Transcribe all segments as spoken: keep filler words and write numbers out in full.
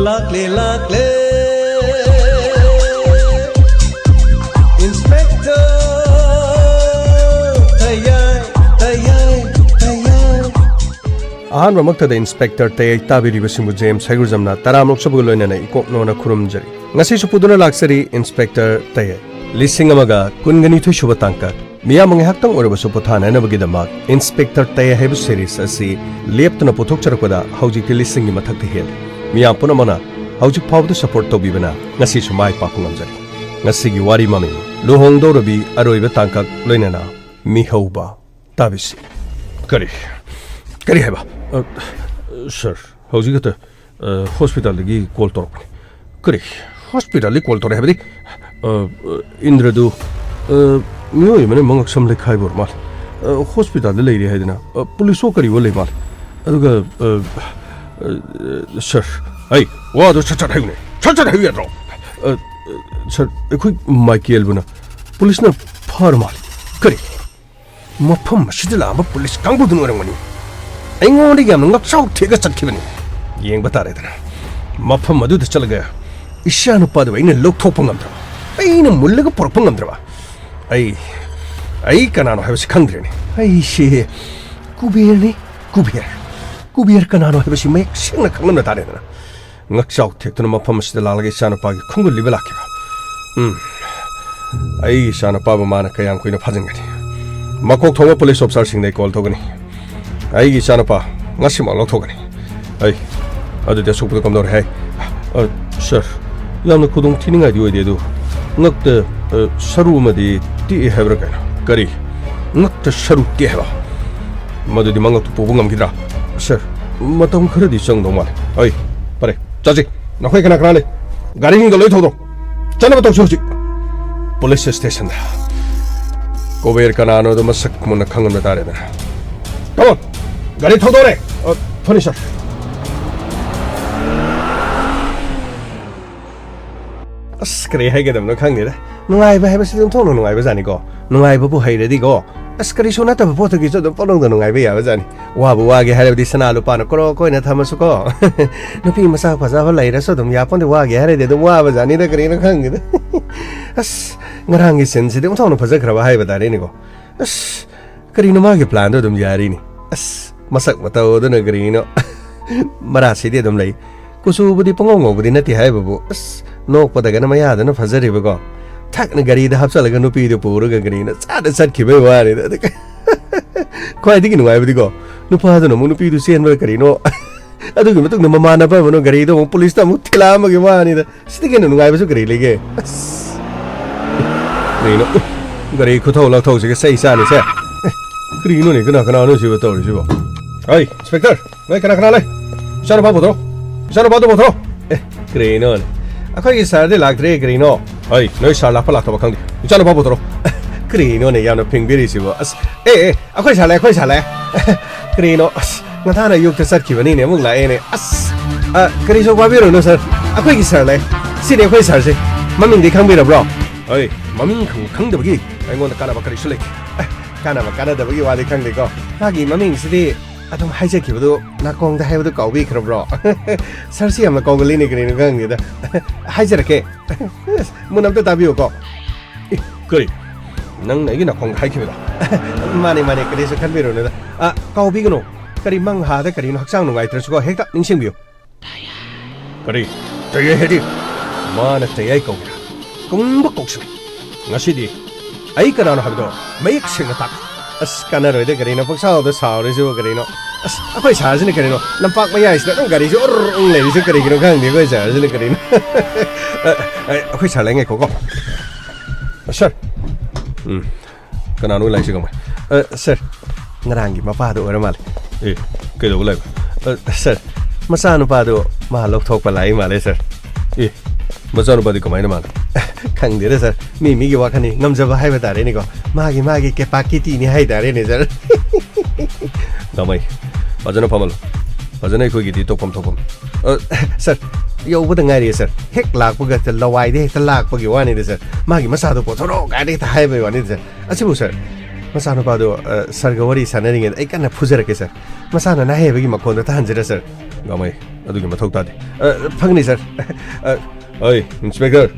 ꯂꯥꯛꯂꯦ, ꯂꯥꯛꯂꯦ, Inspector ꯇꯌꯥꯏ, ꯇꯌꯥꯏ, ꯇꯌꯥꯏ꯫ ꯑꯍꯥꯟꯕꯃꯛꯇꯗ Inspector ꯇꯌꯥꯏ ꯇꯥꯕꯤꯔꯤꯕꯁꯤꯡꯕꯨ James ꯍꯩꯒ꯭ꯔꯨꯖꯝꯅ ꯇꯔꯥꯃꯔꯛ ꯁꯨꯕꯒ ꯂꯣꯏꯅꯅ ꯏꯀꯣꯛꯅꯣꯅ ꯈꯨꯔꯨꯝꯖꯔꯤ꯫ ꯉꯁꯤꯁꯨ ꯄꯨꯗꯨꯅ ꯂꯥꯛꯆꯔꯤ Inspector ꯇꯌꯥꯏ꯫ ꯂꯤꯁꯤꯡ ꯑꯃꯒ ꯀꯨꯟꯒ ꯅꯤꯊꯣꯏ ꯁꯨꯕ ꯇꯥꯡꯀꯛ꯫ ꯃꯤꯌꯥꯝ ꯉꯥꯏꯍꯥꯛꯇꯪ ꯑꯣꯏꯔꯕꯁꯨ ꯄꯣꯊꯥꯅꯅꯕꯒꯤꯗꯃꯛ Inspector ꯇꯌꯥꯏ ꯍꯥꯏꯕ series ꯑꯁꯤ ꯂꯦꯞꯇꯅ ꯄꯨꯊꯣꯛꯆꯔꯛꯄꯗ ꯍꯧꯖꯤꯛꯇꯤ ꯂꯤꯁꯤꯡꯒꯤ ꯃꯊꯛꯇ ꯍꯦꯜꯂꯦ꯫ ꯃꯤꯌꯥꯝ ꯄꯨꯝꯅꯃꯛꯅ ꯍꯧꯖꯤꯛ ꯐꯥꯎꯕꯗ support ꯇꯧꯕꯤꯕꯅ ꯉꯁꯤꯁꯨ ꯃꯥꯏ ꯄꯥꯛꯄ ꯉꯝꯖꯔꯤ꯫ ꯉꯁꯤꯒꯤ ꯋꯥꯔꯤ ꯃꯃꯤꯡ, ꯂꯨꯍꯣꯡꯗꯧꯔꯕꯤ ꯑꯔꯣꯏꯕ ꯇꯥꯡꯀꯛ ꯂꯣꯏꯅꯅ ꯃꯤꯍꯧꯕ ꯇꯥꯕꯤꯁꯤ꯫ ꯀꯔꯤ? ꯀꯔꯤ ꯍꯥꯏꯕ? ꯑ, ꯁꯥꯔ, ꯍꯧꯖꯤꯛ ꯈꯛꯇ, ꯑ, ꯍꯣꯁꯄꯤꯇꯥꯜꯗꯒꯤ ꯀꯣꯜ ꯇꯧꯔꯛꯄꯅꯤ꯫ ꯀꯔꯤ? ꯍꯣꯁꯄꯤꯇꯥꯜꯗꯒꯤ ꯀꯣꯜ ꯇꯧꯔꯛꯑꯦ ꯍꯥꯏꯕꯗꯤ? ꯑ, ꯑ, ꯏꯟꯗ꯭ꯔꯗꯨ, ꯑ, ꯃꯤꯑꯣꯏ ꯑꯃꯅ ꯃꯉꯛꯁꯝ ꯂꯩꯈꯥꯏꯕ ꯑꯣꯏꯔ ꯃꯥꯜꯂꯦ꯫ ꯑ, ꯍꯣꯁꯄꯤꯇꯥꯜꯗ ꯂꯩꯔꯤ ꯍꯥꯏꯗꯅ, ꯑ, ꯄꯨꯂꯤꯁ ꯑꯣ ꯀꯔꯤꯑꯣ ꯂꯩ ꯃꯥꯜꯂꯦ꯫ ꯑꯗꯨꯒ, ꯑ, ꯑ, ꯁꯥꯔ, ꯑꯩ ꯋꯥꯗꯣ ꯁꯠ ꯁꯠ ꯍꯥꯏꯌꯨꯅꯦ, ꯁꯠ ꯁꯠ ꯍꯥꯏꯌꯨ ꯌꯥꯗ꯭ꯔꯣ? ꯑ, ꯑ, ꯁꯥꯔ, ꯑꯩꯈꯣꯏ ꯃꯥꯏꯀꯦꯜꯕꯨꯅ ꯄꯨꯂꯤꯁꯅ ꯐꯥꯔ ꯃꯥꯜꯂꯦ꯫ ꯀꯔꯤ? ꯃꯐꯝ ꯑꯁꯤꯗ ꯂꯥꯛꯑꯝꯕ ꯄꯨꯂꯤꯁ ꯀꯥꯡꯕꯨꯗꯨꯅ ꯑꯣꯏꯔꯝꯒꯅꯤ꯫ ꯑꯩꯉꯣꯟꯗ ꯌꯥꯝꯅ ꯉꯛꯆꯥꯎ ꯊꯦꯛꯑ ꯆꯠꯈꯤꯕꯅꯤ꯫ ꯌꯦꯡꯕ ꯇꯥꯔꯦꯗꯅ꯫ ꯃꯐꯝ ꯑꯗꯨꯗ ꯆꯠꯂꯒ ꯏꯆꯥ ꯅꯨꯄꯥꯗꯨ ꯑꯩꯅ ꯂꯧꯊꯣꯛꯄ ꯉꯝꯗ꯭ꯔꯕ, ꯑꯩꯅ ꯃꯨꯜꯂꯒ ꯄꯨꯔꯛꯄ ꯉꯝꯗ꯭ꯔꯕ, ꯑꯩ, ꯑꯩ ꯀꯅꯥꯅꯣ ꯍꯥꯏꯕꯁꯤ ꯈꯪꯗ꯭ꯔꯦꯅꯦ꯫ ꯑꯩꯁꯦ ꯀꯨꯕꯦꯔꯅꯤ, ꯀꯨꯕꯦꯔ꯫ ꯀꯨꯕꯦꯔ ꯀꯅꯥꯅꯣ ꯍꯥꯏꯕꯁꯤ ꯃꯌꯦꯛ ꯁꯦꯡꯅ ꯈꯪꯂꯝꯅ ꯇꯥꯔꯦꯗꯅ꯫ ꯉꯛꯆꯥꯎ ꯊꯦꯛꯇꯨꯅ ꯃꯐꯝ ꯑꯁꯤꯗ ꯂꯥꯛꯂꯒ ꯏꯆꯥꯅꯨꯄꯥꯒꯤ ꯈꯣꯡꯒꯨꯜ ꯂꯤꯕ ꯂꯥꯛꯈꯤꯕ꯫ ꯎꯝ꯫ ꯑꯩꯒꯤ ꯏꯆꯥꯅꯨꯄꯥꯕꯨ ꯃꯥꯅ ꯀꯌꯥꯝ ꯀꯨꯏꯅ ꯐꯥꯖꯤꯟꯒꯅꯤ? ꯃꯀꯣꯛ ꯊꯣꯡꯕ ꯄꯨꯂꯤꯁ ꯑꯣꯐꯤꯁꯥꯔꯁꯤꯡꯗ ꯑꯩ ꯀꯣꯜ ꯇꯧꯒꯅꯤ꯫ ꯑꯩꯒꯤ ꯏꯆꯥꯅꯨꯄꯥ ꯉꯁꯤꯃꯛ ꯂꯧꯊꯣꯛꯀꯅꯤ꯫ ꯑꯩ, ꯑꯗꯨꯗꯤ ꯑꯁꯣꯛꯄꯗꯣ ꯀꯝꯗꯧꯔꯦ ꯍꯥꯏ? ꯑ, ꯁꯥꯔ, ꯌꯥꯝꯅ ꯈꯨꯗꯣꯡ ꯊꯤꯅꯤꯡꯉꯥꯏꯗꯤ ꯑꯣꯏꯗꯦ, ꯑꯗꯨ ꯉꯛꯇ, ꯑ, ꯁꯔꯨ ꯑꯃꯗꯤ ꯇꯦꯛꯑꯦ ꯍꯥꯏꯕ꯭ꯔꯥ ꯀꯩꯅꯣ? ꯀꯔꯤ? ꯉꯛꯇ ꯁꯔꯨ ꯇꯦꯛꯑꯦ ꯍꯥꯏꯕ? ꯃꯗꯨꯗꯤ ꯃꯉꯛꯇꯨ ꯄꯨꯕ ꯉꯝꯈꯤꯗ꯭ꯔꯥ? ꯁꯥꯔ, ꯃꯇꯝ ꯈꯔꯗꯤ ꯆꯪꯗꯧ ꯃꯥꯜꯂꯦ꯫ ꯑꯩ, ꯐꯔꯦ, ꯆꯠꯁꯤ꯫ ꯅꯈꯣꯏ ꯀꯅꯥ ꯀꯅꯥ ꯂꯩ? ꯒꯥꯔꯤꯁꯤꯡꯗꯣ ꯂꯣꯏ ꯊꯧꯗꯣꯛ꯫ ꯆꯠꯅꯕ ꯇꯧꯁꯤ ꯍꯧꯖꯤꯛ꯫ ꯄꯨꯂꯤꯁ ꯁ꯭ꯇꯦꯁꯟꯗ꯫ ꯀꯣꯕꯦꯔ ꯀꯅꯥꯅꯣꯗꯣ ꯃꯁꯛ ꯃꯨꯟꯅ ꯈꯪꯍꯟꯕ ꯇꯥꯔꯦꯗꯅ꯫ Come on! ꯒꯥꯔꯤ ꯊꯧꯗꯣꯔꯦ! ꯑ, ꯐꯅꯤ, ꯁꯥꯔ꯫ ꯑꯁ, ꯀꯔꯤ ꯍꯥꯏꯒꯗꯕꯅꯣ ꯈꯪꯗꯦꯗ꯫ ꯅꯨꯡꯉꯥꯏꯕ ꯍꯥꯏꯕꯁꯤꯗꯤ ꯑꯣꯟꯊꯣꯛꯅ ꯅꯨꯡꯉꯥꯏꯕꯖꯥꯠꯅꯤꯀꯣ꯫ ꯅꯨꯡꯉꯥꯏꯕꯕꯨ ꯍꯩꯔꯗꯤꯀꯣ, ꯑꯁ, ꯀꯔꯤꯁꯨ ꯅꯠꯇꯕ ꯄꯣꯠꯇꯒꯤꯁꯨ ꯑꯗꯨꯝ ꯄꯪꯅꯨꯡꯗ ꯅꯨꯡꯉꯥꯏꯕ ꯌꯥꯕꯖꯥꯠꯅꯤ꯫ ꯋꯥꯕꯨ ꯋꯥꯒꯦ ꯍꯥꯏꯔꯕꯗꯤ ꯁꯅꯥ ꯂꯨꯄꯥꯅ ꯀ꯭ꯔꯣꯛ ꯑꯣꯏꯅ ꯊꯝꯃꯁꯨꯀꯣ, ꯅꯨꯄꯤ ꯃꯁꯛ ꯐꯖꯕ ꯂꯩꯔꯁꯨ ꯑꯗꯨꯝ ꯌꯥꯄꯣꯟꯗꯦ, ꯋꯥꯒꯦ ꯍꯥꯏꯔꯗꯤ ꯑꯗꯨꯝ ꯋꯥꯕꯖꯥꯠꯅꯤꯗ, ꯀꯔꯤꯅꯣ ꯈꯪꯗꯦꯗ꯫ ꯑꯁ, ꯉꯔꯥꯡꯒꯤ ꯁꯤꯟꯁꯤꯗꯤ ꯑꯣꯟꯊꯣꯛꯅ ꯐꯖꯈ꯭ꯔꯕ ꯍꯥꯏꯕ ꯇꯥꯔꯦꯅꯦꯀꯣ꯫ ꯑꯁ, ꯀꯔꯤꯅꯣ ꯃꯥꯒꯤ ꯄ꯭ꯂꯥꯟꯗꯣ ꯑꯗꯨꯝ ꯌꯥꯔꯤꯅꯤ꯫ ꯑꯁ, ꯃꯁꯛ ꯃꯇꯧ ꯑꯗꯨꯅ ꯀꯔꯤꯅꯣ꯫ ꯃꯔꯥꯁꯤꯗꯤ ꯑꯗꯨꯝ ꯂꯩ꯫ ꯀꯨꯆꯨꯕꯨꯗꯤ ꯄꯪꯉꯧ ꯉꯧꯕꯗꯤ ꯅꯠꯇꯦ ꯍꯥꯏꯕꯕꯨ, ꯑꯁ, ꯅꯣꯛꯄꯗꯒꯅ ꯃꯌꯥꯗꯨꯅ ꯐꯖꯔꯤꯕꯀꯣ꯫ ꯊꯛꯅ ꯒꯥꯔꯤꯗ ꯍꯥꯞꯆꯜꯂꯒ ꯅꯨꯄꯤꯗꯨ ꯄꯨꯔꯒ ꯀꯔꯤꯅꯣ ꯆꯥꯗ ꯆꯠꯈꯤꯕꯩ ꯋꯥꯅꯤꯗ꯫ ꯈ꯭ꯋꯥꯏꯗꯒꯤ ꯅꯨꯡꯉꯥꯏꯕꯗꯤꯀꯣ, ꯅꯨꯄꯥꯗꯨꯅ ꯑꯃꯨꯛ ꯅꯨꯄꯤꯗꯨ ꯆꯦꯟꯕ ꯀꯔꯤꯅꯣ꯫ ꯑꯗꯨꯒꯤ ꯃꯇꯨꯡꯗ ꯃꯃꯥꯟꯅꯕ ꯑꯃꯅ ꯒꯥꯔꯤꯗꯣ ꯑꯃꯨꯛ ꯄꯨꯂꯤꯁꯇ ꯑꯃꯨꯛ ꯊꯤꯜꯂꯛꯑꯝꯕꯒꯤ ꯋꯥꯅꯤꯗ꯫ ꯁꯤꯗꯒꯤ ꯍꯦꯟꯅ ꯅꯨꯡꯉꯥꯏꯕꯁꯨ ꯀꯔꯤ ꯂꯩꯒꯦ? ꯑꯁ꯫ ꯀꯔꯤꯅꯣ? ꯒꯥꯔꯤ ꯈꯨꯊꯧ ꯂꯥꯛꯊꯧꯁꯤꯒ ꯆꯩ ꯆꯥꯅꯤꯁꯦ꯫ ꯑꯦ, ꯀꯔꯤꯅꯣꯅꯦ? ꯀꯅꯥ ꯀꯅꯥꯅꯣ ꯁꯤꯕꯨ ꯇꯧꯔꯤꯁꯤꯕꯣ? ꯍꯩ, ꯏꯟꯁꯄꯦꯛꯇꯔ, ꯅꯣꯏ ꯀꯅꯥ ꯀꯅꯥ ꯂꯩ? ꯏꯆꯥꯅꯨꯄꯥ ꯄꯨꯊꯣꯔꯛꯑꯣ꯫ ꯏꯆꯥꯅꯨꯄꯥꯗꯣ ꯄꯨꯊꯣꯔꯛꯑꯣ꯫ ꯑꯦ, ꯀꯔꯤꯅꯣꯅꯦ? ꯑꯩꯈꯣꯏꯒꯤ ꯁꯥꯔꯗꯤ ꯂꯥꯛꯇ꯭ꯔꯦ, ꯀꯔꯤꯅꯣ? ꯍꯩ, ꯅꯣꯏ ꯁꯥꯔ ꯂꯥꯛꯄ ꯂꯥꯛꯇꯕ ꯈꯪꯗꯦ꯫ ꯏꯆꯥꯅꯨꯄꯥ ꯄꯨꯊꯣꯔꯛꯑꯣ꯫ ꯀꯔꯤꯅꯣꯅꯦ ꯌꯥꯝꯅ ꯐꯤꯡꯕꯤꯔꯤꯁꯤꯕꯣ? ꯑꯁ, ꯑꯦ, ꯑꯦ, ꯑꯩꯈꯣꯏ ꯁꯥꯔ ꯂꯩ, ꯑꯩꯈꯣꯏ ꯁꯥꯔ ꯂꯩ꯫ ꯀꯔꯤꯅꯣ? ꯑꯁ, ꯉꯟꯇꯥꯅ ꯑꯌꯨꯛꯇ ꯆꯠꯈꯤꯕꯅꯤꯅꯦ, ꯑꯃꯨꯛ ꯂꯥꯛꯑꯦꯅꯦ꯫ ꯑꯁ, ꯑ, ꯀꯔꯤꯁꯨ ꯋꯥꯕꯤꯔꯨꯅꯨ ꯁꯥꯔ, ꯑꯩꯈꯣꯏꯒꯤ ꯁꯥꯔ ꯂꯩ꯫ ꯁꯤꯅꯤ ꯑꯩꯈꯣꯏ ꯁꯥꯔꯁꯦ꯫ ꯃꯃꯤꯡꯗꯤ ꯈꯪꯕꯤꯔꯕ꯭ꯔꯣ? ꯍꯣꯏ, ꯃꯃꯤꯡ ꯈꯪ-, ꯈꯪꯗꯕꯒꯤ ꯑꯩꯉꯣꯟꯗ ꯀꯥꯟꯅꯕ ꯀꯔꯤꯁꯨ ꯂꯩꯇꯦ꯫ ꯑꯦ, ꯀꯥꯟꯅꯕ ꯀꯥꯟꯅꯗꯕꯒꯤ ꯋꯥꯗꯤ ꯈꯪꯗꯦꯀꯣ꯫ ꯃꯥꯒꯤ ꯃꯃꯤꯡꯁꯤꯗꯤ ꯑꯗꯨꯝ ꯍꯥꯏꯖꯈꯤꯕꯗꯨ, ꯅꯥꯀꯣꯡꯗ ꯍꯥꯏꯕꯗꯨ ꯀꯥꯎꯕꯤꯈ꯭ꯔꯕ꯭ꯔꯣ? ꯁꯥꯔꯁꯤ ꯌꯥꯝꯅ ꯀꯥꯎꯒꯜꯂꯤꯅꯦ, ꯀꯔꯤꯅꯣ ꯈꯪꯗꯦꯗ꯫ ꯍꯥꯏꯖꯔꯛꯀꯦ꯫ ꯃꯨꯟꯅ ꯑꯝꯇ ꯇꯥꯕꯤꯌꯨꯀꯣ꯫ ꯑꯦ, ꯀꯔꯤ? ꯅꯪꯅ ꯑꯩꯒꯤ ꯅꯥꯀꯣꯡꯗ ꯍꯥꯏꯈꯤꯕꯗꯣ? ꯃꯥꯅꯦ, ꯃꯥꯅꯦ, ꯀꯔꯤꯁꯨ ꯈꯟꯕꯤꯔꯨꯅꯨꯗ꯫ ꯑ, ꯀꯥꯎꯕꯤꯒꯅꯨ꯫ ꯀꯔꯤ ꯃꯪꯍꯥꯗ ꯀꯔꯤꯅꯣ ꯍꯛꯆꯥꯡ ꯅꯨꯡꯉꯥꯏꯇ꯭ꯔꯁꯨꯀꯣ, ꯍꯦꯛꯇ ꯅꯤꯡꯁꯤꯡꯕꯤꯌꯨ꯫ ꯀꯔꯤ? ꯇꯌꯥꯏ ꯍꯥꯏꯗꯤ? ꯃꯥꯅ ꯇꯌꯥꯏ ꯀꯧꯒꯦꯔꯥ? ꯀꯧꯅꯤꯡꯕ ꯀꯧꯁꯅꯨ꯫ ꯉꯁꯤꯗꯤ ꯑꯩ ꯀꯅꯥꯅꯣ ꯍꯥꯏꯕꯗꯣ ꯃꯌꯦꯛ ꯁꯦꯡꯅ ꯇꯥꯛꯀꯦ꯫ ꯑꯁ, ꯀꯥꯟꯅꯔꯣꯏꯗ ꯀꯔꯤꯅꯣ, ꯄꯪꯁꯥꯎꯗ ꯁꯥꯎꯔꯤꯁꯤꯕꯨ ꯀꯔꯤꯅꯣ? ꯑꯁ, ꯑꯩꯈꯣꯏ ꯁꯥꯔꯁꯤꯅ ꯀꯔꯤꯅꯣ, ꯂꯝꯄꯥꯛ ꯃꯌꯥꯏꯁꯤꯗ ꯑꯗꯨꯝ ꯒꯥꯔꯤꯁꯦ ꯎꯔ ꯎꯔ ꯂꯩꯔꯤꯁꯦ ꯀꯔꯤꯒꯤꯅꯣ ꯈꯪꯗꯦ ꯑꯩꯈꯣꯏ ꯁꯥꯔꯁꯤꯅ ꯀꯔꯤꯅꯣ? ꯑ, ꯑ, ꯑꯩꯈꯣꯏ ꯁꯥꯔ ꯂꯩ, ꯉꯥꯏꯈꯣꯀꯣ꯫ ꯁꯥꯔ꯫ ꯎꯝ꯫ ꯀꯅꯥꯅꯣ ꯂꯥꯛꯏꯁꯦ ꯀꯃꯥꯏ? ꯑ, ꯁꯥꯔ, ꯉꯔꯥꯡꯒꯤ ꯃꯄꯥꯗꯣ ꯑꯣꯏꯔ ꯃꯥꯜꯂꯦ꯫ ꯑꯦ, ꯀꯩꯗꯧꯕ ꯂꯥꯛꯏꯕ? ꯑ, ꯁꯥꯔ, ꯃꯆꯥꯅꯨꯄꯥꯗꯣ ꯃꯥ ꯂꯧꯊꯣꯛꯄ ꯂꯥꯛꯏ ꯃꯥꯜꯂꯦ, ꯁꯥꯔ꯫ ꯑꯦ, ꯃꯆꯥꯅꯨꯄꯥꯗꯤ ꯀꯃꯥꯏꯅ ꯃꯥꯅ? ꯈꯪꯗꯦꯗ, ꯁꯥꯔ꯫ ꯃꯤ ꯃꯤꯒꯤ ꯋꯥꯈꯜꯅꯤ, ꯉꯝꯖꯕ ꯍꯥꯏꯕ ꯇꯥꯔꯦꯅꯦꯀꯣ꯫ ꯃꯥꯒꯤ, ꯃꯥꯒꯤ ꯀꯦꯄꯥꯀꯤꯇꯤꯅꯤ ꯍꯥꯏ ꯇꯥꯔꯦꯅꯦ, ꯁꯥꯔ꯫ ꯗꯥꯃꯩ, ꯐꯖꯅ ꯐꯝꯍꯜꯂꯨ꯫ ꯐꯖꯅ ꯑꯩꯈꯣꯏꯒꯤꯗꯤ ꯇꯧꯐꯝ ꯊꯣꯛꯐꯝ꯫ ꯑ, ꯁꯥꯔ, ꯌꯧꯕꯗ ꯉꯥꯏꯔꯤꯌꯦ, ꯁꯥꯔ꯫ ꯍꯦꯛ ꯂꯥꯛꯄꯒ ꯂꯋꯥꯏꯗ ꯍꯦꯛꯇ ꯂꯥꯛꯄꯒꯤ ꯋꯥꯅꯤꯗ, ꯁꯥꯔ꯫ ꯃꯥꯒꯤ ꯃꯆꯥꯗꯣ ꯄꯨꯊꯣꯔꯛꯑꯣ ꯀꯥꯏꯅ ꯍꯦꯛꯇ ꯍꯥꯏꯕꯒꯤ ꯋꯥꯅꯤꯗ, ꯁꯥꯔ꯫ ꯑꯁꯤꯕꯨ, ꯁꯥꯔ, ꯃꯆꯥꯅꯨꯄꯥꯗꯣ, ꯑ, ꯁꯥꯔꯒ ꯋꯥꯔꯤ ꯁꯥꯟꯅꯔꯤꯉꯩꯗ ꯑꯩ ꯀꯟꯅ ꯐꯨꯖꯔꯛꯀꯦ, ꯁꯥꯔ꯫ ꯃꯁꯥꯅ ꯅꯥꯍꯩꯕꯒꯤ ꯃꯈꯣꯟꯗꯣ ꯇꯥꯍꯟꯖꯔ, ꯁꯥꯔ꯫ ꯒꯥꯃꯩ, ꯑꯗꯨꯒꯤ ꯃꯊꯧ ꯇꯥꯗꯦ꯫ ꯑ, ꯐꯒꯅꯤ, ꯁꯥꯔ꯫ ꯑ, ꯑꯩ, ꯏꯟꯁꯄꯦꯛꯇꯔ,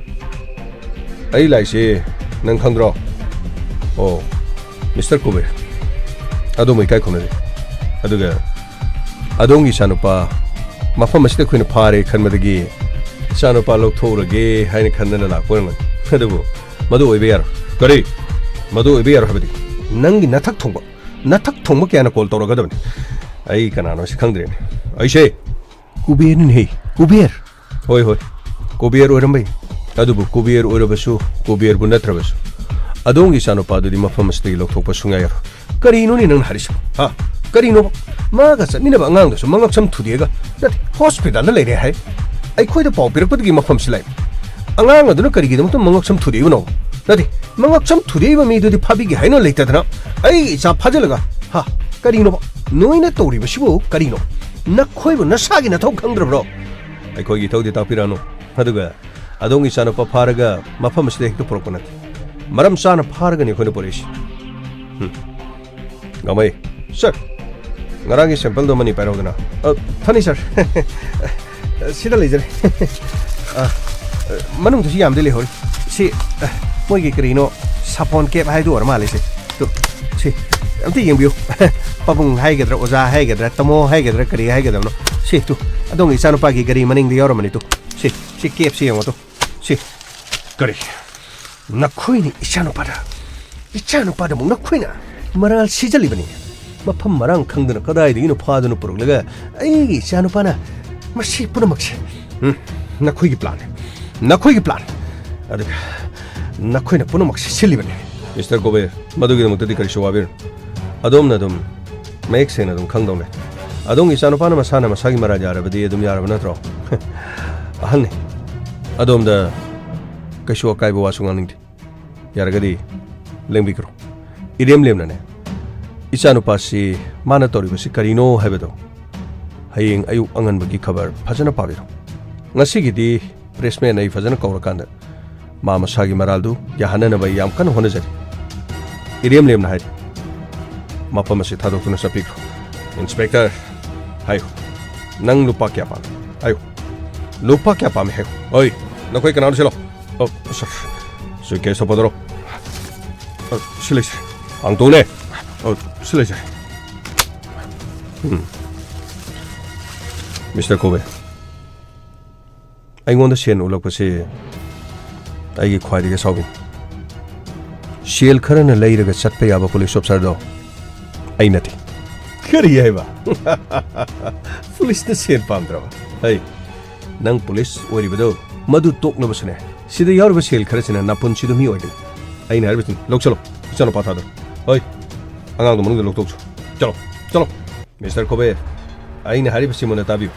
ꯑꯩ ꯂꯥꯛꯏꯁꯦ ꯅꯪ ꯈꯪꯗ꯭ꯔꯣ? ꯑꯣ, ꯃꯤꯁꯇꯔ ꯀꯨꯕꯦꯔ, ꯑꯗꯣꯝꯕꯨ ꯏꯀꯥꯏ ꯈꯨꯝꯅꯔꯤ꯫ ꯑꯗꯨꯒ ꯑꯗꯣꯝꯒꯤ ꯏꯆꯥꯅꯨꯄꯥ ꯃꯐꯝ ꯑꯁꯤꯗ ꯑꯩꯈꯣꯏꯅ ꯐꯥꯔꯦ ꯈꯟꯕꯗꯒꯤ ꯏꯆꯥꯅꯨꯄꯥ ꯂꯧꯊꯣꯛꯎꯔꯒꯦ ꯍꯥꯏꯅ ꯈꯟꯗꯅ ꯂꯥꯛꯄ ꯑꯣꯏꯔꯝꯒꯅꯤ꯫ ꯑꯗꯨꯕꯨ ꯃꯗꯨ ꯑꯣꯏꯕ ꯌꯥꯔꯣꯏ꯫ ꯀꯔꯤ? ꯃꯗꯨ ꯑꯣꯏꯕ ꯌꯥꯔꯣꯏ ꯍꯥꯏꯕꯗꯤ? ꯅꯪꯒꯤ ꯅꯊꯛ ꯊꯣꯡꯕ, ꯅꯊꯛ ꯊꯣꯡꯕ ꯀꯌꯥꯅ ꯀꯣꯜ ꯇꯧꯔꯛꯀꯗꯕꯅꯤ? ꯑꯩ ꯀꯅꯥꯅꯣ ꯁꯤ ꯈꯪꯗ꯭ꯔꯦꯅꯦ꯫ ꯑꯩꯁꯦ ꯀꯨꯕꯦꯔꯅꯤꯅꯦꯍꯦ, ꯀꯨꯕꯦꯔ꯫ ꯍꯣꯏ, ꯍꯣꯏ, ꯀꯨꯕꯦꯔ ꯑꯣꯏꯔꯝꯕ ꯌꯥꯏ꯫ ꯑꯗꯨꯕꯨ ꯀꯨꯕꯦꯔ ꯑꯣꯏꯔꯕꯁꯨ, ꯀꯨꯕꯦꯔꯕꯨ ꯅꯠꯇ꯭ꯔꯕꯁꯨ, ꯑꯗꯣꯝꯒꯤ ꯏꯆꯥꯅꯨꯄꯥꯗꯨꯗꯤ ꯃꯐꯝ ꯑꯁꯤꯗꯒꯤ ꯂꯧꯊꯣꯛꯄ ꯁꯨꯡꯌꯥ ꯌꯥꯔꯣꯏ꯫ ꯀꯔꯤꯅꯣꯅꯦ ꯅꯪꯅ ꯍꯥꯏꯔꯤꯁꯤꯕꯣ? ꯍꯥ? ꯀꯔꯤꯅꯣꯕ? ꯃꯥꯒ ꯆꯠꯃꯤꯟꯅꯕ ꯑꯉꯥꯡꯗꯨꯁꯨ ꯃꯉꯛꯁꯝ ꯊꯨꯗꯦꯛꯑꯒ, ꯅꯠꯇꯦ, ꯍꯣꯁꯄꯤꯇꯥꯜꯗ ꯂꯩꯔꯦ ꯍꯥꯏ꯫ ꯑꯩꯈꯣꯏꯗ ꯄꯥꯎ ꯄꯤꯔꯛꯄꯗꯒꯤ ꯃꯐꯝꯁꯤ ꯂꯥꯛꯏ꯫ ꯑꯉꯥꯡ ꯑꯗꯨꯅ ꯀꯔꯤꯒꯤꯗꯃꯛꯇ ꯃꯉꯛꯁꯝ ꯊꯨꯗꯦꯛꯏꯕꯅꯣ? ꯅꯠꯇꯦ, ꯃꯉꯛꯁꯝ ꯊꯨꯗꯦꯛꯏꯕ ꯃꯤꯗꯨꯗꯤ ꯐꯥꯕꯤꯒꯦ ꯍꯥꯏꯅ ꯂꯩꯇꯗꯅ ꯑꯩꯒꯤ ꯏꯆꯥ ꯐꯥꯖꯤꯜꯂꯒ, ꯍꯥ? ꯀꯔꯤꯅꯣꯕ? ꯅꯣꯏꯅ ꯇꯧꯔꯤꯕꯁꯤꯕꯨ ꯀꯔꯤꯅꯣ? ꯅꯈꯣꯏꯕꯨ ꯅꯁꯥꯒꯤ ꯅꯊꯧ ꯈꯪꯗ꯭ꯔꯕ꯭ꯔꯣ? ꯑꯩꯈꯣꯏꯒꯤ ꯏꯊꯧꯗꯤ ꯇꯥꯛꯄꯤꯔꯛꯑꯅꯨ꯫ ꯑꯗꯨꯒ ꯑꯗꯣꯝꯒꯤ ꯏꯆꯥꯅꯨꯄꯥ ꯐꯥꯔꯒ ꯃꯐꯝ ꯑꯁꯤꯗ ꯍꯦꯛꯇ ꯄꯨꯔꯛꯄ ꯅꯠꯇꯦ꯫ ꯃꯔꯝ ꯆꯥꯅ ꯐꯥꯔꯒꯅꯤ ꯑꯩꯈꯣꯏꯅ ꯄꯨꯔꯛꯏꯁꯤ꯫ ꯍꯝ꯫ ꯒꯥꯃꯩ, ꯁꯔ, ꯉꯔꯥꯡꯒꯤ ꯁꯦꯝꯄꯜꯗꯣ ꯑꯃꯅꯤ ꯄꯥꯏꯔꯛꯎꯗꯅ꯫ ꯑ, ꯐꯅꯤ, ꯁꯔ꯫ ꯁꯤꯗ ꯂꯩꯖꯔꯦ꯫ ꯑ, ꯃꯅꯨꯡꯗꯁꯨ ꯌꯥꯝꯗꯤ ꯂꯩꯍꯧꯔꯤ꯫ ꯁꯤ, ꯑ, ꯃꯣꯏꯒꯤ ꯀꯔꯤꯅꯣ, ꯁꯥꯄꯣꯟ ꯀꯦꯞ ꯍꯥꯏꯗꯨ ꯑꯣꯏꯔ ꯃꯥꯜꯂꯦ ꯁꯦ꯫ ꯇꯨ, ꯁꯤ, ꯑꯝꯇ ꯌꯦꯡꯕꯤꯌꯨ꯫ ꯄꯥꯕꯨꯡ ꯍꯥꯏꯒꯗ꯭ꯔꯥ, ꯑꯣꯖꯥ ꯍꯥꯏꯒꯗ꯭ꯔꯥ, ꯇꯥꯃꯣ ꯍꯥꯏꯒꯗ꯭ꯔꯥ, ꯀꯔꯤ ꯍꯥꯏꯒꯗꯕꯅꯣ? ꯁꯤ, ꯇꯨ, ꯑꯗꯣꯝꯒꯤ ꯏꯆꯥꯅꯨꯄꯥꯒꯤ ꯒꯥꯔꯤ ꯃꯅꯤꯡꯗ ꯌꯥꯎꯔꯝꯃꯅꯤ, ꯇꯨ꯫ ꯁꯤ, ꯁꯤ ꯀꯦꯞꯁꯤ ꯌꯦꯡꯉꯣ, ꯇꯨ꯫ ꯁꯤ꯫ ꯀꯔꯤ? ꯅꯈꯣꯏꯅ ꯏꯆꯥꯅꯨꯄꯥꯗ, ꯏꯆꯥꯅꯨꯄꯥꯗ ꯑꯃꯨꯛ ꯅꯈꯣꯏꯅ ꯃꯔꯥꯜ ꯁꯤꯖꯜꯂꯤꯕꯅꯤ꯫ ꯃꯐꯝ ꯃꯔꯥꯡ ꯈꯪꯗꯅ ꯀꯗꯥꯏꯗꯒꯤꯅꯣ ꯐꯥꯗꯨꯅ ꯄꯨꯔꯛꯂꯒ ꯑꯩꯒꯤ ꯏꯆꯥꯅꯨꯄꯥꯅ ꯃꯁꯤ ꯄꯨꯝꯅꯃꯛꯁꯦ, ꯎꯝ, ꯅꯈꯣꯏꯒꯤ ꯄ꯭ꯂꯥꯟꯅꯤ꯫ ꯅꯈꯣꯏꯒꯤ ꯄ꯭ꯂꯥꯟ꯫ ꯑꯗꯨꯒ ꯅꯈꯣꯏꯅ ꯄꯨꯝꯅꯃꯛꯁꯦ ꯁꯤꯜꯂꯤꯕꯅꯤ꯫ ꯃꯤꯁꯇꯔ ꯀꯣꯕꯦꯔ, ꯃꯗꯨꯒꯤꯗꯃꯛꯇꯗꯤ ꯀꯔꯤꯁꯨ ꯋꯥꯕꯤꯔꯨꯅꯨ꯫ ꯑꯗꯣꯝꯅ ꯑꯗꯨꯝ ꯃꯌꯦꯛ ꯁꯦꯡꯅ ꯑꯗꯨꯝ ꯈꯪꯗꯧꯅꯦ꯫ ꯑꯗꯣꯝꯒꯤ ꯏꯆꯥꯅꯨꯄꯥꯅ ꯃꯁꯥꯅ ꯃꯁꯥꯒꯤ ꯃꯔꯥꯜ ꯌꯥꯔꯕꯗꯤ ꯑꯗꯨꯝ ꯌꯥꯔꯕ ꯅꯠꯇ꯭ꯔꯣ? ꯑꯍꯟꯅꯤ꯫ ꯑꯗꯣꯝꯗ ꯀꯩꯁꯨ ꯑꯀꯥꯏꯕ ꯋꯥꯁꯨ ꯉꯥꯡꯅꯤꯡꯗꯦ꯫ ꯌꯥꯔꯒꯗꯤ ꯂꯦꯡꯕꯤꯈ꯭ꯔꯣ꯫ ꯏꯔꯦꯝ ꯂꯦꯝꯅꯅꯦ, ꯏꯆꯥꯅꯨꯄꯥꯁꯤ ꯃꯥꯅ ꯇꯧꯔꯤꯕꯁꯤ ꯀꯔꯤꯅꯣ ꯍꯥꯏꯕꯗꯣ ꯍꯌꯦꯡ ꯑꯌꯨꯛ ꯑꯉꯟꯕꯒꯤ ꯈꯕꯔ ꯐꯖꯅ ꯄꯥꯕꯤꯔꯣ꯫ ꯉꯁꯤꯒꯤꯗꯤ ꯄ꯭ꯔꯦꯁꯃꯦꯟ ꯑꯩ ꯐꯖꯅ ꯀꯧꯔꯀꯥꯟꯗ ꯃꯥ ꯃꯁꯥꯒꯤ ꯃꯔꯥꯜꯗꯨ ꯌꯥꯍꯟꯅꯅꯕ ꯑꯩ ꯌꯥꯝ ꯀꯟꯅ ꯍꯣꯠꯅꯖꯔꯤ꯫ ꯏꯔꯦꯝ ꯂꯦꯝꯅ ꯍꯥꯏꯔꯤ, "ꯃꯐꯝ ꯑꯁꯤ ꯊꯥꯗꯣꯛꯇꯨꯅ ꯆꯠꯄꯤꯈ꯭ꯔꯣ꯫" "ꯏꯟꯁꯄꯦꯛꯇꯔ, ꯍꯥꯏꯌꯨ, ꯅꯪ ꯂꯨꯄꯥ ꯀꯌꯥ ꯄꯥꯝꯃꯤ? ꯍꯥꯏꯌꯨ, ꯂꯨꯄꯥ ꯀꯌꯥ ꯄꯥꯝꯃꯤ ꯍꯥꯏꯌꯨ꯫ ꯑꯣꯏ, ꯅꯈꯣꯏ ꯀꯅꯥꯅꯣ ꯁꯤꯂꯣ?" "ꯑꯣ, ꯁꯥꯔ, ꯁꯨꯏꯠꯀꯦꯁꯇꯣ ꯄꯣꯗꯣꯔꯛ꯫" "ꯑ, ꯁꯤ ꯂꯩꯁꯦ꯫" "ꯍꯥꯡꯇꯣꯛꯎꯅꯦ꯫" "ꯑ, ꯁꯤ ꯂꯩꯁꯦ꯫" ꯎꯝ꯫ "ꯃꯤꯁꯇꯔ ꯀꯣꯕꯦ, ꯑꯩꯉꯣꯟꯗ ꯁꯦꯟ ꯎꯠꯂꯛꯄꯁꯤ ꯑꯩꯒꯤ ꯈ꯭ꯋꯥꯏꯗꯒꯤ ꯑꯁꯥꯎꯕꯅꯤ꯫ ꯁꯦꯜ ꯈꯔꯅ ꯂꯩꯔꯒ ꯆꯠꯄ ꯌꯥꯕ ꯄꯨꯂꯤꯁ ꯑꯣꯐꯤꯁꯥꯔꯗꯣ ꯑꯩ ꯅꯠꯇꯦ꯫" "ꯀꯔꯤ ꯍꯥꯏꯕ? ꯄꯨꯂꯤꯁꯅ ꯁꯦꯟ ꯄꯥꯝꯗ꯭ꯔꯕ? ꯍꯩ, ꯅꯪ ꯄꯨꯂꯤꯁ ꯑꯣꯏꯔꯤꯕꯗꯣ ꯃꯗꯨ ꯇꯣꯛꯅꯕꯁꯨꯅꯦ꯫ ꯁꯤꯗ ꯌꯥꯎꯔꯤꯕ ꯁꯦꯜ ꯈꯔꯁꯤꯅ ꯅꯄꯨꯟꯁꯤꯗꯣ ꯃꯤ ꯑꯣꯏꯒꯅꯤ꯫ ꯑꯩꯅ ꯍꯥꯏꯔꯤꯕꯁꯤꯡ ꯂꯧꯁꯜꯂꯣ, ꯏꯆꯥꯅꯨꯄꯥ ꯊꯥꯗꯣ꯫ ꯍꯣꯏ, ꯑꯉꯥꯡꯗꯣ ꯃꯅꯨꯡꯗ ꯂꯧꯊꯣꯛꯆꯣ꯫ ꯆꯠꯂꯣ, ꯆꯠꯂꯣ꯫" "ꯃꯤꯁꯇꯔ ꯀꯣꯕꯦ, ꯑꯩꯅ ꯍꯥꯏꯔꯤꯕꯁꯤ ꯃꯨꯟꯅ ꯇꯥꯕꯤꯌꯨ꯫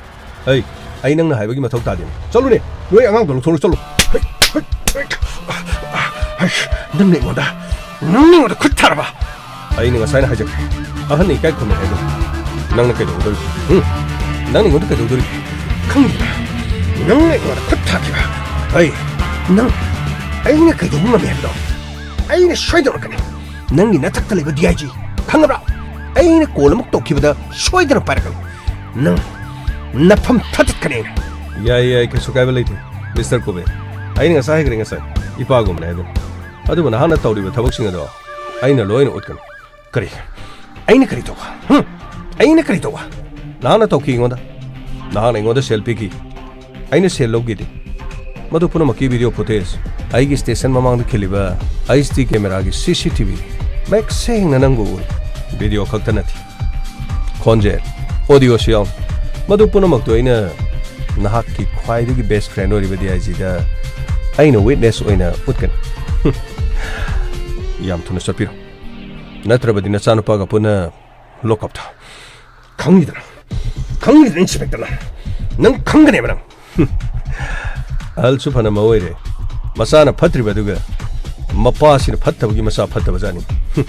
ꯍꯩ, ꯑꯩ ꯅꯪꯅ ꯍꯥꯏꯕꯒꯤ ꯃꯊꯧ ꯇꯥꯗꯦ꯫ ꯆꯠꯂꯨꯅꯦ, ꯅꯣꯏ ꯑꯉꯥꯡꯗꯣ ꯂꯧꯊꯣꯛꯎ, ꯆꯠꯂꯨ꯫" "ꯍꯩ, ꯍꯩ, ꯍꯩ, ꯍꯩ, ꯅꯪꯅ ꯑꯩꯉꯣꯟꯗ, ꯅꯪꯅ ꯑꯩꯉꯣꯟꯗ ꯈꯨꯠ ꯊꯥꯔꯕ?" "ꯑꯩꯅ ꯉꯁꯥꯏꯅ ꯍꯥꯏꯖꯈ꯭ꯔꯦ, ꯑꯍꯟꯅ ꯏꯀꯥꯏ ꯈꯨꯝꯅꯩ ꯍꯥꯏꯗꯣ꯫ ꯅꯪꯅ ꯀꯩꯗꯧꯒꯗꯧꯔꯤꯕ? ꯎꯝ? ꯅꯪꯅ ꯑꯩꯉꯣꯟꯗ ꯀꯩꯗꯧꯗꯧꯔꯤꯕ?" "ꯈꯪꯗꯦ, ꯅꯪꯅ ꯑꯩꯉꯣꯟꯗ ꯈꯨꯠ ꯊꯥꯈꯤꯕ꯫ ꯍꯩ, ꯅꯪ ꯑꯩꯅ ꯀꯩꯗꯧꯕ ꯉꯝꯃꯤ ꯍꯥꯏꯕꯗꯣ ꯑꯩꯅ ꯁꯣꯏꯗꯧꯔꯛꯀꯅꯤ꯫ ꯅꯪꯒꯤ ꯅꯊꯛꯇ ꯂꯩꯕ ꯗꯤ ꯑꯥꯏ ꯖꯤ, ꯈꯪꯉꯕ꯭ꯔꯥ? ꯑꯩꯅ ꯀꯣꯜ ꯑꯃꯨꯛ ꯇꯧꯈꯤꯕꯗ ꯁꯣꯏꯗꯅ ꯄꯥꯏꯔꯛꯀꯅꯤ꯫ ꯅꯪ ꯅꯐꯝ ꯊꯥꯗꯠꯀꯅꯤ ꯑꯩꯅ꯫" "ꯌꯥꯏ, ꯌꯥꯏ, ꯀꯩꯁꯨ ꯀꯥꯏꯕ ꯂꯩꯇꯦ, ꯃꯤꯁꯇꯔ ꯀꯣꯕꯦ꯫ ꯑꯩꯅ ꯉꯁꯥꯏ ꯍꯥꯏꯈ꯭ꯔꯦ, ꯉꯁꯥꯏ ꯏꯄꯥꯒꯨꯝꯕꯅꯦ ꯍꯥꯏꯗꯣ꯫ ꯑꯗꯨꯕꯨ ꯅꯍꯥꯛꯅ ꯇꯧꯔꯤꯕ ꯊꯕꯛꯁꯤꯡ ꯑꯗꯣ ꯑꯩꯅ ꯂꯣꯏꯅ ꯎꯠꯀꯅꯤ꯫" "ꯀꯔꯤ? ꯑꯩꯅ ꯀꯔꯤ ꯇꯧꯕ? ꯍꯨꯝ? ꯑꯩꯅ ꯀꯔꯤ ꯇꯧꯕ?" "ꯅꯍꯥꯛꯅ ꯇꯧꯈꯤ ꯑꯩꯉꯣꯟꯗ꯫ ꯅꯍꯥꯛꯅ ꯑꯩꯉꯣꯟꯗ ꯁꯦꯜ ꯄꯤꯈꯤ꯫ ꯑꯩꯅ ꯁꯦꯜ ꯂꯧꯈꯤꯗꯦ꯫ ꯃꯗꯨ ꯄꯨꯝꯅꯃꯛꯀꯤ ꯚꯤꯗꯤꯑꯣ ꯐꯨꯇꯦꯖ ꯑꯩꯒꯤ ꯁ꯭ꯇꯦꯁꯟ ꯃꯃꯥꯡꯗ ꯈꯤꯜꯂꯤꯕ ꯑꯩꯆ ꯗꯤ ꯀꯦꯃꯦꯔꯥꯒꯤ ꯁꯤ ꯁꯤ ꯇꯤ ꯚꯤ ꯃꯌꯦꯛ ꯁꯦꯡꯅ ꯅꯪꯕꯨ ꯎꯔꯤ꯫ ꯚꯤꯗꯤꯑꯣ ꯈꯛꯇ ꯅꯠꯇꯦ, ꯈꯣꯟꯖꯦꯜ, ꯑꯣꯗꯤꯑꯣꯁꯨ ꯌꯥꯎꯅ꯫ ꯃꯗꯨ ꯄꯨꯝꯅꯃꯛꯇꯨ ꯑꯩꯅ ꯅꯍꯥꯛꯀꯤ ꯈ꯭ꯋꯥꯏꯗꯒꯤ ꯕꯦꯁ ꯐ꯭ꯔꯦꯟ ꯑꯣꯏꯔꯤꯕ ꯗꯤ ꯑꯥꯏ ꯖꯤꯗ ꯑꯩꯅ ꯋꯤꯠꯅꯦꯁ ꯑꯣꯏꯅ ꯎꯠꯀꯅꯤ꯫" "ꯍꯨꯝ꯫ ꯌꯥꯝ ꯊꯨꯅ ꯆꯠꯄꯤꯔꯣ, ꯅꯠꯇ꯭ꯔꯕꯗꯤ ꯅꯆꯥꯅꯨꯄꯥꯒ ꯄꯨꯟꯅ ꯂꯣꯛꯑꯞꯇ꯫" "ꯈꯪꯉꯤꯗꯅ, ꯈꯪꯉꯤꯗꯅ, ꯏꯟꯁꯄꯦꯛꯇꯔ, ꯅꯪ, ꯅꯪ ꯈꯪꯒꯅꯦꯕ ꯅꯪ꯫" ꯍꯨꯝ꯫ ꯑꯍꯜꯁꯨ ꯐꯅ ꯑꯣꯏꯔꯦ, ꯃꯆꯥꯅ ꯐꯠꯇ꯭ꯔꯤꯕ ꯑꯗꯨꯒ ꯃꯄꯥꯁꯤꯅ ꯐꯠꯇꯕꯒꯤ ꯃꯆꯥ ꯐꯠꯇꯕꯖꯥꯠꯅꯤ꯫ ꯍꯨꯝ꯫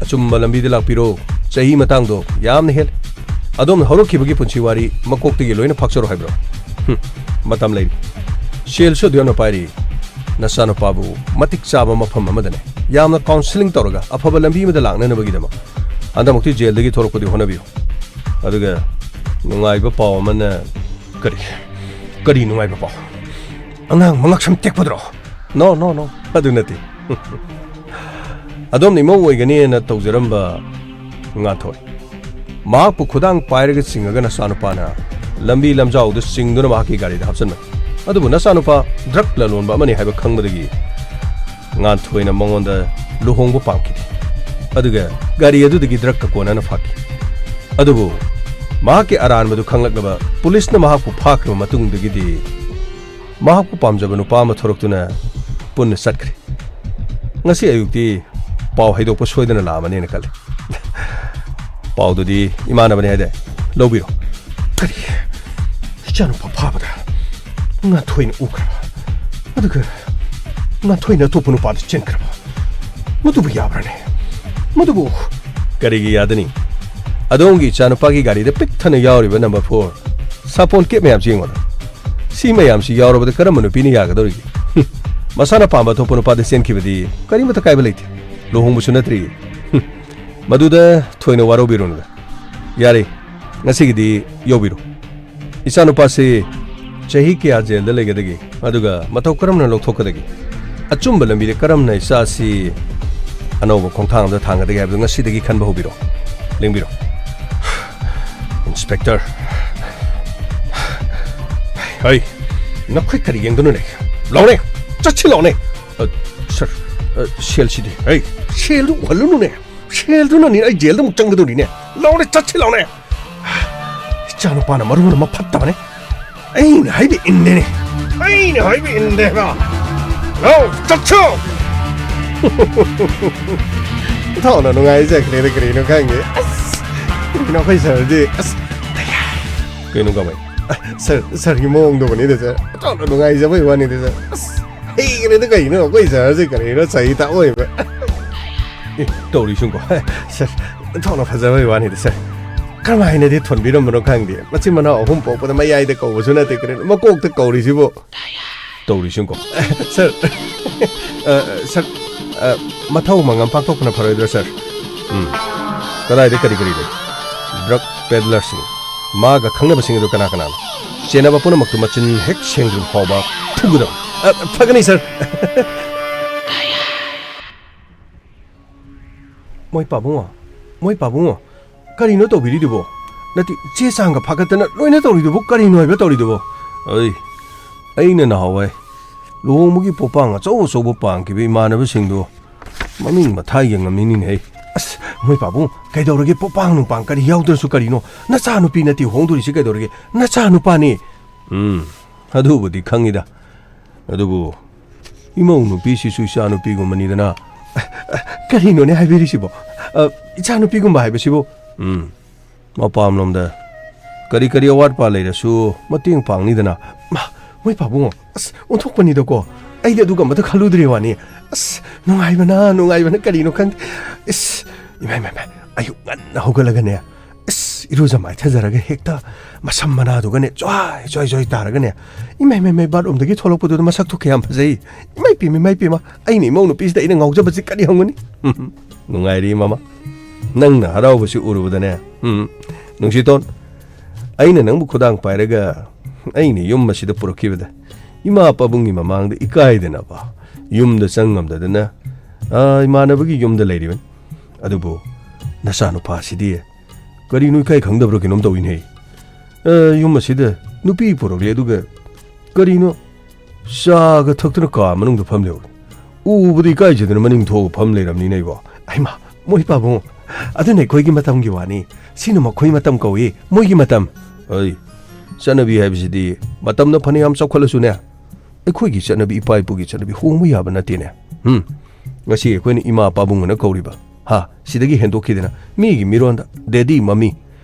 "ꯑꯆꯨꯝꯕ ꯂꯝꯕꯤꯗ ꯂꯥꯛꯄꯤꯔꯣ, ꯆꯍꯤ ꯃꯇꯥꯡꯗꯣ ꯌꯥꯝꯅ ꯍꯦꯜꯂꯦ꯫ ꯑꯗꯣꯝꯅ ꯍꯧꯔꯛꯈꯤꯕꯒꯤ ꯄꯨꯟꯁꯤ ꯋꯥꯔꯤ ꯃꯀꯣꯛꯇꯒꯤ ꯂꯣꯏꯅ ꯐꯥꯛꯆꯔꯣ ꯍꯥꯏꯕ꯭ꯔꯣ? ꯍꯨꯝ, ꯃꯇꯝ ꯂꯩꯔꯤ꯫ ꯁꯦꯜꯁꯨ ꯑꯗꯨ ꯌꯥꯝꯅ ꯄꯥꯏꯔꯤ꯫ ꯅꯆꯥꯅꯨꯄꯥꯕꯨ ꯃꯇꯤꯛ ꯆꯥꯕ ꯃꯐꯝ ꯑꯃꯗꯅꯦ ꯌꯥꯝꯅ ꯀꯥꯎꯟꯁꯤꯂꯤꯡ ꯇꯧꯔꯒ ꯑꯐꯕ ꯂꯝꯕꯤ ꯑꯃꯗ ꯂꯥꯛꯅꯅꯕꯒꯤꯗꯃꯛ ꯍꯟꯗꯛꯃꯛꯇꯤ ꯖꯦꯜꯗꯒꯤ ꯊꯣꯛꯂꯛꯄꯗꯤ ꯍꯣꯠꯅꯕꯤꯌꯨ꯫ ꯑꯗꯨꯒ ꯅꯨꯡꯉꯥꯏꯕ ꯄꯥꯎ ꯑꯃꯅ, ꯀꯔꯤ? ꯀꯔꯤ ꯅꯨꯡꯉꯥꯏꯕ ꯄꯥꯎ? ꯑꯉꯥꯡ ꯃꯉꯛꯁꯝ ꯇꯦꯛꯄꯗꯨꯔꯣ? ꯅꯣ, ꯅꯣ, ꯅꯣ, ꯑꯗꯨ ꯅꯠꯇꯦ꯫ ꯑꯗꯣꯝꯅ ꯏꯃꯧ ꯑꯣꯏꯒꯅꯤꯅ ꯇꯧꯖꯔꯝꯕ ꯉꯥꯟꯊꯣꯏ, ꯃꯍꯥꯛꯄꯨ ꯈꯨꯗꯥꯡ ꯄꯥꯏꯔꯒ ꯆꯤꯡꯉꯒ ꯅꯆꯥꯅꯨꯄꯥꯅ ꯂꯝꯕꯤ ꯂꯝꯖꯥꯎꯗ ꯆꯤꯡꯗꯨꯅ ꯃꯍꯥꯛꯀꯤ ꯒꯥꯔꯤꯗ ꯍꯥꯞꯆꯤꯟꯕꯅꯤ꯫ ꯑꯗꯨꯕꯨ ꯅꯆꯥꯅꯨꯄꯥ ꯗ꯭ꯔꯒ ꯂꯂꯣꯟꯕ ꯑꯃꯅꯤ ꯍꯥꯏꯕ ꯈꯪꯕꯗꯒꯤ ꯉꯥꯟꯊꯣꯏꯅ ꯃꯉꯣꯟꯗ ꯂꯨꯍꯣꯡꯕ ꯄꯥꯝꯈꯤꯗꯦ꯫ ꯑꯗꯨꯒ ꯒꯥꯔꯤ ꯑꯗꯨꯗꯒꯤ ꯗ꯭ꯔꯒꯀ ꯀꯣꯟꯅꯅ ꯐꯥꯈꯤ꯫ ꯑꯗꯨꯕꯨ ꯃꯍꯥꯛꯀꯤ ꯑꯔꯥꯟꯕꯗꯨ ꯈꯪꯂꯛꯂꯕ ꯄꯨꯂꯤꯁꯅ ꯃꯍꯥꯛꯄꯨ ꯐꯥꯈ꯭ꯔꯕ ꯃꯇꯨꯡꯗꯒꯤꯗꯤ ꯃꯍꯥꯛꯄꯨ ꯄꯥꯝꯖꯕ ꯅꯨꯄꯥ ꯑꯃ ꯊꯣꯔꯛꯇꯨꯅ ꯄꯨꯟꯅ ꯆꯠꯈ꯭ꯔꯦ꯫ ꯉꯁꯤ ꯑꯌꯨꯛꯇꯤ ꯄꯥꯎ ꯍꯩꯗꯣꯛꯄ ꯁꯣꯏꯗꯅ ꯂꯥꯛꯑꯃꯅꯦꯅ ꯈꯜꯂꯤ꯫ ꯄꯥꯎꯗꯨꯗꯤ ꯏꯃꯥꯟꯅꯕꯅꯦ ꯍꯥꯏꯗꯥꯏ? ꯂꯧꯕꯤꯔꯣ꯫ ꯀꯔꯤ? ꯏꯆꯥꯅꯨꯄꯥ ꯐꯥꯕꯗ ꯉꯥꯟꯊꯣꯏꯅ ꯎꯈ꯭ꯔꯕ? ꯑꯗꯨꯒ ꯉꯥꯟꯊꯣꯏꯅ ꯑꯇꯣꯞꯄ ꯅꯨꯄꯥꯗ ꯆꯦꯟꯈ꯭ꯔꯕ? ꯃꯗꯨꯕꯨ ꯌꯥꯕ꯭ꯔꯅꯦ? ꯃꯗꯨꯕꯨ ꯀꯔꯤꯒꯤ ꯌꯥꯗꯅꯤ? ꯑꯗꯣꯝꯒꯤ ꯏꯆꯥꯅꯨꯄꯥꯒꯤ ꯒꯥꯔꯤꯗ ꯄꯤꯛ ꯊꯟꯅ ꯌꯥꯎꯔꯤꯕ ꯅꯝꯕꯔ ꯐꯣꯔ ꯁꯥꯄꯣꯟ ꯀꯦꯞ ꯃꯌꯥꯝꯁꯤ ꯌꯦꯡꯉꯣꯗ꯫ ꯁꯤ ꯃꯌꯥꯝꯁꯤ ꯌꯥꯎꯔꯕꯗ ꯀꯔꯝꯕ ꯅꯨꯄꯤꯅ ꯌꯥꯒꯗꯧꯔꯤꯒꯦ? ꯍꯨꯝ, ꯃꯁꯥꯅ ꯄꯥꯝꯕ ꯑꯇꯣꯞꯄ ꯅꯨꯄꯥꯗ ꯆꯦꯟꯈꯤꯕꯗꯤ ꯀꯔꯤꯃꯠꯇ ꯀꯥꯏꯕ ꯂꯩꯇꯦ꯫ ꯂꯨꯍꯣꯡꯕꯁꯨ ꯅꯠꯇ꯭ꯔꯤ꯫ ꯍꯨꯝ, ꯃꯗꯨꯗ ꯊꯣꯏꯅ ꯋꯥꯔꯧꯕꯤꯔꯨꯅꯨꯗ꯫ ꯌꯥꯔꯦ, ꯉꯁꯤꯒꯤꯗꯤ ꯌꯧꯕꯤꯔꯣ꯫ ꯏꯆꯥꯅꯨꯄꯥꯁꯤ ꯆꯍꯤ ꯀꯌꯥ ꯖꯦꯜꯗ ꯂꯩꯒꯗꯒꯦ? ꯑꯗꯨꯒ ꯃꯇꯧ ꯀꯔꯝꯅ ꯂꯧꯊꯣꯛꯀꯗꯒꯦ? ꯑꯆꯨꯝꯕ ꯂꯝꯕꯤꯗ ꯀꯔꯝꯅ ꯏꯆꯥꯁꯤ ꯑꯅꯧꯕ ꯈꯣꯡꯊꯥꯡ ꯑꯃꯗ ꯊꯥꯡꯒꯗꯒꯦ ꯍꯥꯏꯕꯗꯨ ꯉꯁꯤꯗꯒꯤ ꯈꯟꯕ ꯍꯧꯕꯤꯔꯣ꯫ ꯂꯦꯡꯕꯤꯔꯣ꯫ ꯏꯟꯁꯄꯦꯛꯇꯔ꯫ ꯍꯩ, ꯅꯈꯣꯏ ꯀꯔꯤ ꯌꯦꯡꯗꯨꯅ ꯂꯩ? ꯂꯥꯎꯅꯦ, ꯆꯠꯁꯤ ꯂꯥꯎꯅꯦ꯫ ꯑ, ꯁꯥꯔ, ꯑ, ꯁꯦꯜꯁꯤꯗꯤ? ꯍꯩ, ꯁꯦꯜꯗꯨ ꯎꯍꯜꯂꯨꯅꯨꯅꯦ꯫ ꯁꯦꯜꯗꯨꯅꯅꯤ ꯑꯩ ꯖꯦꯜꯗ ꯑꯃꯨꯛ ꯆꯪꯒꯗꯧꯔꯤꯅꯦ꯫ ꯂꯥꯎꯅꯦ, ꯆꯠꯁꯤ ꯂꯥꯎꯅꯦ꯫ ꯏꯆꯥꯅꯨꯄꯥꯅ ꯃꯔꯣꯟ ꯑꯃ ꯐꯠꯇꯕꯅꯦ꯫ ꯑꯩꯅ ꯍꯥꯏꯕ ꯏꯟꯗꯦꯅꯦ꯫ ꯑꯩꯅ ꯍꯥꯏꯕ ꯏꯟꯗꯦꯕ꯫ ꯂꯥꯎ, ꯆꯠꯁꯣ꯫ ꯊꯥꯎꯅ ꯅꯨꯡꯉꯥꯏꯖꯈ꯭ꯔꯦꯗ, ꯀꯔꯤꯅꯣ ꯈꯪꯗꯦ꯫ ꯑꯁ, ꯀꯔꯤꯅꯣ ꯑꯩꯈꯣꯏ ꯁꯥꯔꯗꯤ? ꯑꯁ, ꯀꯩꯅꯣ ꯀꯃꯥꯏ? ꯁꯥꯔ, ꯁꯥꯔꯒꯤ ꯃꯑꯣꯡꯗꯨꯕꯨꯅꯤꯗ, ꯁꯥꯔ꯫ ꯊꯥꯎꯅ ꯅꯨꯡꯉꯥꯏꯖꯕꯩ ꯋꯥꯅꯤꯗ, ꯁꯥꯔ꯫ ꯑꯁ, ꯍꯩꯈ꯭ꯔꯦꯗ ꯀꯩꯅꯣ ꯑꯩꯈꯣꯏ ꯁꯥꯔꯁꯦ, ꯀꯔꯤꯅꯣ ꯆꯍꯤ ꯇꯥꯛꯑꯣꯏꯕ꯫ ꯑꯦ, ꯇꯧꯔꯤꯁꯤꯡꯀꯣ꯫ ꯁꯥꯔ, ꯊꯥꯎꯅ ꯐꯖꯕꯩ ꯋꯥꯅꯤꯗ, ꯁꯥꯔ꯫ ꯀꯔꯝꯍꯥꯏꯅꯗꯤ ꯊꯣꯟꯕꯤꯔꯝꯕꯅꯣ ꯈꯪꯗꯦ꯫ ꯃꯆꯤꯟ ꯃꯅꯥꯎ ꯑꯍꯨꯝ ꯄꯣꯛꯄꯗ ꯃꯌꯥꯏꯗ ꯀꯧꯕꯁꯨ ꯅꯠꯇꯦ, ꯀꯔꯤꯅꯣ ꯃꯀꯣꯛꯇ ꯀꯧꯔꯤꯁꯤꯕꯨ? ꯇꯧꯔꯤꯁꯤꯡꯀꯣ꯫ ꯁꯥꯔ, ꯑ, ꯁꯥꯔ, ꯑ, ꯑ, ꯃꯊꯧ ꯃꯉꯝ ꯄꯥꯡꯊꯣꯛꯄꯅ ꯐꯔꯣꯏꯗ꯭ꯔꯥ, ꯁꯥꯔ? ꯎꯝ꯫ ꯀꯗꯥꯏꯗ ꯀꯔꯤ ꯀꯔꯤ ꯂꯩ? ꯗ꯭ꯔꯒ ꯄꯦꯗꯂꯔꯁꯤꯡ, ꯃꯥꯒ ꯈꯪꯅꯕꯁꯤꯡ ꯑꯗꯨ ꯀꯅꯥ ꯀꯅꯥꯅꯣ? ꯆꯦꯟꯅꯕ ꯄꯨꯝꯅꯃꯛꯇꯨ ꯃꯆꯤꯟ ꯍꯦꯛ ꯁꯦꯡꯗ꯭ꯔꯤꯕ ꯐꯥꯎꯕ ꯐꯨꯒꯗꯕ꯫ ꯑ, ꯐꯒꯅꯤ, ꯁꯥꯔ꯫ ꯃꯣꯏ ꯄꯥꯕꯨꯡꯉꯣ, ꯃꯣꯏ ꯄꯥꯕꯨꯡꯉꯣ, ꯀꯔꯤꯅꯣ ꯇꯧꯕꯤꯔꯤꯗꯨꯕꯣ? ꯅꯠꯇꯦ, ꯆꯦ ꯆꯥꯡꯒ ꯐꯥꯒꯠꯇꯅ ꯂꯣꯏꯅ ꯇꯧꯔꯤꯗꯨꯕꯨ ꯀꯔꯤꯅꯣ ꯍꯥꯏꯕ ꯇꯧꯔꯤꯗꯨꯕꯣ? ꯑꯩ, ꯑꯩꯅ ꯅꯍꯥꯟꯋꯥꯏ ꯂꯨꯍꯣꯡꯕꯒꯤ ꯄꯣꯄꯥꯡ ꯑꯆꯧ ꯑꯆꯧꯕ ꯄꯥꯡꯈꯤꯕ ꯏꯃꯥꯟꯅꯕꯁꯤꯡꯗꯣ ꯃꯃꯤꯡ ꯃꯊꯥ ꯌꯦꯡꯉꯝꯃꯤꯅꯤꯅꯦ ꯑꯩ꯫ ꯑꯁ, ꯃꯣꯏ ꯄꯥꯕꯨꯡ, ꯀꯩꯗꯧꯔꯒꯦ? ꯄꯣꯄꯥꯡ ꯅꯨꯡꯄꯥꯡ ꯀꯔꯤ ꯌꯥꯎꯗ꯭ꯔꯁꯨ ꯀꯔꯤꯅꯣ? ꯅꯆꯥꯅꯨꯄꯤ ꯅꯠꯇꯦ ꯍꯣꯡꯗꯣꯔꯤꯁꯤ ꯀꯩꯗꯧꯔꯒꯦ? ꯅꯆꯥꯅꯨꯄꯥꯅꯤ꯫ ꯎꯝ, ꯑꯗꯨꯕꯨꯗꯤ ꯈꯪꯉꯤꯗ꯫ ꯑꯗꯨꯕꯨ ꯏꯃꯧ ꯅꯨꯄꯤꯁꯤꯁꯨ ꯏꯆꯥ ꯅꯨꯄꯤꯒꯨꯝꯕꯅꯤꯗꯅ꯫ ꯀꯔꯤꯅꯣꯅꯦ ꯍꯥꯏꯕꯤꯔꯤꯁꯤꯕꯣ? ꯑ, ꯏꯆꯥ ꯅꯨꯄꯤꯒꯨꯝꯕ ꯍꯥꯏꯕꯁꯤꯕꯨ? ꯎꯝ, ꯃꯄꯥꯝꯂꯣꯝꯗ ꯀꯔꯤ ꯀꯔꯤ ꯑꯋꯥꯠ ꯑꯄꯥ ꯂꯩꯔꯁꯨ ꯃꯇꯦꯡ ꯄꯥꯡꯅꯤꯗꯅ꯫ ꯃꯥ, ꯃꯣꯏ ꯄꯥꯕꯨꯡꯉꯣ, ꯑꯁ, ꯑꯣꯟꯊꯣꯛꯄꯅꯤꯗꯀꯣ꯫ ꯑꯩꯗꯤ ꯑꯗꯨꯒ ꯑꯃꯇ ꯈꯜꯂꯨꯗ꯭ꯔꯦ ꯋꯥꯅꯤ꯫ ꯑꯁ, ꯅꯨꯡꯉꯥꯏꯕꯅ, ꯅꯨꯡꯉꯥꯏꯕꯅ ꯀꯔꯤꯅꯣ ꯈꯪꯗꯦ꯫ ꯏꯁ, ꯏꯃꯥꯏ, ꯏꯃꯥꯏ, ꯏꯃꯥꯏ, ꯑꯌꯨꯛ ꯉꯟꯅ ꯍꯧꯒꯠꯂꯒꯅꯦ, ꯏꯁ, ꯏꯔꯨꯖ ꯃꯥꯏꯊꯖꯔꯒ ꯍꯦꯛꯇ ꯃꯁꯝ ꯃꯅꯥꯗꯨꯒꯅꯦ ꯖ꯭ꯋꯥꯏ, ꯖ꯭ꯋꯥꯏ, ꯖ꯭ꯋꯥꯏ ꯇꯥꯔꯒꯅꯦ, ꯏꯃꯥꯏ, ꯏꯃꯥꯏ, ꯏꯃꯥꯏ, ꯕꯥꯠꯔꯨꯝꯗꯒꯤ ꯊꯣꯛꯂꯛꯄꯗꯨꯗ ꯃꯁꯛꯇꯣ ꯀꯌꯥꯝ ꯐꯖꯩ꯫ ꯏꯃꯥꯏ ꯄꯦꯝꯃ, ꯏꯃꯥꯏ ꯄꯦꯝꯃ, ꯑꯩꯅ ꯏꯃꯧ ꯅꯨꯄꯤꯁꯤꯗ ꯑꯩꯅ ꯉꯥꯎꯖꯕꯁꯤ ꯀꯔꯤ ꯍꯪꯒꯅꯤ? ꯅꯨꯡꯉꯥꯏꯔꯤ, ꯃꯃꯥ꯫ ꯅꯪꯅ ꯍꯔꯥꯎꯕꯁꯤ ꯎꯔꯨꯕꯗꯅꯦ, ꯎꯝ, ꯅꯨꯡꯁꯤꯇꯣꯟ, ꯑꯩꯅ ꯅꯪꯕꯨ ꯈꯨꯗꯥꯡ ꯄꯥꯏꯔꯒ ꯑꯩꯅ ꯌꯨꯝ ꯑꯁꯤꯗ ꯄꯨꯔꯛꯈꯤꯕꯗ ꯏꯃꯥ ꯄꯥꯕꯨꯡꯒꯤ ꯃꯃꯥꯡꯗ ꯏꯀꯥꯏꯗꯅꯕ ꯌꯨꯝꯗ ꯆꯪꯉꯝꯗꯗꯅ, ꯑ, ꯏꯃꯥꯟꯅꯕꯒꯤ ꯌꯨꯝꯗ ꯂꯩꯔꯤꯕꯅꯤ꯫ ꯑꯗꯨꯕꯨ ꯅꯆꯥꯅꯨꯄꯥꯁꯤꯗꯤ ꯀꯔꯤꯅꯣ ꯏꯀꯥꯏ ꯈꯪꯗꯕ꯭ꯔꯥ ꯀꯩꯅꯣꯝ ꯇꯧꯏꯅꯦ꯫ ꯑ, ꯌꯨꯝ ꯑꯁꯤꯗ ꯅꯨꯄꯤ ꯄꯨꯔꯛꯂꯦ, ꯑꯗꯨꯒ ꯀꯔꯤꯅꯣ ꯆꯥꯒ ꯊꯛꯇꯨꯅ ꯀꯥ ꯃꯅꯨꯡꯗ ꯐꯝ ꯂꯩꯍꯧꯔꯦ꯫ ꯎꯕꯗ ꯏꯀꯥꯏꯖꯗꯅ ꯃꯅꯤꯡ ꯊꯣꯛꯑꯒ ꯐꯝ ꯂꯩꯔꯝꯅꯤꯅꯦ ꯑꯩꯕꯣ꯫ ꯍꯩꯃꯥ, ꯃꯣꯏ ꯄꯥꯕꯨꯡ, ꯑꯗꯨꯅ ꯑꯩꯈꯣꯏꯒꯤ ꯃꯇꯝꯒꯤ ꯋꯥꯅꯤ꯫ ꯁꯤꯅ ꯃꯈꯣꯏ ꯃꯇꯝ ꯀꯧꯏ, ꯃꯣꯏꯒꯤ ꯃꯇꯝ꯫ ꯑꯩ, ꯆꯠꯅꯕꯤ ꯍꯥꯏꯕꯁꯤꯗꯤ ꯃꯇꯝꯅ ꯐꯅꯌꯥꯝ ꯆꯥꯎꯈꯠꯂꯁꯨꯅꯦ, ꯑꯩꯈꯣꯏꯒꯤ ꯆꯠꯅꯕꯤ, ꯏꯄꯥ ꯏꯄꯨꯒꯤ ꯆꯠꯅꯕꯤ ꯍꯣꯡꯕ ꯌꯥꯕ ꯅꯠꯇꯦꯅꯦ꯫ ꯎꯝ, ꯉꯁꯤ ꯑꯩꯈꯣꯏꯅ ꯏꯃꯥ ꯄꯥꯕꯨꯡ ꯑꯅ ꯀꯧꯔꯤꯕ, ꯍꯥ, ꯁꯤꯗꯒꯤ ꯍꯦꯟꯗꯣꯛꯈꯤꯗꯅ ꯃꯤꯒꯤ ꯃꯤꯔꯣꯟꯗ ꯗꯦꯗꯤ, ꯃꯃꯤ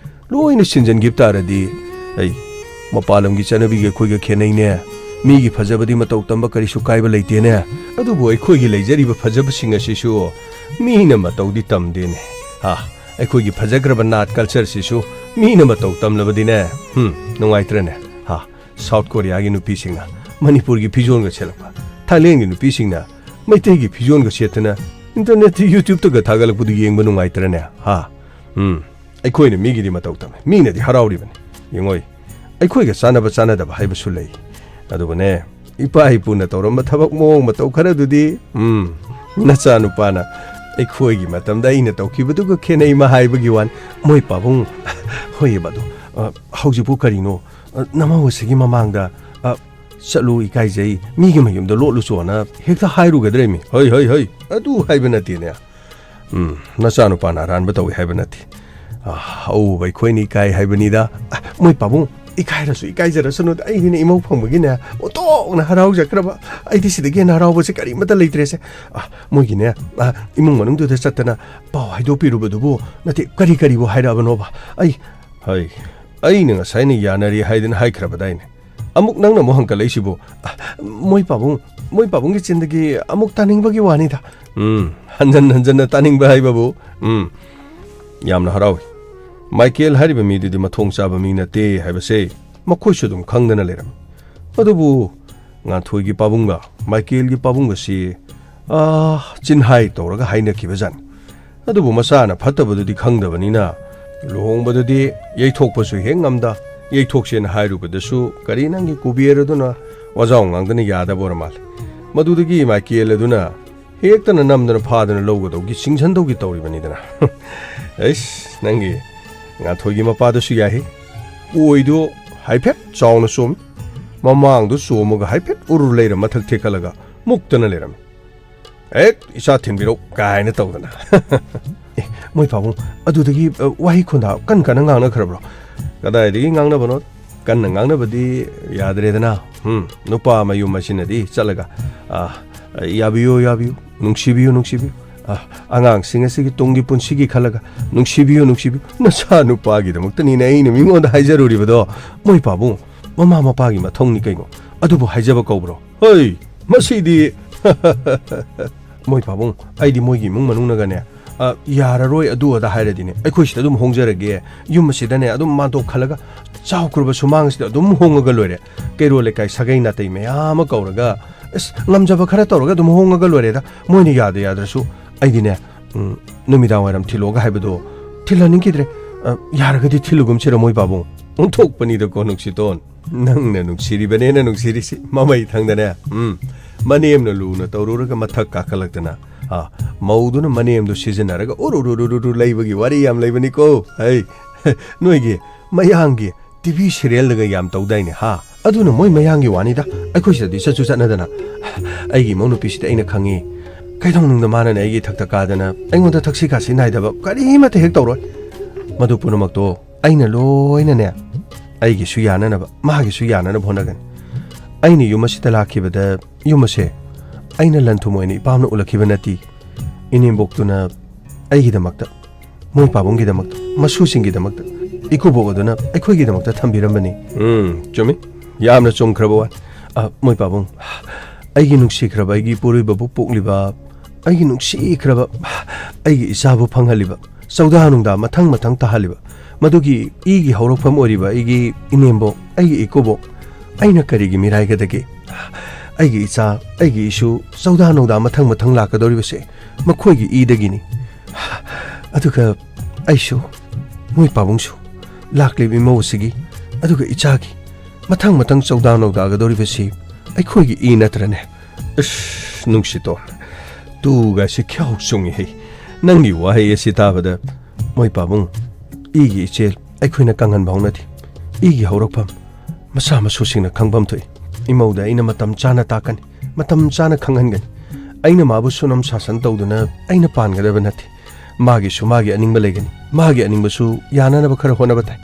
ꯂꯣꯏꯅ ꯁꯤꯟꯖꯟꯈꯤꯕ ꯇꯥꯔꯗꯤ, ꯑꯩ, ꯃꯄꯥꯟ ꯂꯝꯒꯤ ꯆꯠꯅꯕꯤꯒ ꯑꯩꯈꯣꯏꯒ ꯈꯦꯠꯅꯩꯅꯦ꯫ ꯃꯤꯒꯤ ꯐꯖꯕꯗꯤ ꯃꯇꯧ ꯇꯝꯕ ꯀꯔꯤꯁꯨ ꯀꯥꯏꯕ ꯂꯩꯇꯦꯅꯦ꯫ ꯑꯗꯨꯕꯨ ꯑꯩꯈꯣꯏꯒꯤ ꯂꯩꯖꯔꯤꯕ ꯐꯖꯕꯁꯤꯡ ꯑꯁꯤꯁꯨ ꯃꯤꯅ ꯃꯇꯧꯗꯤ ꯇꯝꯗꯦꯅꯦ꯫ ꯍꯥ, ꯑꯩꯈꯣꯏꯒꯤ ꯐꯖꯈ꯭ꯔꯕ ꯅꯥꯠ ꯀꯜꯆꯔꯁꯤꯁꯨ ꯃꯤꯅ ꯃꯇꯧ ꯇꯝꯂꯕꯗꯤꯅꯦ, ꯍꯨꯝ, ꯅꯨꯡꯉꯥꯏꯇ꯭ꯔꯅꯦ? ꯍꯥ, ꯁꯥꯎꯠ ꯀꯣꯔꯤꯌꯥꯒꯤ ꯅꯨꯄꯤꯁꯤꯡꯅ ꯃꯅꯤꯄꯨꯔꯒꯤ ꯐꯤꯖꯣꯜꯒ ꯁꯦꯠꯂꯛꯄ, ꯊꯥꯏꯂꯦꯟꯒꯤ ꯅꯨꯄꯤꯁꯤꯡꯅ ꯃꯩꯇꯩꯒꯤ ꯐꯤꯖꯣꯜꯒ ꯁꯦꯠꯇꯅ internet-ꯇ, YouTube-ꯇꯒ ꯊꯥꯒꯠꯂꯛꯄꯗꯨ ꯌꯦꯡꯕ ꯅꯨꯡꯉꯥꯏꯇ꯭ꯔꯅꯦ? ꯍꯥ? ꯎꯝ, ꯑꯩꯈꯣꯏꯅ ꯃꯤꯒꯤꯗꯤ ꯃꯇꯧ ꯇꯝꯃꯦ, ꯃꯤꯅꯗꯤ ꯍꯔꯥꯎꯔꯤꯕꯅꯤ꯫ ꯌꯦꯡꯉꯣꯏ, ꯑꯩꯈꯣꯏꯒ ꯆꯥꯟꯅꯕ ꯆꯥꯟꯅꯗꯕ ꯍꯥꯏꯕꯁꯨ ꯂꯩ꯫ ꯑꯗꯨꯕꯨꯅꯦ, ꯏꯄꯥ ꯏꯄꯨꯅ ꯇꯧꯔꯝꯕ ꯊꯕꯛ ꯃꯑꯣꯡ ꯃꯇꯧ ꯈꯔꯗꯨꯗꯤ, ꯎꯝ, ꯅꯆꯥꯅꯨꯄꯥꯅ ꯑꯩꯈꯣꯏꯒꯤ ꯃꯇꯝꯗ ꯑꯩꯅ ꯇꯧꯈꯤꯕꯗꯨꯒ ꯈꯦꯠꯅꯩ ꯑꯃ ꯍꯥꯏꯕꯒꯤ ꯋꯥꯅꯤ꯫ ꯃꯣꯏ ꯄꯥꯕꯨꯡ, ꯍꯣꯏ, ꯃꯗꯨ, ꯑ, ꯍꯧꯖꯤꯛꯄꯨ ꯀꯔꯤꯅꯣ? ꯑ, ꯅꯃꯧ ꯑꯁꯤꯒꯤ ꯃꯃꯥꯡꯗ, ꯑ, "ꯆꯠꯂꯨ, ꯏꯀꯥꯏꯖꯩ, ꯃꯤꯒꯤ ꯃꯌꯨꯝꯗ ꯂꯣꯠꯂꯨ ꯆꯣꯅ" ꯍꯦꯛꯇ ꯍꯥꯏꯔꯨꯒꯗ꯭ꯔꯦꯃꯤ? ꯍꯩ, ꯍꯩ, ꯍꯩ, ꯑꯗꯨ ꯍꯥꯏꯕ ꯅꯠꯇꯦꯅꯦ꯫ ꯎꯝ, ꯅꯆꯥꯅꯨꯄꯥꯅ ꯑꯔꯥꯟꯕ ꯇꯧꯏ ꯍꯥꯏꯕ ꯅꯠꯇꯦ꯫ ꯑ, ꯑꯎꯕ ꯑꯩꯈꯣꯏꯅ ꯏꯀꯥꯏ ꯍꯥꯏꯕꯅꯤꯗ꯫ ꯑ, ꯃꯣꯏ ꯄꯥꯕꯨꯡ, ꯏꯀꯥꯏꯔꯁꯨ ꯏꯀꯥꯏꯖꯔꯁꯅꯨꯗ, ꯑꯩꯗꯤꯅꯦ ꯏꯃꯧ ꯐꯪꯕꯒꯤꯅꯦ ꯑꯣꯟꯊꯣꯛꯅ ꯍꯔꯥꯎꯖꯈ꯭ꯔꯕ꯫ ꯑꯩꯗꯤ ꯁꯤꯗꯒꯤ ꯍꯦꯟꯅ ꯍꯔꯥꯎꯕꯁꯦ ꯀꯔꯤꯃꯠꯇ ꯂꯩꯇ꯭ꯔꯦꯁꯦ꯫ ꯑ, ꯃꯣꯏꯒꯤꯅꯦ, ꯑ, ꯏꯃꯨꯡ ꯃꯅꯨꯡꯗꯨꯗ ꯆꯠꯇꯅ ꯄꯥꯎ ꯍꯥꯏꯗꯣꯛꯄꯤꯔꯨꯕꯗꯨꯕꯨ, ꯅꯠꯇꯦ, ꯀꯔꯤ ꯀꯔꯤꯕꯨ ꯍꯥꯏꯔꯛꯑꯕꯅꯣꯕ? ꯑꯩ, ꯍꯩ, ꯑꯩꯅ ꯉꯁꯥꯏꯅ ꯌꯥꯅꯔꯦ ꯍꯥꯏꯗꯅ ꯍꯥꯏꯈ꯭ꯔꯕꯗꯥꯏꯅꯦ? ꯑꯃꯨꯛ ꯅꯪꯅ ꯑꯃꯨꯛ ꯍꯪꯒꯠꯂꯛꯏꯁꯤꯕꯨ? ꯑ, ꯃꯣꯏ ꯄꯥꯕꯨꯡ, ꯃꯣꯏ ꯄꯥꯕꯨꯡꯒꯤ ꯆꯤꯟꯗꯒꯤ ꯑꯃꯨꯛ ꯇꯥꯅꯤꯡꯕꯒꯤ ꯋꯥꯅꯤꯗ꯫ ꯎꯝ, ꯍꯟꯖꯟ ꯍꯟꯖꯟꯅ ꯇꯥꯅꯤꯡꯕ ꯍꯥꯏꯕꯕꯨ, ꯎꯝ, ꯌꯥꯝꯅ ꯍꯔꯥꯎꯏ꯫ ꯃꯥꯏꯀꯦꯜ ꯍꯥꯏꯔꯤꯕ ꯃꯤꯗꯨꯗꯤ ꯃꯊꯣꯡ ꯆꯥꯕ ꯃꯤ ꯅꯠꯇꯦ ꯍꯥꯏꯕꯁꯦ ꯃꯈꯣꯏꯁꯨ ꯑꯗꯨꯝ ꯈꯪꯗꯅ ꯂꯩꯔꯝꯃꯤ꯫ ꯑꯗꯨꯕꯨ ꯉꯥꯟꯊꯣꯏꯒꯤ ꯄꯥꯕꯨꯡꯒ ꯃꯥꯏꯀꯦꯜꯒꯤ ꯄꯥꯕꯨꯡꯒꯁꯤ, ꯑꯥ, ꯆꯤꯟꯍꯥꯏ ꯇꯧꯔꯒ ꯍꯥꯏꯅꯈꯤꯕꯖꯥꯠꯅꯤ꯫ ꯑꯗꯨꯕꯨ ꯃꯆꯥꯅ ꯐꯠꯇꯕꯗꯨꯗꯤ ꯈꯪꯗꯕꯅꯤꯅ, ꯂꯨꯍꯣꯡꯕꯗꯨꯗꯤ ꯌꯩꯊꯣꯛꯄꯁꯨ ꯍꯦꯛ ꯉꯝꯗ, ꯌꯩꯊꯣꯛꯁꯦꯅ ꯍꯥꯏꯔꯨꯕꯗꯁꯨ ꯀꯔꯤ ꯅꯪꯒꯤ ꯀꯨꯕꯦꯔ ꯑꯗꯨꯅ ꯋꯥꯖꯥꯎ ꯉꯥꯡꯗꯅ ꯌꯥꯗꯕ ꯑꯣꯏꯔ ꯃꯥꯜꯂꯦ꯫ ꯃꯗꯨꯗꯒꯤ ꯃꯥꯏꯀꯦꯜ ꯑꯗꯨꯅ ꯍꯦꯛꯇꯅ ꯅꯝꯗꯅ ꯐꯥꯗꯅ ꯂꯧꯒꯗꯧꯒꯤ ꯆꯤꯡꯁꯟꯗꯧꯒꯤ ꯇꯧꯔꯤꯕꯅꯤꯗꯅ꯫ ꯑꯩꯁ, ꯅꯪꯒꯤ ꯉꯥꯟꯊꯣꯏꯒꯤ ꯃꯄꯥꯗꯨꯁꯨ ꯌꯥꯏꯍꯦ꯫ ꯑꯣꯏꯗꯣ ꯍꯥꯏꯐꯦꯠ ꯆꯥꯎꯅ ꯆꯣꯝꯃꯤ, ꯃꯃꯥꯡꯗꯣ ꯆꯣꯝꯃꯒ ꯍꯥꯏꯐꯦꯠ ꯎꯔꯨ ꯂꯩꯔ ꯃꯊꯛ ꯊꯦꯛꯀꯠꯂꯒ ꯃꯨꯛꯇꯅ ꯂꯩꯔꯝꯃꯤ꯫ "ꯍꯦꯛ ꯏꯆꯥ ꯊꯤꯟꯕꯤꯔꯛꯎ" ꯀꯥꯏꯅ ꯇꯧꯗꯅ꯫ ꯑꯦ, ꯃꯣꯏ ꯄꯥꯕꯨꯡ, ꯑꯗꯨꯗꯒꯤ, ꯑ, ꯋꯥꯍꯩ ꯈꯣꯟꯗꯥ ꯀꯟ ꯀꯟꯅ ꯉꯥꯡꯅꯈ꯭ꯔꯕ꯭ꯔꯣ? ꯀꯗꯥꯏꯗꯒꯤ ꯉꯥꯡꯅꯕꯅꯣ? ꯀꯟꯅ ꯉꯥꯡꯅꯕꯗꯤ ꯌꯥꯗ꯭ꯔꯦꯗꯅ꯫ ꯎꯝ, ꯅꯨꯄꯥ ꯃꯌꯨꯝ ꯑꯁꯤꯅꯗꯤ ꯆꯠꯂꯒ, "ꯑ, ꯌꯥꯕꯤꯌꯨ, ꯌꯥꯕꯤꯌꯨ, ꯅꯨꯡꯁꯤꯕꯤꯌꯨ, ꯅꯨꯡꯁꯤꯕꯤꯌꯨ꯫ ꯑ, ꯑꯉꯥꯡꯁꯤꯡ ꯑꯁꯤꯒꯤ ꯇꯨꯡꯒꯤ ꯄꯨꯟꯁꯤꯒꯤ ꯈꯜꯂꯒ ꯅꯨꯡꯁꯤꯕꯤꯌꯨ, ꯅꯨꯡꯁꯤꯕꯤꯌꯨ"꯫ ꯅꯆꯥ ꯅꯨꯄꯥꯒꯤꯗꯃꯛꯇꯅꯤꯅꯦ ꯑꯩꯅ ꯃꯤꯉꯣꯟꯗ ꯍꯥꯏꯖꯔꯨꯔꯤꯕꯗꯣ꯫ ꯃꯣꯏ ꯄꯥꯕꯨꯡ, ꯃꯃꯥ ꯃꯄꯥꯒꯤ ꯃꯊꯧꯅꯤ ꯀꯩꯅꯣ꯫ ꯑꯗꯨꯕꯨ ꯍꯥꯏꯖꯕ ꯀꯧꯕ꯭ꯔꯣ? ꯍꯩ, ꯃꯁꯤꯗꯤ꯫ ꯃꯣꯏ ꯄꯥꯕꯨꯡ, ꯑꯩꯗꯤ ꯃꯣꯏꯒꯤ ꯏꯃꯨꯡ ꯃꯅꯨꯡꯅꯒꯅꯦ, "ꯑ, ꯌꯥꯔꯔꯣꯏ, ꯑꯗꯨ ꯑꯗꯥ" ꯍꯥꯏꯔꯗꯤꯅꯦ, ꯑꯩꯈꯣꯏ ꯁꯤꯗ ꯑꯗꯨꯝ ꯍꯣꯡꯖꯔꯒꯦ, ꯌꯨꯝ ꯑꯁꯤꯗꯅꯦ ꯑꯗꯨꯝ ꯃꯥꯟꯇꯣꯞ ꯈꯜꯂꯒ ꯆꯥꯎꯈ꯭ꯔꯕ ꯁꯨꯃꯥꯡ ꯑꯁꯤꯗ ꯑꯗꯨꯝ ꯍꯣꯡꯉꯒ ꯂꯣꯏꯔꯦ꯫ ꯀꯩꯔꯣꯜ ꯂꯩꯀꯥꯏ ꯁꯥꯒꯩ ꯅꯥꯇꯩ ꯃꯌꯥꯝ ꯑꯃ ꯀꯧꯔꯒ ꯑꯁ, ꯉꯝꯖꯕ ꯈꯔ ꯇꯧꯔꯒ ꯑꯗꯨꯝ ꯍꯣꯡꯉꯒ ꯂꯣꯏꯔꯦꯗ꯫ ꯃꯣꯏꯅ ꯌꯥꯗ ꯌꯥꯗ꯭ꯔꯁꯨ ꯑꯩꯗꯤꯅꯦ, ꯎꯝ, ꯅꯨꯃꯤꯗꯥꯡ ꯋꯥꯏꯔꯝ ꯊꯤꯜꯂꯛꯑꯣꯒ ꯍꯥꯏꯕꯗꯣ ꯊꯤꯜꯍꯟꯅꯤꯡꯈꯤꯗ꯭ꯔꯦ꯫ ꯑ, ꯌꯥꯔꯒꯗꯤ ꯊꯤꯜꯂꯨꯒꯨꯝꯁꯤꯔ ꯃꯣꯏ ꯄꯥꯕꯨꯡ? ꯑꯣꯟꯊꯣꯛꯄꯅꯤꯗꯀꯣ ꯅꯨꯡꯁꯤꯇꯣꯟ꯫ ꯅꯪꯅ ꯅꯨꯡꯁꯤꯔꯤꯕꯅꯦꯅ ꯅꯨꯡꯁꯤꯔꯤꯁꯤ ꯃꯃꯩ ꯊꯪꯗꯅꯦ꯫ ꯎꯝ, ꯃꯅꯦꯝꯅ ꯂꯨꯅ ꯇꯧꯔꯨꯔꯒ ꯃꯊꯛ ꯀꯥꯈꯠꯂꯛꯇꯅ, ꯑ, ꯃꯧꯗꯨꯅ ꯃꯅꯦꯝꯗꯨ ꯁꯤꯖꯤꯟꯅꯔꯒ ꯎꯔꯨꯔꯨꯔꯨꯔꯨ ꯂꯩꯕꯒꯤ ꯋꯥꯔꯤ ꯌꯥꯝ ꯂꯩꯕꯅꯤꯀꯣ꯫ ꯍꯩ, ꯅꯣꯏꯒꯤ ꯃꯌꯥꯡꯒꯤ ꯇꯤ ꯚꯤ ꯁꯤꯔꯤꯌꯦꯜꯗꯒ ꯌꯥꯝ ꯇꯧꯗꯥꯏꯅꯦ, ꯍꯥ? ꯑꯗꯨꯅ ꯃꯣꯏ ꯃꯌꯥꯡꯒꯤ ꯋꯥꯅꯤꯗ, ꯑꯩꯈꯣꯏ ꯁꯤꯗꯗꯤ ꯆꯠꯁꯨ ꯆꯠꯅꯗꯅ꯫ ꯑꯩꯒꯤ ꯏꯃꯧ ꯅꯨꯄꯤꯁꯤꯗꯤ ꯑꯩꯅ ꯈꯪꯉꯤ꯫ ꯀꯩꯗꯧꯅꯨꯡꯗ ꯃꯥꯅꯅꯦ ꯑꯩꯒꯤ ꯏꯊꯛꯇ ꯀꯥꯗꯅ ꯑꯩꯉꯣꯟꯗ ꯊꯛꯁꯤ ꯈꯥꯁꯤ ꯅꯥꯏꯗꯕ ꯀꯔꯤꯃꯠꯇ ꯍꯦꯛ ꯇꯧꯔꯣꯏ꯫ ꯃꯗꯨ ꯄꯨꯝꯅꯃꯛꯇꯣ ꯑꯩꯅ ꯂꯣꯏꯅꯅꯦ, ꯑꯩꯒꯤꯁꯨ ꯌꯥꯅꯅꯕ, ꯃꯥꯒꯤꯁꯨ ꯌꯥꯅꯅꯕ ꯍꯣꯠꯅꯒꯅꯤ꯫ ꯑꯩꯅ ꯌꯨꯝ ꯑꯁꯤꯗ ꯂꯥꯛꯈꯤꯕꯗ ꯌꯨꯝ ꯑꯁꯦ ꯑꯩꯅ ꯂꯟ ꯊꯨꯝ ꯑꯣꯏꯅ ꯏꯄꯥꯝꯅ ꯎꯠꯂꯛꯈꯤꯕ ꯅꯠꯇꯦ꯫ ꯏꯅꯦꯝꯕꯣꯛꯇꯨꯅ ꯑꯩꯒꯤꯗꯃꯛꯇ, ꯃꯣꯏ ꯄꯥꯕꯨꯡꯒꯤꯗꯃꯛꯇ, ꯃꯁꯨꯁꯤꯡꯒꯤꯗꯃꯛꯇ, ꯏꯀꯨꯕꯣꯛ ꯑꯗꯨꯅ ꯑꯩꯈꯣꯏꯒꯤꯗꯃꯛꯇ ꯊꯝꯕꯤꯔꯝꯕꯅꯤ꯫ ꯎꯝ, ꯆꯨꯝꯃꯤ꯫ ꯌꯥꯝꯅ ꯆꯨꯝꯈ꯭ꯔꯕ ꯋꯥꯅꯤ꯫ ꯑ, ꯃꯣꯏ ꯄꯥꯕꯨꯡ, ꯑꯩꯒꯤ ꯅꯨꯡꯁꯤꯈ꯭ꯔꯕ ꯑꯩꯒꯤ ꯏꯄꯨꯔꯣꯏꯕꯕꯨ ꯄꯣꯛꯂꯤꯕ, ꯑꯩꯒꯤ ꯅꯨꯡꯁꯤꯈ꯭ꯔꯕ ꯑꯩꯒꯤ ꯏꯆꯥꯕꯨ ꯐꯪꯍꯜꯂꯤꯕ, ꯆꯧꯗꯥ ꯅꯨꯡꯗꯥ ꯃꯊꯪ ꯃꯊꯪ ꯇꯥꯍꯜꯂꯤꯕ, ꯃꯗꯨꯒꯤ ꯏꯒꯤ ꯍꯧꯔꯛꯐꯝ ꯑꯣꯏꯔꯤꯕ ꯑꯩꯒꯤ ꯏꯅꯦꯝꯕꯣꯛ, ꯑꯩꯒꯤ ꯏꯀꯨꯕꯣꯛ, ꯑꯩꯅ ꯀꯔꯤꯒꯤ ꯃꯤꯔꯥꯏꯒꯗꯒꯦ? ꯑꯩꯒꯤ ꯏꯆꯥ, ꯑꯩꯒꯤ ꯏꯁꯨ, ꯆꯧꯗꯥ ꯅꯧꯗꯥ ꯃꯊꯪ ꯃꯊꯪ ꯂꯥꯛꯀꯗꯧꯔꯤꯕꯁꯦ ꯃꯈꯣꯏꯒꯤ ꯏꯗꯒꯤꯅꯤ꯫ ꯑꯗꯨꯒ ꯑꯩꯁꯨ, ꯃꯣꯏ ꯄꯥꯕꯨꯡꯁꯨ, ꯂꯥꯛꯂꯤꯕ ꯏꯃꯧ ꯑꯁꯤꯒꯤ, ꯑꯗꯨꯒ ꯏꯆꯥꯒꯤ ꯃꯊꯪ ꯃꯊꯪ ꯆꯧꯗꯥ ꯅꯧꯗꯥꯒꯗꯧꯔꯤꯕꯁꯤ ꯑꯩꯈꯣꯏꯒꯤ ꯏ ꯅꯠꯇ꯭ꯔꯅꯦ? ꯑꯁ, ꯅꯨꯡꯁꯤꯇꯣꯟ, ꯇꯨꯒꯥꯏꯁꯤ ꯈ꯭ꯌꯥꯎ ꯆꯨꯡꯉꯤꯍꯦ꯫ ꯅꯪꯒꯤ ꯋꯥꯍꯩ ꯑꯁꯤ ꯇꯥꯕꯗ, ꯃꯣꯏ ꯄꯥꯕꯨꯡ, ꯏꯒꯤ ꯏꯆꯦꯜ ꯑꯩꯈꯣꯏꯅ ꯀꯪꯍꯟꯕ ꯍꯧꯅꯗꯦ꯫ ꯏꯒꯤ ꯍꯧꯔꯛꯐꯝ ꯃꯆꯥ ꯃꯁꯨꯁꯤꯡꯅ ꯈꯪꯐꯝ ꯊꯣꯛꯏ꯫ ꯏꯃꯧꯗ ꯑꯩꯅ ꯃꯇꯝ ꯆꯥꯅ ꯇꯥꯛꯀꯅꯤ, ꯃꯇꯝ ꯆꯥꯅ ꯈꯪꯍꯟꯒꯅꯤ꯫ ꯑꯩꯅ ꯃꯥꯕꯨ ꯁꯨꯅꯝ ꯁꯥꯁꯟ ꯇꯧꯗꯨꯅ ꯑꯩꯅ ꯄꯥꯟꯒꯗꯕ ꯅꯠꯇꯦ꯫ ꯃꯥꯒꯤꯁꯨ ꯃꯥꯒꯤ ꯑꯅꯤꯡꯕ ꯂꯩꯒꯅꯤ꯫ ꯃꯥꯒꯤ ꯑꯅꯤꯡꯕꯁꯨ ꯌꯥꯅꯅꯕ ꯈꯔ ꯍꯣꯠꯅꯕ ꯇꯥꯏ꯫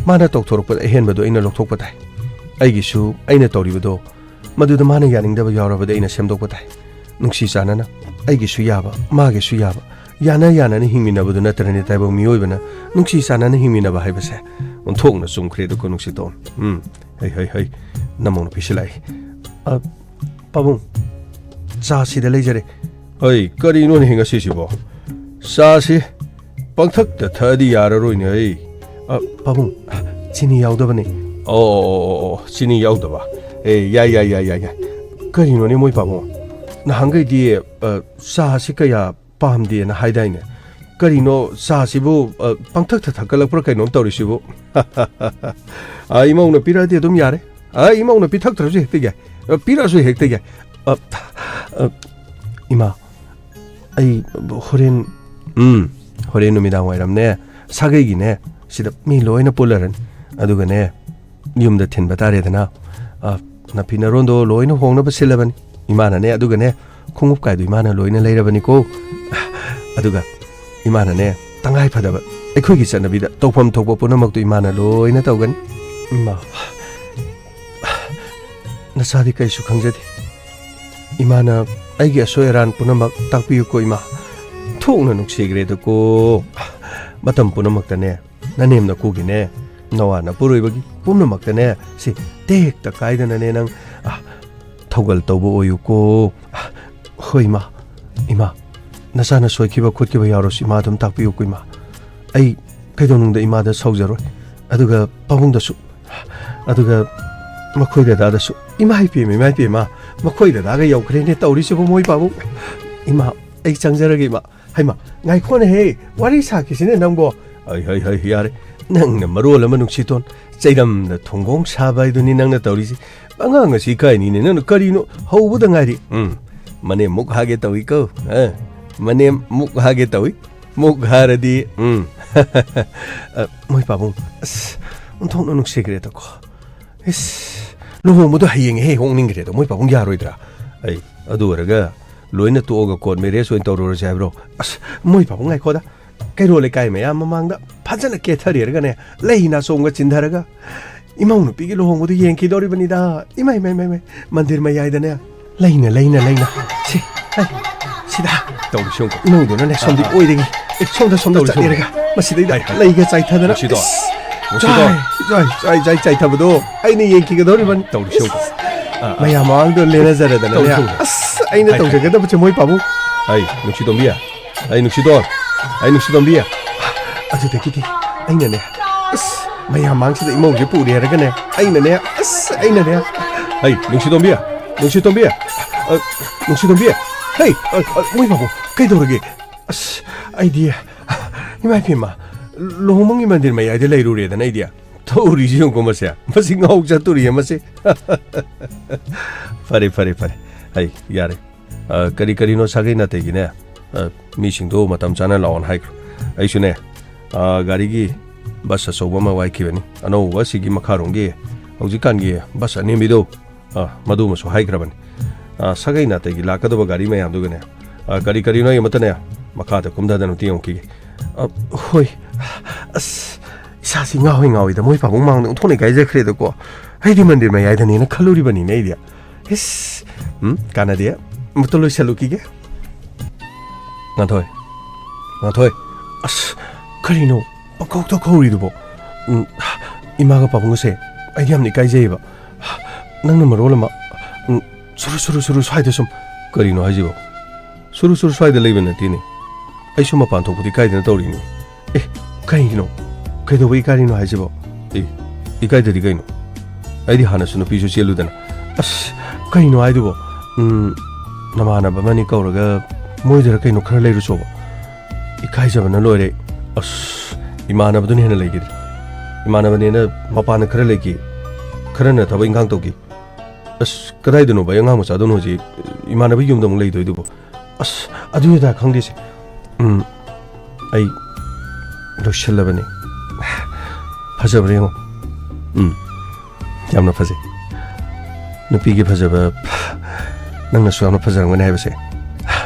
ꯃꯥꯅ ꯇꯧꯊꯣꯔꯛꯄꯗ ꯑꯍꯦꯟꯕꯗꯨ ꯑꯩꯅ ꯂꯧꯊꯣꯛꯄ ꯇꯥꯏ꯫ ꯑꯩꯒꯤꯁꯨ ꯑꯩꯅ ꯇꯧꯔꯤꯕꯗꯣ ꯃꯗꯨꯗ ꯃꯥꯅ ꯌꯥꯅꯤꯡꯗꯕ ꯌꯥꯎꯔꯕꯗꯤ ꯑꯩꯅ ꯁꯦꯝꯗꯣꯛꯄ ꯇꯥꯏ꯫ ꯅꯨꯡꯁꯤ ꯆꯥꯟꯅꯅ, ꯑꯩꯒꯤꯁꯨ ꯌꯥꯕ, ꯃꯥꯒꯤꯁꯨ ꯌꯥꯕ, ꯌꯥꯅ ꯌꯥꯅꯅ ꯍꯤꯡꯃꯤꯟꯅꯕꯗꯨ ꯅꯠꯇ꯭ꯔꯅꯦ ꯇꯥꯏꯕꯪ ꯃꯤꯑꯣꯏꯕꯅ ꯅꯨꯡꯁꯤ ꯆꯥꯟꯅꯅ ꯍꯤꯡꯃꯤꯟꯅꯕ ꯍꯥꯏꯕꯁꯦ? ꯑꯣꯟꯊꯣꯛꯅ ꯆꯨꯝꯈ꯭ꯔꯦꯗꯀꯣ ꯅꯨꯡꯁꯤꯇꯣꯟ꯫ ꯎꯝ, ꯍꯩ, ꯍꯩ, ꯍꯩ, ꯅꯃꯧ ꯅꯨꯄꯤꯁꯤ ꯂꯥꯛꯏ꯫ ꯑ, ꯄꯥꯕꯨꯡ, ꯆꯥ ꯁꯤꯗ ꯂꯩꯖꯔꯦ꯫ ꯍꯩ, ꯀꯔꯤꯅꯣꯅꯦꯍꯦ ꯉꯁꯤꯁꯤꯕꯣ? ꯆꯥꯁꯤ ꯄꯪꯊꯛꯇ ꯊꯛꯑꯗꯤ ꯌꯥꯔꯔꯣꯏꯅꯦ, ꯑꯩ꯫ ꯑ, ꯄꯥꯕꯨꯡ, ꯆꯤꯅꯤ ꯌꯥꯎꯗꯕꯅꯦ꯫ ꯑꯣ, ꯑꯣ, ꯑꯣ, ꯑꯣ, ꯆꯤꯅꯤ ꯌꯥꯎꯗꯕ꯫ ꯑꯦ, ꯌꯥꯏ, ꯌꯥꯏ, ꯌꯥꯏ, ꯌꯥꯏ, ꯌꯥꯏ꯫ ꯀꯔꯤꯅꯣꯅꯦ ꯃꯣꯏ ꯄꯥꯕꯨꯡ? ꯅꯍꯥꯟꯈꯩꯗꯤ, ꯑ, ꯆꯥꯁꯤ ꯀꯌꯥ ꯄꯥꯝꯗꯦꯅ ꯍꯥꯏꯗꯥꯏꯅꯦ? ꯀꯔꯤꯅꯣ ꯆꯥꯁꯤꯕꯨ, ꯑ, ꯄꯪꯊꯛꯇ ꯊꯛꯀꯠꯂꯛꯄ꯭ꯔꯥ ꯀꯩꯅꯣꯝ ꯇꯧꯔꯤꯁꯤꯕꯨ? ꯑ, ꯏꯃꯧꯅ ꯄꯤꯔꯛꯑꯗꯤ ꯑꯗꯨꯝ ꯌꯥꯔꯦ꯫ ꯑ, ꯏꯃꯧꯅ ꯄꯤꯊꯛꯇ꯭ꯔꯁꯨ ꯍꯦꯛꯇ ꯌꯥꯏ꯫ ꯑ, ꯄꯤꯔꯛꯑꯁꯨ ꯍꯦꯛꯇ ꯌꯥꯏ꯫ ꯑ, ꯑ, ꯏꯃꯥ, ꯑꯩ ꯍꯣꯔꯦꯟ, ꯎꯝ, ꯍꯣꯔꯦꯟ ꯅꯨꯃꯤꯗꯥꯡ ꯋꯥꯏꯔꯝꯅꯦ, ꯁꯥꯒꯩꯒꯤꯅꯦ, ꯁꯤꯗ ꯃꯤ ꯂꯣꯏꯅ ꯄꯨꯜꯂꯔꯅꯤ꯫ ꯑꯗꯨꯒꯅꯦ, ꯌꯨꯝꯗ ꯊꯤꯟꯕ ꯇꯥꯔꯦꯗꯅ꯫ ꯑ, ꯅꯐꯤ ꯅꯔꯣꯟꯗꯣ ꯂꯣꯏꯅ ꯍꯣꯡꯅꯕ ꯁꯤꯜꯂꯕꯅꯤ ꯏꯃꯥꯅꯅꯦ꯫ ꯑꯗꯨꯒꯅꯦ, ꯈꯣꯡꯎꯞ ꯀꯥꯏꯗꯣ ꯏꯃꯥꯅ ꯂꯣꯏꯅ ꯂꯩꯔꯕꯅꯤꯀꯣ꯫ ꯑꯗꯨꯒ ꯏꯃꯥꯅꯅꯦ, ꯇꯉꯥꯏ ꯐꯗꯕ ꯑꯩꯈꯣꯏꯒꯤ ꯆꯠꯅꯕꯤꯗ ꯇꯧꯐꯝ ꯊꯣꯛꯄ ꯄꯨꯝꯅꯃꯛꯇꯣ ꯏꯃꯥꯅ ꯂꯣꯏꯅ ꯇꯧꯒꯅꯤ꯫ ꯏꯃꯥ, ꯅꯆꯥꯗꯤ ꯀꯩꯁꯨ ꯈꯪꯖꯗꯦ꯫ ꯏꯃꯥꯅ ꯑꯩꯒꯤ ꯑꯁꯣꯏ ꯑꯔꯥꯟ ꯄꯨꯝꯅꯃꯛ ꯇꯥꯛꯄꯤꯌꯨꯀꯣ ꯏꯃꯥ꯫ ꯊꯣꯛꯅ ꯅꯨꯡꯁꯤꯈ꯭ꯔꯦꯗꯀꯣ꯫ ꯃꯇꯝ ꯄꯨꯝꯅꯃꯛꯇꯅꯦ, ꯅꯅꯦꯝ ꯅꯀꯨꯒꯤꯅꯦ, ꯅꯋꯥ ꯅꯄꯨꯔꯣꯏꯕꯒꯤ ꯄꯨꯝꯅꯃꯛꯇꯅꯦ, ꯁꯤ ꯇꯦꯛꯇ ꯀꯥꯏꯗꯅꯅꯦ ꯅꯪ, ꯑ, ꯊꯧꯒꯜ ꯇꯧꯕ ꯑꯣꯏꯌꯨꯀꯣ꯫ ꯍꯣꯏ ꯏꯃꯥ, ꯏꯃꯥ, ꯅꯆꯥꯅ ꯁꯣꯏꯈꯤꯕ ꯈꯣꯠꯈꯤꯕ ꯌꯥꯎꯔꯁꯨ ꯏꯃꯥ ꯑꯗꯨꯝ ꯇꯥꯛꯄꯤꯌꯨꯀꯣ ꯏꯃꯥ꯫ ꯑꯩ ꯀꯩꯗꯧꯅꯨꯡꯗ ꯏꯃꯥꯗ ꯁꯥꯎꯖꯔꯣꯏ꯫ ꯑꯗꯨꯒ ꯄꯥꯕꯨꯡꯗꯁꯨ, ꯑꯗꯨꯒ ꯃꯈꯣꯏ ꯗꯗꯥꯗꯁꯨ꯫ ꯏꯃꯥ ꯏꯄꯦꯝꯃ, ꯏꯃꯥ ꯏꯄꯦꯝꯃ, ꯃꯈꯣꯏ ꯗꯗꯥꯒ ꯌꯧꯈ꯭ꯔꯦꯅꯦ ꯇꯧꯔꯤꯁꯤꯕꯨ ꯃꯣꯏ ꯄꯥꯕꯨꯡ꯫ ꯏꯃꯥ, ꯑꯩ ꯆꯪꯖꯔꯒꯦ ꯏꯃꯥ꯫ ꯍꯩꯃꯥ, ꯉꯥꯏꯈꯣꯅꯦꯍꯦ, ꯋꯥꯔꯤ ꯁꯥꯈꯤꯁꯤꯅꯦ ꯅꯪꯕꯣ꯫ ꯍꯩ, ꯍꯩ, ꯍꯩ, ꯌꯥꯔꯦ꯫ ꯅꯪꯅ ꯃꯔꯣꯜ ꯑꯃ ꯅꯨꯡꯁꯤꯇꯣꯟ, ꯆꯩꯔꯝꯗ ꯊꯣꯡꯒꯣꯡ ꯁꯥꯕ ꯍꯥꯏꯗꯨꯅꯤ ꯅꯪꯅ ꯇꯧꯔꯤꯁꯤ꯫ ꯑꯉꯥꯡ ꯑꯁꯤ ꯏꯀꯥꯏꯅꯤꯅꯦ, ꯅꯪꯅ ꯀꯔꯤꯅꯣ? ꯍꯧꯕꯗ ꯉꯥꯏꯔꯤ꯫ ꯎꯝ, ꯃꯅꯦꯝ ꯃꯨꯛ ꯍꯥꯒꯦ ꯇꯧꯏꯀꯣ꯫ ꯑ, ꯃꯅꯦꯝ ꯃꯨꯛ ꯍꯥꯒꯦ ꯇꯧꯏ꯫ ꯃꯨꯛ ꯍꯥꯔꯗꯤ, ꯎꯝ꯫ ꯑ, ꯃꯣꯏ ꯄꯥꯕꯨꯡ, ꯑꯁ, ꯑꯣꯟꯊꯣꯛꯅ ꯅꯨꯡꯁꯤꯈ꯭ꯔꯦꯗꯀꯣ꯫ ꯏꯁ, ꯂꯨꯍꯣꯡꯕꯗꯣ ꯍꯌꯦꯡ ꯍꯦꯛ ꯍꯣꯡꯅꯤꯡꯈ꯭ꯔꯦꯗ, ꯃꯣꯏ ꯄꯥꯕꯨꯡ ꯌꯥꯔꯣꯏꯗ꯭ꯔꯥ? ꯑꯩ, ꯑꯗꯨ ꯑꯣꯏꯔꯒ ꯂꯣꯏꯅ ꯇꯣꯛꯑꯒ court marriage ꯑꯣꯏꯅ ꯇꯧꯔꯨꯔꯁꯦ ꯍꯥꯏꯕ꯭ꯔꯣ? ꯑꯁ, ꯃꯣꯏ ꯄꯥꯕꯨꯡ ꯉꯥꯏꯈꯣꯗ, ꯀꯩꯔꯣꯜ ꯂꯩꯀꯥꯏ ꯃꯌꯥꯝ ꯃꯃꯥꯡꯗ ꯐꯖꯅ ꯀꯦꯊꯔꯦꯔꯒꯅꯦ, ꯂꯩ ꯅꯥꯆꯣꯝꯒ ꯆꯤꯟꯊꯔꯒ ꯏꯃꯧ ꯅꯨꯄꯤꯒꯤ ꯂꯨꯍꯣꯡꯕꯗꯨ ꯌꯦꯡꯈꯤꯗꯧꯔꯤꯕꯅꯤꯗ꯫ ꯏꯃꯥꯏ, ꯏꯃꯥꯏ, ꯏꯃꯥꯏ, ꯏꯃꯥꯏ, ꯃꯟꯗꯤꯔ ꯃꯌꯥꯏꯗꯅꯦ, ꯂꯩꯅ, ꯂꯩꯅ, ꯂꯩꯅ꯫ ꯁꯤ, ꯂꯩ, ꯁꯤꯗ꯫ ꯇꯧꯔꯤꯁꯤ ꯌꯦꯡꯉꯨꯀꯣ꯫ ꯏꯃꯧꯗꯨꯅꯅꯦ, ꯁꯣꯝꯗꯤ ꯑꯥ, ꯑꯥ꯫ ꯑꯣꯏꯗꯒꯤ, ꯑꯦ, ꯁꯣꯝꯗ, ꯁꯣꯝꯗ ꯇꯧꯔꯤꯁꯤ ꯆꯠꯂꯦꯔꯒ, ꯌꯦꯡꯉꯨꯀꯣ꯫ ꯃꯁꯤꯗꯩꯗ ꯍꯥꯏ, ꯍꯥꯏ꯫ ꯂꯩꯒ ꯆꯥꯏꯊꯗꯅ꯫ ꯅꯨꯡꯁꯤꯗꯣ, ꯑꯁ, ꯅꯨꯡꯁꯤꯗꯣ꯫ ꯆꯥꯏ, ꯆꯥꯏ, ꯆꯥꯏ, ꯆꯥꯏ, ꯆꯥꯏꯊꯕꯗꯣ ꯑꯩꯅ ꯌꯦꯡꯈꯤꯒꯗꯧꯔꯤꯕꯅꯤ꯫ ꯇꯧꯔꯤꯁꯤ ꯌꯦꯡꯉꯨꯀꯣ꯫ ꯑꯥ, ꯑꯥ꯫ ꯃꯌꯥꯝ ꯃꯃꯥꯡꯗ ꯂꯦꯟꯅꯖꯔꯗꯅꯅꯦ꯫ ꯇꯧꯔꯤꯁꯤ ꯌꯦꯡꯉꯨꯀꯣ꯫ ꯑꯁ, ꯑꯩꯅ ꯍꯥꯏ, ꯍꯥꯏ꯫ ꯇꯧꯖꯒꯗꯕꯁꯦ ꯃꯣꯏ ꯄꯥꯕꯨꯡ꯫ ꯑꯩ, ꯅꯨꯡꯁꯤꯇꯣꯝꯕꯤ꯫ ꯑꯩ, ꯅꯨꯡꯁꯤꯗꯣꯟ꯫ ꯑꯩ, ꯅꯨꯡꯁꯤꯇꯣꯝꯕꯤ꯫ ꯑꯗꯨꯗꯒꯤꯗꯤ ꯑꯩꯅꯅꯦ, ꯑꯁ, ꯃꯌꯥꯝ ꯃꯥꯡꯁꯤꯗ ꯏꯃꯧꯁꯦ ꯄꯨꯔꯦ ꯍꯥꯏꯔꯒꯅꯦ, ꯑꯩꯅꯅꯦ, ꯑꯁ, ꯑꯩꯅꯅꯦ꯫ ꯑꯩ, ꯅꯨꯡꯁꯤꯇꯣꯝꯕꯤ꯫ ꯅꯨꯡꯁꯤꯇꯣꯝꯕꯤ! ꯑ, ꯅꯨꯡꯁꯤꯇꯣꯝꯕꯤ! ꯍꯩ! ꯑ, ꯑ, ꯃꯣꯏ ꯄꯥꯕꯨꯡ, ꯀꯩꯗꯧꯔꯒꯦ? ꯑꯁ, ꯑꯩꯗꯤ, ꯏꯃꯥ ꯏꯕꯦꯝꯃ, ꯂꯨꯍꯣꯡꯐꯝꯒꯤ ꯃꯟꯗꯤꯔ ꯃꯌꯥꯏꯗ ꯂꯩꯔꯨꯔꯦꯗꯅ ꯑꯩꯗꯤ꯫ ꯇꯧꯔꯤꯁꯤ ꯌꯦꯡꯉꯨꯀꯣ ꯃꯁꯦ꯫ ꯃꯁꯤ ꯉꯥꯎ ꯆꯠꯇꯣꯔꯤꯌꯦ ꯃꯁꯦ꯫ ꯐꯔꯦ, ꯐꯔꯦ, ꯐꯔꯦ꯫ ꯑꯩ ꯌꯥꯔꯦ꯫ ꯑ, ꯀꯔꯤ ꯀꯔꯤꯅꯣ ꯁꯥꯒꯩ ꯅꯥꯇꯩꯒꯤꯅꯦ, ꯑ, ꯃꯤꯁꯤꯡꯗꯣ ꯃꯇꯝ ꯆꯥꯅ ꯂꯥꯛꯑꯣꯅ ꯍꯥꯏꯈ꯭ꯔꯣ꯫ ꯑꯩꯁꯨꯅꯦ, ꯑ, ꯒꯥꯔꯤꯒꯤ ꯕꯁ ꯑꯆꯧꯕ ꯑꯃ ꯋꯥꯏꯈꯤꯕꯅꯤ꯫ ꯑꯅꯧꯕ ꯑꯁꯤꯒꯤ ꯃꯈꯥꯔꯣꯝꯒꯤ ꯍꯧꯖꯤꯛꯀꯥꯟꯒꯤ ꯕꯁ ꯑꯅꯦꯝꯕꯤꯗꯣ, ꯑ, ꯃꯗꯨꯃꯁꯨ ꯍꯥꯏꯈ꯭ꯔꯕꯅꯤ꯫ ꯑ, ꯁꯥꯒꯩ ꯅꯥꯇꯩꯒꯤ ꯂꯥꯛꯀꯗꯕ ꯒꯥꯔꯤ ꯃꯌꯥꯝꯗꯨꯒꯅꯦ, ꯑ, ꯀꯔꯤ ꯀꯔꯤꯅꯣ ꯑꯩ ꯑꯃꯠꯇꯅꯦ ꯃꯈꯥꯗ ꯀꯨꯝꯊꯗꯅ ꯑꯝꯇ ꯌꯦꯡꯉꯨꯈꯤꯒꯦ꯫ ꯑ, ꯍꯣꯏ꯫ ꯑꯁ, ꯏꯁꯥꯁꯤ ꯉꯥꯎꯋꯤ ꯉꯥꯎꯋꯤꯗ, ꯃꯣꯏ ꯄꯥꯕꯨꯡ ꯃꯥꯡꯗ ꯑꯣꯟꯊꯣꯛꯅ ꯏꯀꯥꯏꯖꯈ꯭ꯔꯦꯗꯀꯣ꯫ ꯑꯩꯗꯤ ꯃꯟꯗꯤꯔ ꯃꯌꯥꯏꯗꯅꯦꯅ ꯈꯜꯂꯨꯔꯤꯕꯅꯤꯅꯦ ꯑꯩꯗꯤ꯫ ꯏꯁ, ꯎꯝ, ꯀꯥꯟꯅꯗꯦ꯫ ꯑꯃꯨꯛꯇ ꯂꯣꯏꯁꯜꯂꯨꯈꯤꯒꯦ꯫ ꯉꯥꯟꯊꯣꯏ, ꯉꯥꯟꯊꯣꯏ, ꯑꯁ, ꯀꯔꯤꯅꯣ ꯄꯪꯀꯧꯗ ꯀꯧꯔꯤꯗꯨꯕꯣ? ꯎꯝ, ꯏꯃꯥꯒ ꯄꯥꯕꯨꯡꯒꯁꯦ ꯑꯩꯗꯤ ꯌꯥꯝꯅ ꯏꯀꯥꯏꯖꯩꯌꯦꯕ꯫ ꯅꯪꯅ ꯃꯔꯣꯜ ꯑꯃ, ꯎꯝ, ꯁꯨꯔꯨ, ꯁꯨꯔꯨ, ꯁꯨꯔꯨ ꯁ꯭ꯋꯥꯏꯗ ꯁꯨꯝ꯫ ꯀꯔꯤꯅꯣ ꯍꯥꯏꯁꯤꯕꯣ? ꯁꯨꯔꯨ, ꯁꯨꯔꯨ ꯁ꯭ꯋꯥꯏꯗ ꯂꯩꯕ ꯅꯠꯇꯦꯅꯦ꯫ ꯑꯩꯁꯨ ꯃꯄꯥꯟ ꯊꯣꯛꯄꯗꯤ ꯀꯥꯏꯗꯅ ꯇꯧꯔꯤꯅꯤ꯫ ꯑꯦ, ꯀꯩꯒꯤꯅꯣ? ꯀꯩꯗꯧꯕ ꯏꯀꯥꯏꯔꯤꯅꯣ ꯍꯥꯏꯁꯤꯕꯣ? ꯑꯦ, ꯏꯀꯥꯏꯗꯗꯤ ꯀꯩꯅꯣ? ꯑꯩꯗꯤ ꯍꯥꯟꯅꯁꯨ ꯅꯨꯄꯤꯁꯨ ꯆꯦꯜꯂꯨꯗꯅ꯫ ꯑꯁ, ꯀꯩꯅꯣ ꯍꯥꯏꯗꯨꯕꯣ? ꯎꯝ, ꯅꯃꯥꯟꯅꯕ ꯑꯃꯅꯤ ꯀꯧꯔꯒ ꯃꯣꯏꯗꯔ ꯀꯩꯅꯣ ꯈꯔ ꯂꯩꯔꯨꯆꯣꯕ꯫ ꯏꯀꯥꯏꯖꯕꯅ ꯂꯣꯏꯔꯦ꯫ ꯑꯁ, ꯏꯃꯥꯟꯅꯕꯗꯨꯅ ꯍꯦꯟꯅ ꯂꯩꯈꯤꯗ꯭ꯔꯦ꯫ ꯏꯃꯥꯟꯅꯕꯅꯦꯅ ꯃꯄꯥꯟꯗ ꯈꯔ ꯂꯩꯈꯤ, ꯈꯔꯅ ꯊꯕꯛ ꯏꯪꯈꯥꯡ ꯇꯧꯈꯤ꯫ ꯑꯁ, ꯀꯗꯥꯏꯗꯅꯣꯕ ꯑꯩ ꯑꯉꯥꯡ ꯃꯆꯥꯗꯧꯅ ꯍꯧꯖꯤꯛ ꯏꯃꯥꯟꯅꯕꯒꯤ ꯌꯨꯝꯗ ꯑꯃꯨꯛ ꯂꯩꯗꯣꯏꯗꯨꯕꯣ? ꯑꯁ, ꯑꯗꯨ ꯑꯗꯥ ꯈꯪꯗꯦꯁꯦ꯫ ꯎꯝ, ꯑꯩ ꯂꯣꯏꯁꯤꯜꯂꯕꯅꯤ꯫ ꯐꯖꯕ꯭ꯔꯥ ꯌꯦꯡꯉꯣ꯫ ꯎꯝ, ꯌꯥꯝꯅ ꯐꯖꯩ꯫ ꯅꯨꯄꯤꯒꯤ ꯐꯖꯕ ꯅꯪꯅꯁꯨ ꯌꯥꯝꯅ ꯐꯖꯔꯝꯒꯅꯤ ꯍꯥꯏꯕꯁꯦ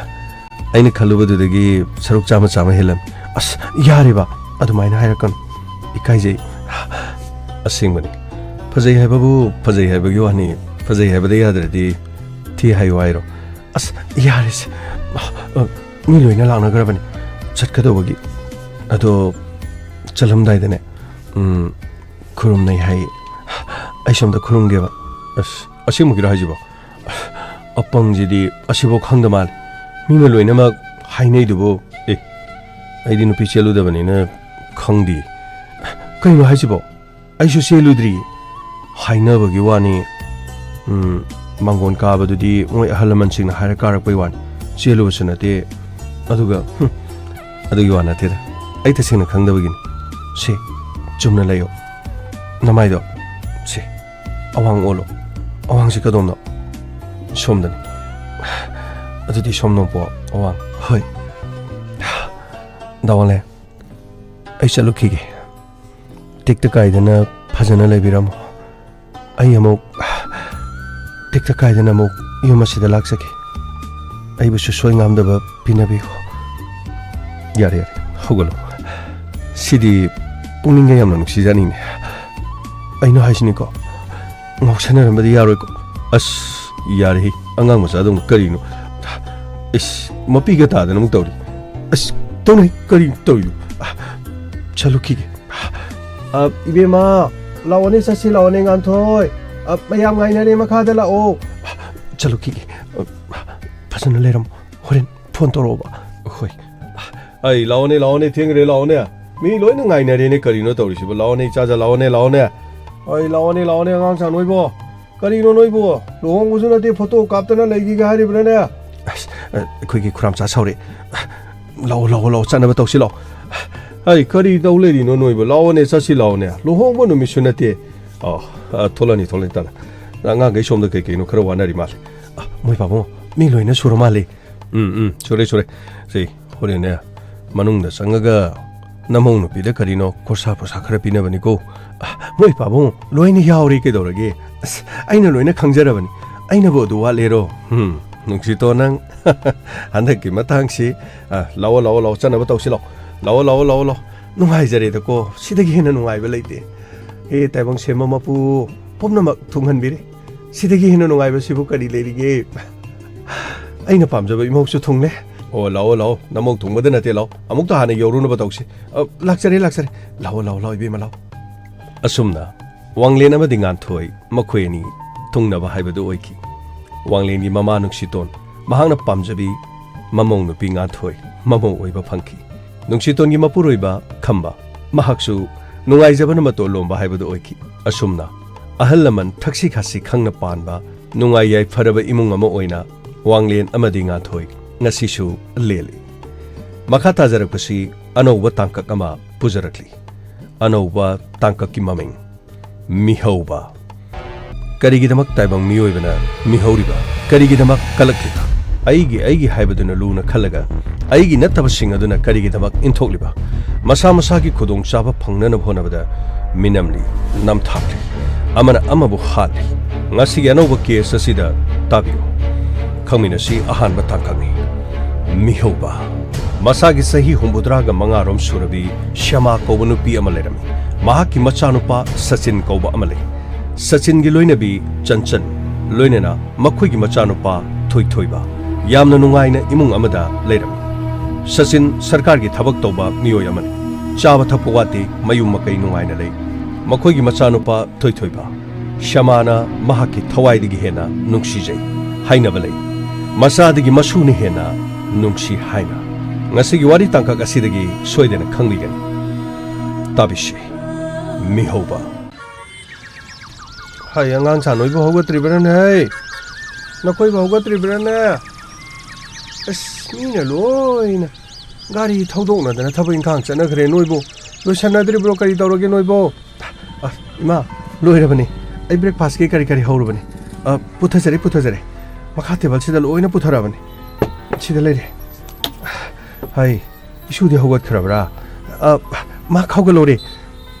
ꯑꯩꯅ ꯈꯜꯂꯨꯕꯗꯨꯗꯒꯤ ꯁꯔꯨꯛ ꯆꯥꯝꯃ, ꯆꯥꯝꯃ ꯍꯦꯜꯂꯝꯃꯤ꯫ ꯑꯁ, ꯌꯥꯔꯦꯕ, ꯑꯗꯨꯃꯥꯏꯅ ꯍꯥꯏꯔꯛꯀꯅꯨ꯫ ꯏꯀꯥꯏꯖꯩ꯫ ꯑꯁꯦꯡꯕꯅꯤ꯫ ꯐꯖꯩ ꯍꯥꯏꯕꯕꯨ ꯐꯖꯩ ꯍꯥꯏꯕꯒꯤ ꯋꯥꯅꯤ, ꯐꯖꯩ ꯍꯥꯏꯕꯗ ꯌꯥꯗ꯭ꯔꯗꯤ ꯊꯤ ꯍꯥꯏꯌꯨ ꯍꯥꯏꯔꯣ? ꯑꯁ, ꯌꯥꯔꯦꯁꯦ꯫ ꯑ, ꯑ, ꯃꯤ ꯂꯣꯏꯅ ꯂꯥꯛꯅꯈ꯭ꯔꯕꯅꯤ ꯆꯠꯀꯗꯧꯕꯒꯤ꯫ ꯑꯗꯣ ꯆꯠꯂꯝꯗꯥꯏꯗꯅꯦ, ꯎꯝ, ꯈꯨꯔꯨꯝꯅꯩ ꯍꯥꯏ꯫ ꯑꯩ ꯁꯣꯝꯗ ꯈꯨꯔꯨꯝꯒꯦꯕ꯫ ꯑꯁ, ꯑꯁꯦꯡꯕꯒꯤꯔꯣ ꯍꯥꯏꯁꯤꯕꯣ? ꯑꯄꯪꯁꯤꯗꯤ ꯑꯁꯤꯐꯥꯎ ꯈꯪꯗ ꯃꯥꯜꯂꯦ꯫ ꯃꯤꯅ ꯂꯣꯏꯅꯃꯛ ꯍꯥꯏꯅꯩꯗꯨꯕꯨ꯫ ꯑꯦ, ꯑꯩꯗꯤ ꯅꯨꯄꯤ ꯆꯦꯜꯂꯨꯗꯕꯅꯤꯅ ꯈꯪꯗꯦ꯫ ꯀꯩꯅꯣ ꯍꯥꯏꯁꯤꯕꯣ? ꯑꯩꯁꯨ ꯆꯦꯜꯂꯨꯗ꯭ꯔꯤ꯫ ꯍꯥꯏꯅꯕꯒꯤ ꯋꯥꯅꯤ꯫ ꯎꯝ, ꯃꯥꯡꯒꯣꯟ ꯀꯥꯕꯗꯨꯗꯤ ꯃꯣꯏ ꯑꯍꯜ ꯂꯃꯟꯁꯤꯡꯅ ꯍꯥꯏꯔ ꯀꯥꯔꯛꯄꯩ ꯋꯥꯅꯤ, ꯆꯦꯜꯂꯨꯕꯁꯨ ꯅꯠꯇꯦ꯫ ꯑꯗꯨꯒ ꯍꯨꯝ, ꯑꯗꯨꯒꯤ ꯋꯥ ꯅꯠꯇꯦꯗ, ꯑꯩ ꯇꯁꯦꯡꯅ ꯈꯪꯗꯕꯒꯤꯅꯤ꯫ ꯁꯦ, ꯆꯨꯝꯅ ꯂꯩꯌꯣ꯫ ꯅꯃꯥꯏꯗꯣ ꯁꯦ ꯑꯋꯥꯡ ꯑꯣꯜꯂꯣ꯫ ꯑꯋꯥꯡꯁꯤ ꯀꯗꯣꯝꯅꯣ? ꯁꯣꯝꯗꯅꯤ꯫ ꯑꯗꯨꯗꯤ ꯁꯣꯝ ꯅꯣꯡꯄꯣꯛ ꯑꯋꯥꯡ꯫ ꯍꯣꯏ꯫ ꯗꯥ ꯋꯥꯡꯂꯦꯟ, ꯑꯩ ꯆꯠꯂꯨꯈꯤꯒꯦ꯫ ꯇꯦꯛꯇ ꯀꯥꯏꯗꯅ ꯐꯖꯅ ꯂꯩꯕꯤꯔꯝꯃꯣ꯫ ꯑꯩ ꯑꯃꯨꯛ ꯇꯦꯛꯇ ꯀꯥꯏꯗꯅ ꯑꯃꯨꯛ ꯌꯨꯝ ꯑꯁꯤꯗ ꯂꯥꯛꯆꯒꯦ꯫ ꯑꯩꯕꯨꯁꯨ ꯁꯣꯏ ꯉꯥꯝꯗꯕ ꯄꯤꯅꯕꯤꯌꯨ꯫ ꯌꯥꯔꯦ, ꯌꯥꯔꯦ, ꯍꯧꯒꯠꯂꯣ꯫ ꯁꯤꯗꯤ ꯄꯨꯛꯅꯤꯡꯒ ꯌꯥꯝꯅ ꯅꯨꯡꯁꯤꯖꯥꯠꯅꯤꯅꯦ꯫ ꯑꯩꯅ ꯍꯥꯏꯁꯤꯅꯤꯀꯣ, ꯉꯥꯎꯁꯟꯅꯔꯝꯕꯗꯤ ꯌꯥꯔꯣꯏꯀꯣ꯫ ꯑꯁ, ꯌꯥꯔꯦꯍꯦ, ꯑꯉꯥꯡ ꯃꯆꯥꯗꯧꯅ ꯀꯔꯤꯅꯣ? ꯏꯁ, ꯃꯄꯤꯒ ꯇꯥꯗꯅ ꯑꯃꯨꯛ ꯇꯧꯔꯤ꯫ ꯑꯁ, ꯇꯧꯅꯩ, ꯀꯔꯤ ꯇꯧꯔꯤꯅꯣ? ꯆꯠꯂꯨꯈꯤꯒꯦ꯫ ꯑ, ꯏꯕꯦꯝꯃ, ꯂꯥꯛꯑꯣꯅꯦ, ꯆꯠꯁꯤ ꯂꯥꯛꯑꯣꯅꯦ, ꯉꯥꯟꯊꯣꯏ꯫ ꯑ, ꯃꯌꯥꯝ ꯉꯥꯏꯅꯔꯦ, ꯃꯈꯥꯗ ꯂꯥꯛꯑꯣ꯫ ꯆꯠꯂꯨꯈꯤꯒꯦ꯫ ꯑ, ꯐꯖꯅ ꯂꯩꯔꯝꯃꯣ, ꯍꯣꯔꯦꯟ ꯐꯣꯟ ꯇꯧꯔꯛꯑꯣꯕ꯫ ꯍꯣꯏ꯫ ꯑꯩ, ꯂꯥꯛꯑꯣꯅꯦ, ꯂꯥꯛꯑꯣꯅꯦ, ꯊꯦꯡꯈ꯭ꯔꯦ, ꯂꯥꯛꯑꯣꯅꯦ꯫ ꯃꯤ ꯂꯣꯏꯅ ꯉꯥꯏꯅꯔꯦꯅꯦ, ꯀꯔꯤꯅꯣ ꯇꯧꯔꯤꯁꯤꯕꯨ? ꯂꯥꯛꯑꯣꯅꯦ, ꯏꯆꯥꯖꯥ, ꯂꯥꯛꯑꯣꯅꯦ, ꯂꯥꯛꯑꯣꯅꯦ꯫ ꯑꯩ, ꯂꯥꯛꯑꯣꯅꯦ, ꯂꯥꯛꯑꯣꯅꯦ, ꯑꯉꯥꯡꯁꯥ ꯅꯣꯏꯕꯣ꯫ ꯀꯔꯤꯅꯣ ꯅꯣꯏꯕꯨ? ꯂꯨꯍꯣꯡꯕꯁꯨ ꯅꯠꯇꯦ, ꯐꯣꯇꯣ ꯀꯥꯞꯇꯅ ꯂꯩꯈꯤꯒꯦ ꯍꯥꯏꯔꯤꯕ꯭ꯔꯥꯅꯦ? ꯑꯁ, ꯑ, ꯑꯩꯈꯣꯏꯒꯤ ꯈꯨꯔꯥꯝꯆꯥ ꯁꯥꯎꯔꯦ꯫ ꯂꯥꯛꯑꯣ, ꯂꯥꯛꯑꯣ, ꯂꯥꯛꯑꯣ, ꯆꯠꯅꯕ ꯇꯧꯁꯤ ꯂꯥꯛꯑꯣ꯫ ꯑꯩ, ꯀꯔꯤ ꯇꯧ ꯂꯩꯔꯤꯅꯣ ꯅꯣꯏꯕꯨ? ꯂꯥꯛꯑꯣꯅꯦ, ꯆꯠꯁꯤ ꯂꯥꯛꯑꯣꯅꯦ꯫ ꯂꯨꯍꯣꯡꯕ ꯅꯨꯃꯤꯠꯁꯨ ꯅꯠꯇꯦ꯫ ꯑꯣ, ꯑ, ꯊꯣꯛꯂꯛꯑꯅꯤ, ꯊꯣꯛꯂꯛꯑꯅꯤ, ꯇꯞꯅ꯫ ꯑꯉꯥꯡꯈꯩ ꯁꯣꯝꯗ ꯀꯩ ꯀꯩꯅꯣ ꯈꯔ ꯋꯥꯅꯔꯤ ꯃꯥꯜꯂꯦ꯫ ꯑ, ꯃꯣꯏ ꯄꯥꯕꯨꯡ, ꯃꯤ ꯂꯣꯏꯅ ꯁꯨꯔ ꯃꯥꯜꯂꯦ꯫ ꯎꯝ, ꯎꯝ, ꯁꯨꯔꯦ, ꯁꯨꯔꯦ꯫ ꯁꯤ, ꯍꯣꯔꯦꯟꯅꯦ, ꯃꯅꯨꯡꯗ ꯆꯪꯉꯒ ꯅꯃꯧ ꯅꯨꯄꯤꯗ ꯀꯔꯤꯅꯣ ꯈꯣꯔꯁꯥ ꯄ꯭ꯔꯁꯥ ꯈꯔ ꯄꯤꯅꯕꯅꯤꯀꯣ꯫ ꯑ, ꯃꯣꯏ ꯄꯥꯕꯨꯡ ꯂꯣꯏꯅ ꯌꯥꯎꯔꯦ, ꯀꯩꯗꯧꯔꯒꯦ? ꯑꯁ, ꯑꯩꯅ ꯂꯣꯏꯅ ꯈꯪꯖꯔꯕꯅꯤ꯫ ꯑꯩꯅꯕꯨ ꯑꯗꯨ ꯋꯥꯠꯂꯦꯔꯣ? ꯎꯝ, ꯅꯨꯡꯁꯤꯇꯣ ꯅꯪ꯫ ꯍꯟꯗꯛꯀꯤ ꯃꯇꯥꯡꯁꯤ, ꯑ, ꯂꯥꯛꯑꯣ, ꯂꯥꯛꯑꯣ, ꯂꯥꯛꯑꯣ, ꯆꯠꯅꯕ ꯇꯧꯁꯤ ꯂꯥꯛꯑꯣ꯫ ꯂꯥꯛꯑꯣ, ꯂꯥꯛꯑꯣ, ꯂꯥꯛꯑꯣ, ꯂꯥꯛꯑꯣ꯫ ꯅꯨꯡꯉꯥꯏꯖꯔꯦꯗꯀꯣ, ꯁꯤꯗꯒꯤ ꯍꯦꯟꯅ ꯅꯨꯡꯉꯥꯏꯕ ꯂꯩꯇꯦ꯫ ꯍꯦ, ꯇꯥꯏꯕꯪ ꯁꯦꯝꯕ ꯃꯄꯨ, ꯄꯨꯝꯅꯃꯛ ꯊꯨꯡꯍꯟꯕꯤꯔꯦ꯫ ꯁꯤꯗꯒꯤ ꯍꯦꯟꯅ ꯅꯨꯡꯉꯥꯏꯕꯁꯤꯕꯨ ꯀꯔꯤ ꯂꯩꯔꯤꯒꯦ? ꯑꯩꯅ ꯄꯥꯝꯖꯕ ꯏꯃꯧꯁꯨ ꯊꯨꯡꯂꯦ꯫ ꯑꯣ, ꯂꯥꯛꯑꯣ, ꯂꯥꯛꯑꯣ꯫ ꯅꯃꯧ ꯊꯨꯡꯕꯗ ꯅꯠꯇꯦ, ꯂꯥꯛꯑꯣ꯫ ꯑꯃꯨꯛꯇ ꯍꯥꯟꯅ ꯌꯧꯔꯨꯅꯕ ꯇꯧꯁꯤ꯫ ꯑ, ꯂꯥꯛꯆꯔꯦ, ꯂꯥꯛꯆꯔꯦ꯫ ꯂꯥꯛꯑꯣ, ꯂꯥꯛꯑꯣ, ꯂꯥꯛꯑꯣ, ꯏꯕꯦꯝꯃ, ꯂꯥꯛꯑꯣ꯫ ꯑꯁꯨꯝꯅ ꯋꯥꯡꯂꯦꯟ ꯑꯃꯗꯤ ꯉꯥꯟꯊꯣꯏ ꯃꯈꯣꯏ ꯑꯅꯤ ꯊꯨꯡꯅꯕ ꯍꯥꯏꯕꯗꯨ ꯑꯣꯏꯈꯤ꯫ ꯋꯥꯡꯂꯦꯟꯒꯤ ꯃꯃꯥ ꯅꯨꯡꯁꯤꯇꯣꯟ, ꯃꯍꯥꯛꯅ ꯄꯥꯝꯖꯕꯤ ꯃꯃꯧ ꯅꯨꯄꯤ ꯉꯥꯟꯊꯣꯏ ꯃꯃꯧ ꯑꯣꯏꯕ ꯐꯪꯈꯤ꯫ ꯅꯨꯡꯁꯤꯇꯣꯟꯒꯤ ꯃꯄꯨꯔꯣꯏꯕ ꯈꯝꯕ, ꯃꯍꯥꯛꯁꯨ ꯅꯨꯡꯉꯥꯏꯖꯕꯅ ꯃꯇꯣꯟ ꯂꯣꯝꯕ ꯍꯥꯏꯕꯗꯨ ꯑꯣꯏꯈꯤ꯫ ꯑꯁꯨꯝꯅ ꯑꯍꯜ ꯂꯃꯟ ꯊꯛꯁꯤ ꯈꯥꯁꯤ ꯈꯪꯅ ꯄꯥꯟꯕ ꯅꯨꯡꯉꯥꯏ ꯌꯥꯏꯐꯔꯕ ꯏꯃꯨꯡ ꯑꯃ ꯑꯣꯏꯅ ꯋꯥꯡꯂꯦꯟ ꯑꯃꯗꯤ ꯉꯥꯟꯊꯣꯏ ꯉꯁꯤꯁꯨ ꯂꯦꯜꯂꯤ꯫ ꯃꯈꯥ ꯇꯥꯖꯔꯛꯄꯁꯤ ꯑꯅꯧꯕ ꯇꯥꯡꯀꯛ ꯑꯃ ꯄꯨꯖꯔꯛꯂꯤ꯫ ꯑꯅꯧꯕ ꯇꯥꯡꯀꯛꯀꯤ ꯃꯃꯤꯡ, ꯃꯤꯍꯧꯕ꯫ ꯀꯔꯤꯒꯤꯗꯃꯛ ꯇꯥꯏꯕꯪ ꯃꯤꯑꯣꯏꯕꯅ ꯃꯤꯍꯧꯔꯤꯕ? ꯀꯔꯤꯒꯤꯗꯃꯛ ꯀꯜꯂꯛꯂꯤꯕ? ꯑꯩꯒꯤ, ꯑꯩꯒꯤ ꯍꯥꯏꯕꯗꯨꯅ ꯂꯨꯅ ꯈꯜꯂꯒ, ꯑꯩꯒꯤ ꯅꯠꯇꯕꯁꯤꯡ ꯑꯗꯨꯅ ꯀꯔꯤꯒꯤꯗꯃꯛ ꯏꯟꯊꯣꯛꯂꯤꯕ? ꯃꯁꯥ ꯃꯁꯥꯒꯤ ꯈꯨꯗꯣꯡꯆꯥꯕ ꯐꯪꯅꯅꯕ ꯍꯣꯠꯅꯕꯗ ꯃꯤꯅꯝꯂꯤ, ꯅꯝꯊꯥꯛꯂꯤ, ꯑꯃꯅ ꯑꯃꯕꯨ ꯍꯥꯠꯂꯤ꯫ ꯉꯁꯤꯒꯤ ꯑꯅꯧꯕ ꯀꯦꯁ ꯑꯁꯤꯗ ꯇꯥꯕꯤꯌꯨ꯫ ꯈꯪꯃꯤꯟꯅꯁꯤ ꯑꯍꯥꯟꯕ ꯇꯥꯡꯀꯛꯅꯤ꯫ ꯃꯤꯍꯧꯕ꯫ ꯃꯁꯥꯒꯤ ꯆꯍꯤ ꯍꯨꯝꯐꯨꯇꯔꯥꯒ ꯃꯉꯥꯔꯣꯝ ꯁꯨꯔꯕꯤ ꯁ꯭ꯌꯥꯃꯥ ꯀꯧꯕ ꯅꯨꯄꯤ ꯑꯃ ꯂꯩꯔꯝꯃꯤ꯫ ꯃꯍꯥꯛꯀꯤ ꯃꯆꯥꯅꯨꯄꯥ ꯁꯆꯤꯟ ꯀꯧꯕ ꯑꯃ ꯂꯩ꯫ ꯁꯆꯤꯟꯒꯤ ꯂꯣꯏꯅꯕꯤ ꯆꯟꯆꯟ, ꯂꯣꯏꯅꯅ ꯃꯈꯣꯏꯒꯤ ꯃꯆꯥꯅꯨꯄꯥ ꯊꯣꯏꯊꯣꯏꯕ ꯌꯥꯝꯅ ꯅꯨꯡꯉꯥꯏꯅ ꯏꯃꯨꯡ ꯑꯃꯗ ꯂꯩꯔꯝꯃꯤ꯫ ꯁꯆꯤꯟ ꯁꯔꯀꯥꯔꯒꯤ ꯊꯕꯛ ꯇꯧꯕ ꯃꯤꯑꯣꯏ ꯑꯃꯅꯤ꯫ ꯆꯥꯕ ꯊꯛꯄ ꯋꯥꯠꯇꯦ, ꯃꯌꯨꯝ ꯃꯀꯩ ꯅꯨꯡꯉꯥꯏꯅ ꯂꯩ꯫ ꯃꯈꯣꯏꯒꯤ ꯃꯆꯥꯅꯨꯄꯥ ꯊꯣꯏꯊꯣꯏꯕ, ꯁ꯭ꯌꯥꯃꯥꯅ ꯃꯍꯥꯛꯀꯤ ꯊꯋꯥꯏꯗꯒꯤ ꯍꯦꯟꯅ ꯅꯨꯡꯁꯤꯖꯩ ꯍꯥꯏꯅꯕ ꯂꯩ꯫ ꯃꯆꯥꯗꯒꯤ ꯃꯁꯨꯅ ꯍꯦꯟꯅ ꯅꯨꯡꯁꯤ ꯍꯥꯏꯅ꯫ ꯉꯁꯤꯒꯤ ꯋꯥꯔꯤ ꯇꯥꯡꯀꯛ ꯑꯁꯤꯗꯒꯤ ꯁꯣꯏꯗꯅ ꯈꯪꯕꯤꯒꯅꯤ꯫ ꯇꯥꯕꯤꯁꯤ꯫ ꯃꯤꯍꯧꯕ꯫ ꯍꯥꯏ, ꯑꯉꯥꯡꯁꯥ, ꯅꯣꯏꯕꯨ ꯍꯧꯒꯠꯇ꯭ꯔꯤꯕ꯭ꯔꯥꯅꯦ? ꯍꯩ, ꯅꯈꯣꯏꯕꯨ ꯍꯧꯒꯠꯇ꯭ꯔꯤꯕ꯭ꯔꯥꯅꯦ? ꯑꯁ, ꯃꯤꯅ ꯂꯣꯏꯅ ꯒꯥꯔꯤ ꯊꯧꯗꯣꯛꯅꯗꯅ ꯊꯕꯛ ꯏꯪꯈꯥꯡ ꯆꯠꯅꯈ꯭ꯔꯦ꯫ ꯅꯣꯏꯕꯨ ꯂꯣꯏꯁꯟꯅꯗ꯭ꯔꯤꯕ꯭ꯔꯣ? ꯀꯔꯤ ꯇꯧꯔꯒꯦ ꯅꯣꯏꯕꯨ? ꯑ, ꯏꯃꯥ, ꯂꯣꯏꯔꯕꯅꯤ꯫ ꯑꯩ ꯕ꯭ꯔꯦꯛꯐꯥꯁꯀꯤ ꯀꯔꯤ ꯀꯔꯤ ꯍꯧꯔꯕꯅꯤ꯫ ꯑ, ꯄꯨꯊꯖꯔꯦ, ꯄꯨꯊꯖꯔꯦ꯫ ꯃꯈꯥ ꯇꯦꯕꯜꯁꯤꯗ ꯂꯣꯏꯅ ꯄꯨꯊꯔꯛꯑꯕꯅꯤ꯫ ꯁꯤꯗ ꯂꯩꯔꯦ꯫ ꯍꯥꯏ, ꯏꯁꯨꯗꯤ ꯍꯧꯒꯠꯈ꯭ꯔꯕ꯭ꯔꯥ? ꯑ, ꯃꯥ ꯍꯧꯒꯠꯂꯧꯔꯦ꯫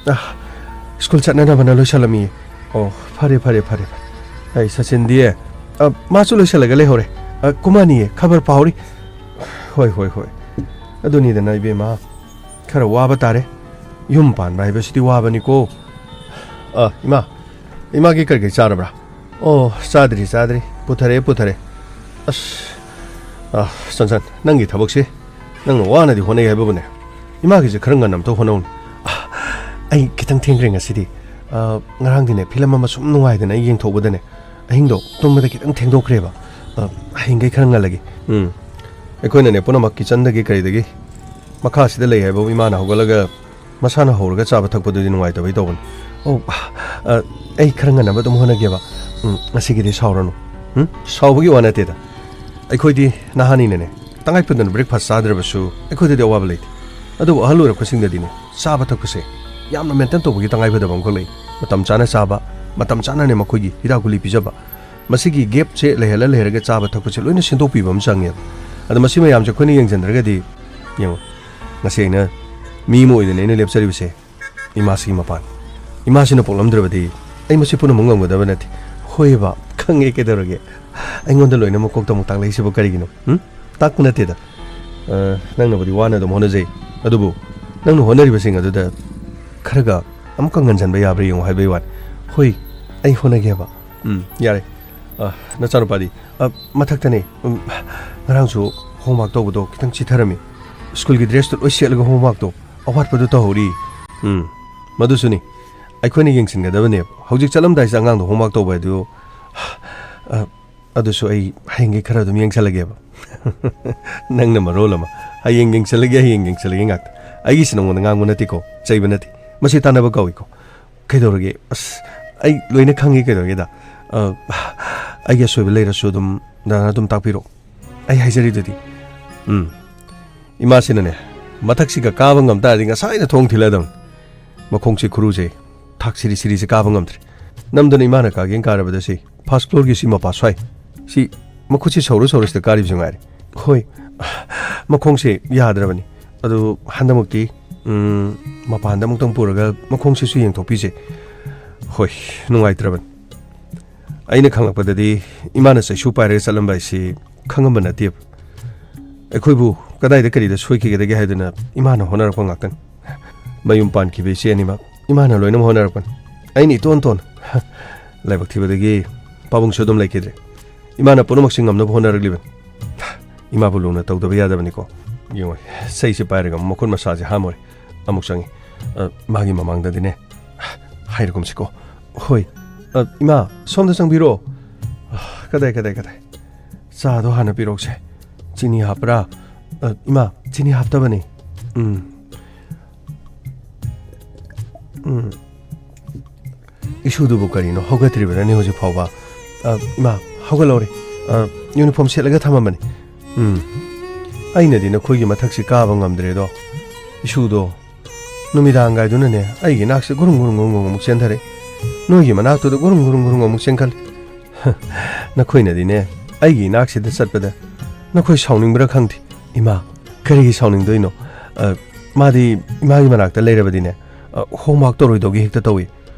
ꯑ, ꯁ꯭ꯀꯨꯜ ꯆꯠꯅꯅꯕꯅ ꯂꯣꯏꯁꯜꯂꯝꯃꯤꯌꯦ꯫ ꯑꯣ, ꯐꯔꯦ, ꯐꯔꯦ, ꯐꯔꯦ, ꯐꯔꯦ꯫ ꯑꯩ ꯁꯆꯤꯟꯗꯤ, ꯑ, ꯃꯥꯁꯨ ꯂꯣꯏꯁꯜꯂꯒ ꯂꯩꯍꯧꯔꯦ꯫ ꯑ, ꯀꯨꯃꯥꯅꯤꯌꯦ, ꯈꯕꯔ ꯄꯥꯍꯧꯔꯤ꯫ ꯍꯣꯏ, ꯍꯣꯏ, ꯍꯣꯏ꯫ ꯑꯗꯨꯅꯤꯗꯅ, ꯏꯕꯦꯝꯃ, ꯈꯔ ꯋꯥꯕ ꯇꯥꯔꯦ꯫ ꯌꯨꯝ ꯄꯥꯟꯕ ꯍꯥꯏꯕꯁꯤꯗꯤ ꯋꯥꯕꯅꯤꯀꯣ꯫ ꯑ, ꯏꯃꯥ, ꯏꯃꯥꯒꯤ ꯀꯔꯤ ꯀꯔꯤ ꯆꯥꯔꯕ꯭ꯔꯥ? ꯑꯣ, ꯆꯥꯗ꯭ꯔꯤ, ꯆꯥꯗ꯭ꯔꯤ꯫ ꯄꯨꯊꯔꯦ, ꯄꯨꯊꯔꯦ꯫ ꯑꯁ, ꯑ, ꯆꯟꯆꯟ, ꯅꯪꯒꯤ ꯊꯕꯛꯁꯤ ꯅꯪꯅ ꯋꯥꯅꯗꯤ ꯍꯣꯠꯅꯩ ꯍꯥꯏꯕꯕꯨꯅꯦ, ꯏꯃꯥꯒꯤꯁꯦ ꯈꯔ ꯉꯟꯅ ꯑꯝꯇ ꯍꯣꯠꯅꯧꯅꯦ꯫ ꯑ, ꯑꯩ ꯈꯤꯇꯪ ꯊꯦꯡꯈ꯭ꯔꯦ ꯉꯁꯤꯗꯤ꯫ ꯑ, ꯉꯔꯥꯡꯗꯤꯅꯦ, ꯐꯤꯂꯝ ꯑꯃ ꯁꯨꯝ ꯅꯨꯡꯉꯥꯏꯗꯅ ꯑꯩ ꯌꯦꯡꯊꯣꯛꯎꯕꯗꯅꯦ, ꯑꯍꯤꯡꯗꯣ ꯇꯨꯝꯕꯗ ꯈꯤꯇꯪ ꯊꯦꯡꯗꯣꯛꯈ꯭ꯔꯦꯕ꯫ ꯑ, ꯍꯌꯦꯡꯈꯩ ꯈꯔ ꯉꯜꯂꯒꯦ꯫ ꯎꯝ, ꯑꯩꯈꯣꯏꯅꯅꯦ, ꯄꯨꯝꯅꯃꯛ ꯀꯤꯆꯟꯗꯒꯤ ꯀꯔꯤꯗꯒꯤ ꯃꯈꯥꯁꯤꯗ ꯂꯩ ꯍꯥꯏꯕꯕꯨ ꯏꯃꯥꯅ ꯍꯧꯒꯠꯂꯒ ꯃꯁꯥꯅ ꯍꯧꯔꯒ ꯆꯥꯕ ꯊꯛꯄꯗꯨꯗꯤ ꯅꯨꯡꯉꯥꯏꯇꯕꯩ ꯇꯧꯕꯅꯤ꯫ ꯑꯣ, ꯑ, ꯑꯩ ꯈꯔ ꯉꯟꯅꯕ ꯑꯗꯨꯝ ꯍꯣꯠꯅꯒꯦꯕ꯫ ꯎꯝ, ꯉꯁꯤꯒꯤꯗꯤ ꯁꯥꯎꯔꯅꯨ꯫ ꯎꯝ? ꯁꯥꯎꯕꯒꯤ ꯋꯥ ꯅꯠꯇꯦꯗ꯫ ꯑꯩꯈꯣꯏꯗꯤ ꯅꯍꯥꯅꯤꯅꯅꯦ, ꯇꯉꯥꯏ ꯐꯗꯅ breakfast ꯆꯥꯗ꯭ꯔꯕꯁꯨ ꯑꯩꯈꯣꯏꯗꯗꯤ ꯑꯋꯥꯕ ꯂꯩꯇꯦ꯫ ꯑꯗꯨꯕꯨ ꯑꯍꯜ ꯑꯣꯏꯔꯛꯄꯁꯤꯡꯗꯗꯤꯅꯦ, ꯆꯥꯕ ꯊꯛꯄꯁꯦ ꯌꯥꯝꯅ maintain ꯇꯧꯕꯒꯤ ꯇꯉꯥꯏ ꯐꯗꯕ ꯑꯃꯈꯛ ꯂꯩ꯫ ꯃꯇꯝ ꯆꯥꯅ ꯆꯥꯕ, ꯃꯇꯝ ꯆꯥꯅꯅꯦ ꯃꯈꯣꯏꯒꯤ ꯍꯤꯗꯥꯛ ꯒꯨꯂꯤ ꯄꯤꯖꯕ꯫ ꯃꯁꯤꯒꯤ gapꯁꯦ ꯂꯩꯍꯜꯂ ꯂꯩꯔꯒ ꯆꯥꯕ ꯊꯛꯄꯁꯦ ꯂꯣꯏꯅ ꯁꯦꯝꯗꯣꯛꯄꯤꯕ ꯑꯃ ꯆꯪꯉꯦꯕ꯫ ꯑꯗꯣ ꯃꯁꯤ ꯃꯌꯥꯝꯁꯦ ꯑꯩꯈꯣꯏꯅ ꯌꯦꯡꯁꯤꯟꯗ꯭ꯔꯒꯗꯤ, ꯌꯦꯡꯉꯣ, ꯉꯁꯤ ꯑꯩꯅ ꯃꯤ ꯑꯃ ꯑꯣꯏꯗꯅ ꯑꯩꯅ ꯂꯦꯞꯆꯔꯤꯕꯁꯦ ꯏꯃꯥꯁꯤꯒꯤ ꯃꯄꯥꯟ꯫ ꯏꯃꯥꯁꯤꯅ ꯄꯣꯛꯂꯝꯗ꯭ꯔꯕꯗꯤ ꯑꯩ ꯃꯁꯤ ꯄꯨꯝꯅꯃꯛ ꯉꯝꯒꯗꯕ ꯅꯠꯇꯦ꯫ ꯍꯣꯏꯕ, ꯈꯪꯉꯦ, ꯀꯩꯗꯧꯔꯒꯦ? ꯑꯩꯉꯣꯟꯗ ꯂꯣꯏꯅꯃꯛ ꯀꯣꯛꯇ ꯑꯃꯨꯛ ꯇꯥꯛꯂꯛꯏꯁꯤꯕꯨ ꯀꯔꯤꯒꯤꯅꯣ? ꯎꯝ? ꯇꯥꯛꯄ ꯅꯠꯇꯦꯗ꯫ ꯑ, ꯅꯪꯅꯕꯨꯗꯤ ꯋꯥꯅ ꯑꯗꯨꯝ ꯍꯣꯠꯅꯖꯩ, ꯑꯗꯨꯕꯨ ꯅꯪꯅ ꯍꯣꯠꯅꯔꯤꯕꯁꯤꯡ ꯑꯗꯨꯗ ꯈꯔꯒ ꯑꯃꯨꯛꯀ ꯉꯟꯖꯟꯕ ꯌꯥꯕ꯭ꯔꯥ ꯌꯦꯡꯉꯨ ꯍꯥꯏꯕꯒꯤ ꯋꯥꯅꯤ꯫ ꯍꯣꯏ, ꯑꯩ ꯍꯣꯠꯅꯒꯦꯕ꯫ ꯎꯝ, ꯌꯥꯔꯦ꯫ ꯑ, ꯅꯆꯥꯅꯨꯄꯥꯗꯤ? ꯑ, ꯃꯊꯛꯇꯅꯦ꯫ ꯎꯝ, ꯉꯔꯥꯡꯁꯨ homework ꯇꯧꯕꯗꯣ ꯈꯤꯇꯪ ꯆꯤꯊꯔꯝꯃꯤ꯫ ꯁ꯭ꯀꯨꯜꯒꯤ dressꯇꯣ ꯂꯣꯏ ꯁꯦꯠꯂꯒ homeworkꯇꯣ ꯑꯋꯥꯠꯄꯗꯨ ꯇꯧꯍꯧꯔꯤ꯫ ꯎꯝ, ꯃꯗꯨꯁꯨꯅꯤ꯫ ꯑꯩꯈꯣꯏꯅ ꯌꯦꯡꯁꯤꯟꯒꯗꯕꯅꯦꯕ꯫ ꯍꯧꯖꯤꯛ ꯆꯠꯂꯝꯗꯥꯏꯁꯤꯗ ꯑꯉꯥꯡꯗꯣ homework ꯇꯧꯕ ꯍꯥꯏꯗꯨ, ꯑ, ꯑꯗꯨꯁꯨ ꯑꯩ ꯍꯌꯦꯡꯒꯤ ꯈꯔ ꯑꯗꯨꯝ ꯌꯦꯡꯁꯜꯂꯒꯦꯕ꯫ ꯅꯪꯅ ꯃꯔꯣꯜ ꯑꯃ, "ꯍꯌꯦꯡ ꯌꯦꯡꯁꯜꯂꯒꯦ, ꯍꯌꯦꯡ ꯌꯦꯡꯁꯜꯂꯒꯦ" ꯉꯥꯛꯇ꯫ ꯑꯩꯒꯤꯁꯤ ꯅꯉꯣꯟꯗ ꯉꯥꯡꯕ ꯅꯠꯇꯦꯀꯣ, ꯆꯩꯕ ꯅꯠꯇꯦ꯫ ꯃꯁꯤ ꯇꯥꯟꯅꯕ ꯀꯧꯏꯀꯣ꯫ ꯀꯩꯗꯧꯔꯒꯦ? ꯑꯁ, ꯑꯩ ꯂꯣꯏꯅ ꯈꯪꯉꯤ, ꯀꯩꯗꯧꯔꯒꯦꯗ? ꯑ, ꯑꯩꯒꯤ ꯑꯁꯣꯏꯕ ꯂꯩꯔꯁꯨ ꯑꯗꯨꯝ ꯗꯥꯅ ꯑꯗꯨꯝ ꯇꯥꯛꯄꯤꯔꯣ꯫ ꯑꯩ ꯍꯥꯏꯖꯔꯤꯗꯨꯗꯤ꯫ ꯎꯝ꯫ ꯏꯃꯥꯁꯤꯅꯅꯦ, ꯃꯊꯛꯁꯤꯒ ꯀꯥꯕ ꯉꯝ ꯇꯥꯔꯗꯤ ꯉꯁꯥꯏꯅ ꯊꯣꯡ ꯊꯤꯜꯂꯗꯝꯅꯤ꯫ ꯃꯈꯣꯡꯁꯦ, ꯈꯨꯔꯨꯁꯦ ꯊꯥꯛ ꯁꯤꯔꯤ ꯁꯤꯔꯤꯁꯦ ꯀꯥꯕ ꯉꯝꯗ꯭ꯔꯦ꯫ ꯅꯝꯗꯅ ꯏꯃꯥꯅ ꯀꯥꯒꯦꯅ ꯀꯥꯔꯕꯗ ꯁꯤ first floorꯒꯤ ꯁꯤ ꯃꯄꯥ ꯁ꯭ꯋꯥꯏ, ꯁꯤ ꯃꯈꯨꯠꯁꯤ ꯁꯧꯔ ꯁꯧꯔ ꯁꯤꯗ ꯀꯥꯔꯤꯕꯁꯤ ꯉꯥꯏꯔꯦ꯫ ꯍꯣꯏ, ꯃꯈꯣꯡꯁꯦ ꯌꯥꯗ꯭ꯔꯕꯅꯤ꯫ ꯑꯗꯨ ꯍꯟꯗꯛꯃꯛꯇꯤ, ꯎꯝ, ꯃꯄꯥꯟꯗ ꯑꯃꯨꯛꯇꯪ ꯄꯨꯔꯒ ꯃꯈꯣꯡꯁꯤꯁꯨ ꯌꯦꯡꯊꯣꯛꯄꯤꯁꯦ꯫ ꯍꯣꯏ, ꯅꯨꯡꯉꯥꯏꯇ꯭ꯔꯕꯅꯤ꯫ ꯑꯩꯅ ꯈꯪꯂꯛꯄꯗꯗꯤ ꯏꯃꯥꯅ ꯆꯩꯁꯨ ꯄꯥꯏꯔꯒ ꯆꯠꯂꯝꯕ ꯍꯥꯏꯁꯤ ꯈꯪꯉꯝꯕ ꯅꯠꯇꯦꯕ꯫ ꯑꯩꯈꯣꯏꯕꯨ ꯀꯗꯥꯏꯗ ꯀꯔꯤꯗ ꯁꯣꯏꯈꯤꯒꯗꯒꯦ ꯍꯥꯏꯗꯨꯅ ꯏꯃꯥꯅ ꯍꯣꯠꯅꯔꯛꯄ ꯉꯥꯛꯇꯅꯤ꯫ ꯃꯌꯨꯝ ꯄꯥꯟꯈꯤꯕ ꯏꯆꯦ ꯑꯅꯤꯃꯛ ꯏꯃꯥꯅ ꯂꯣꯏꯅꯃꯛ ꯍꯣꯠꯅꯔꯛꯄꯅꯤ꯫ ꯑꯩꯅ ꯏꯇꯣꯟ ꯇꯣꯟ ꯂꯥꯏꯕꯛ ꯊꯤꯕꯗꯒꯤ ꯄꯥꯕꯨꯡꯁꯨ ꯑꯗꯨꯝ ꯂꯩꯈꯤꯗ꯭ꯔꯦ꯫ ꯏꯃꯥꯅ ꯄꯨꯝꯅꯃꯛꯁꯤ ꯉꯝꯅꯕ ꯍꯣꯠꯅꯔꯛꯂꯤꯕꯅꯤ꯫ ꯏꯃꯥꯕꯨ ꯂꯨꯅ ꯇꯧꯗꯕ ꯌꯥꯗꯕꯅꯤꯀꯣ꯫ ꯌꯦꯡꯉꯣ, ꯆꯩꯁꯦ ꯄꯥꯏꯔꯒ ꯑꯃꯨꯛ ꯃꯈꯨꯠ ꯃꯁꯥꯁꯦ ꯍꯥꯝꯃꯨꯔꯦ꯫ ꯑꯃꯨꯛ ꯆꯪꯉꯤ꯫ ꯑ, ꯃꯥꯒꯤ ꯃꯃꯥꯡꯗꯗꯤꯅꯦ ꯍꯥꯏꯔꯒꯨꯝꯁꯤꯀꯣ꯫ ꯍꯣꯏ꯫ ꯑ, ꯏꯃꯥ, ꯁꯣꯝꯗ ꯆꯪꯕꯤꯔꯣ꯫ ꯑ, ꯀꯗꯥꯏ, ꯀꯗꯥꯏ, ꯀꯗꯥꯏ? ꯆꯥꯗꯣ ꯍꯥꯟꯅ ꯄꯤꯔꯛꯁꯦ꯫ ꯆꯤꯅꯤ ꯍꯥꯞꯄ꯭ꯔꯥ? ꯑ, ꯏꯃꯥ, ꯆꯤꯅꯤ ꯍꯥꯞꯇꯕꯅꯤ꯫ ꯎꯝ꯫ ꯎꯝ꯫ ꯏꯁꯨꯗꯨꯕꯨ ꯀꯔꯤꯅꯣ ꯍꯧꯒꯠꯇ꯭ꯔꯤꯕꯅꯅꯦ ꯍꯧꯖꯤꯛ ꯐꯥꯎꯕ? ꯑ, ꯏꯃꯥ, ꯍꯧꯒꯠꯂꯧꯔꯦ꯫ ꯑ, ꯌꯨꯅꯤꯐꯣꯔꯝ ꯁꯦꯠꯂꯒ ꯊꯝꯃꯝꯕꯅꯤ꯫ ꯎꯝ, ꯑꯩꯅꯗꯤ ꯅꯈꯣꯏꯒꯤ ꯃꯊꯛꯁꯤ ꯀꯥꯕ ꯉꯝꯗ꯭ꯔꯦꯗꯣ꯫ ꯏꯁꯨꯗꯣ ꯅꯨꯃꯤꯗꯥꯡꯒꯥꯏꯗꯨꯅꯅꯦ ꯑꯩꯒꯤ ꯏꯅꯥꯛꯁꯦ ꯒꯨꯔꯨꯡ ꯒꯨꯔꯨꯡ ꯒꯨꯔꯨꯡ ꯒꯨꯔꯨꯡ ꯑꯃꯨꯛ ꯆꯦꯟꯊꯔꯛꯏ꯫ ꯅꯣꯏꯒꯤ ꯃꯅꯥꯛꯇꯨꯗ ꯒꯨꯔꯨꯡ ꯒꯨꯔꯨꯡ ꯒꯨꯔꯨꯡ ꯑꯃꯨꯛ ꯆꯦꯟꯈꯠꯂꯤ꯫ ꯅꯈꯣꯏꯅꯗꯤꯅꯦ ꯑꯩꯒꯤ ꯏꯅꯥꯛꯁꯤꯗ ꯆꯠꯄꯗ ꯅꯈꯣꯏ ꯁꯥꯎꯅꯤꯡꯕ꯭ꯔꯥ ꯈꯪꯗꯦ꯫ ꯏꯃꯥ, ꯀꯔꯤꯒꯤ ꯁꯥꯎꯅꯤꯡꯗꯣꯏꯅꯣ? ꯑ, ꯃꯥꯗꯤ ꯏꯃꯥꯒꯤ ꯃꯅꯥꯛꯇ ꯂꯩꯔꯕꯗꯤꯅꯦ, ꯑ, homework ꯇꯧꯔꯣꯏꯗꯧꯒꯤ ꯍꯦꯛꯇ ꯇꯧꯏ꯫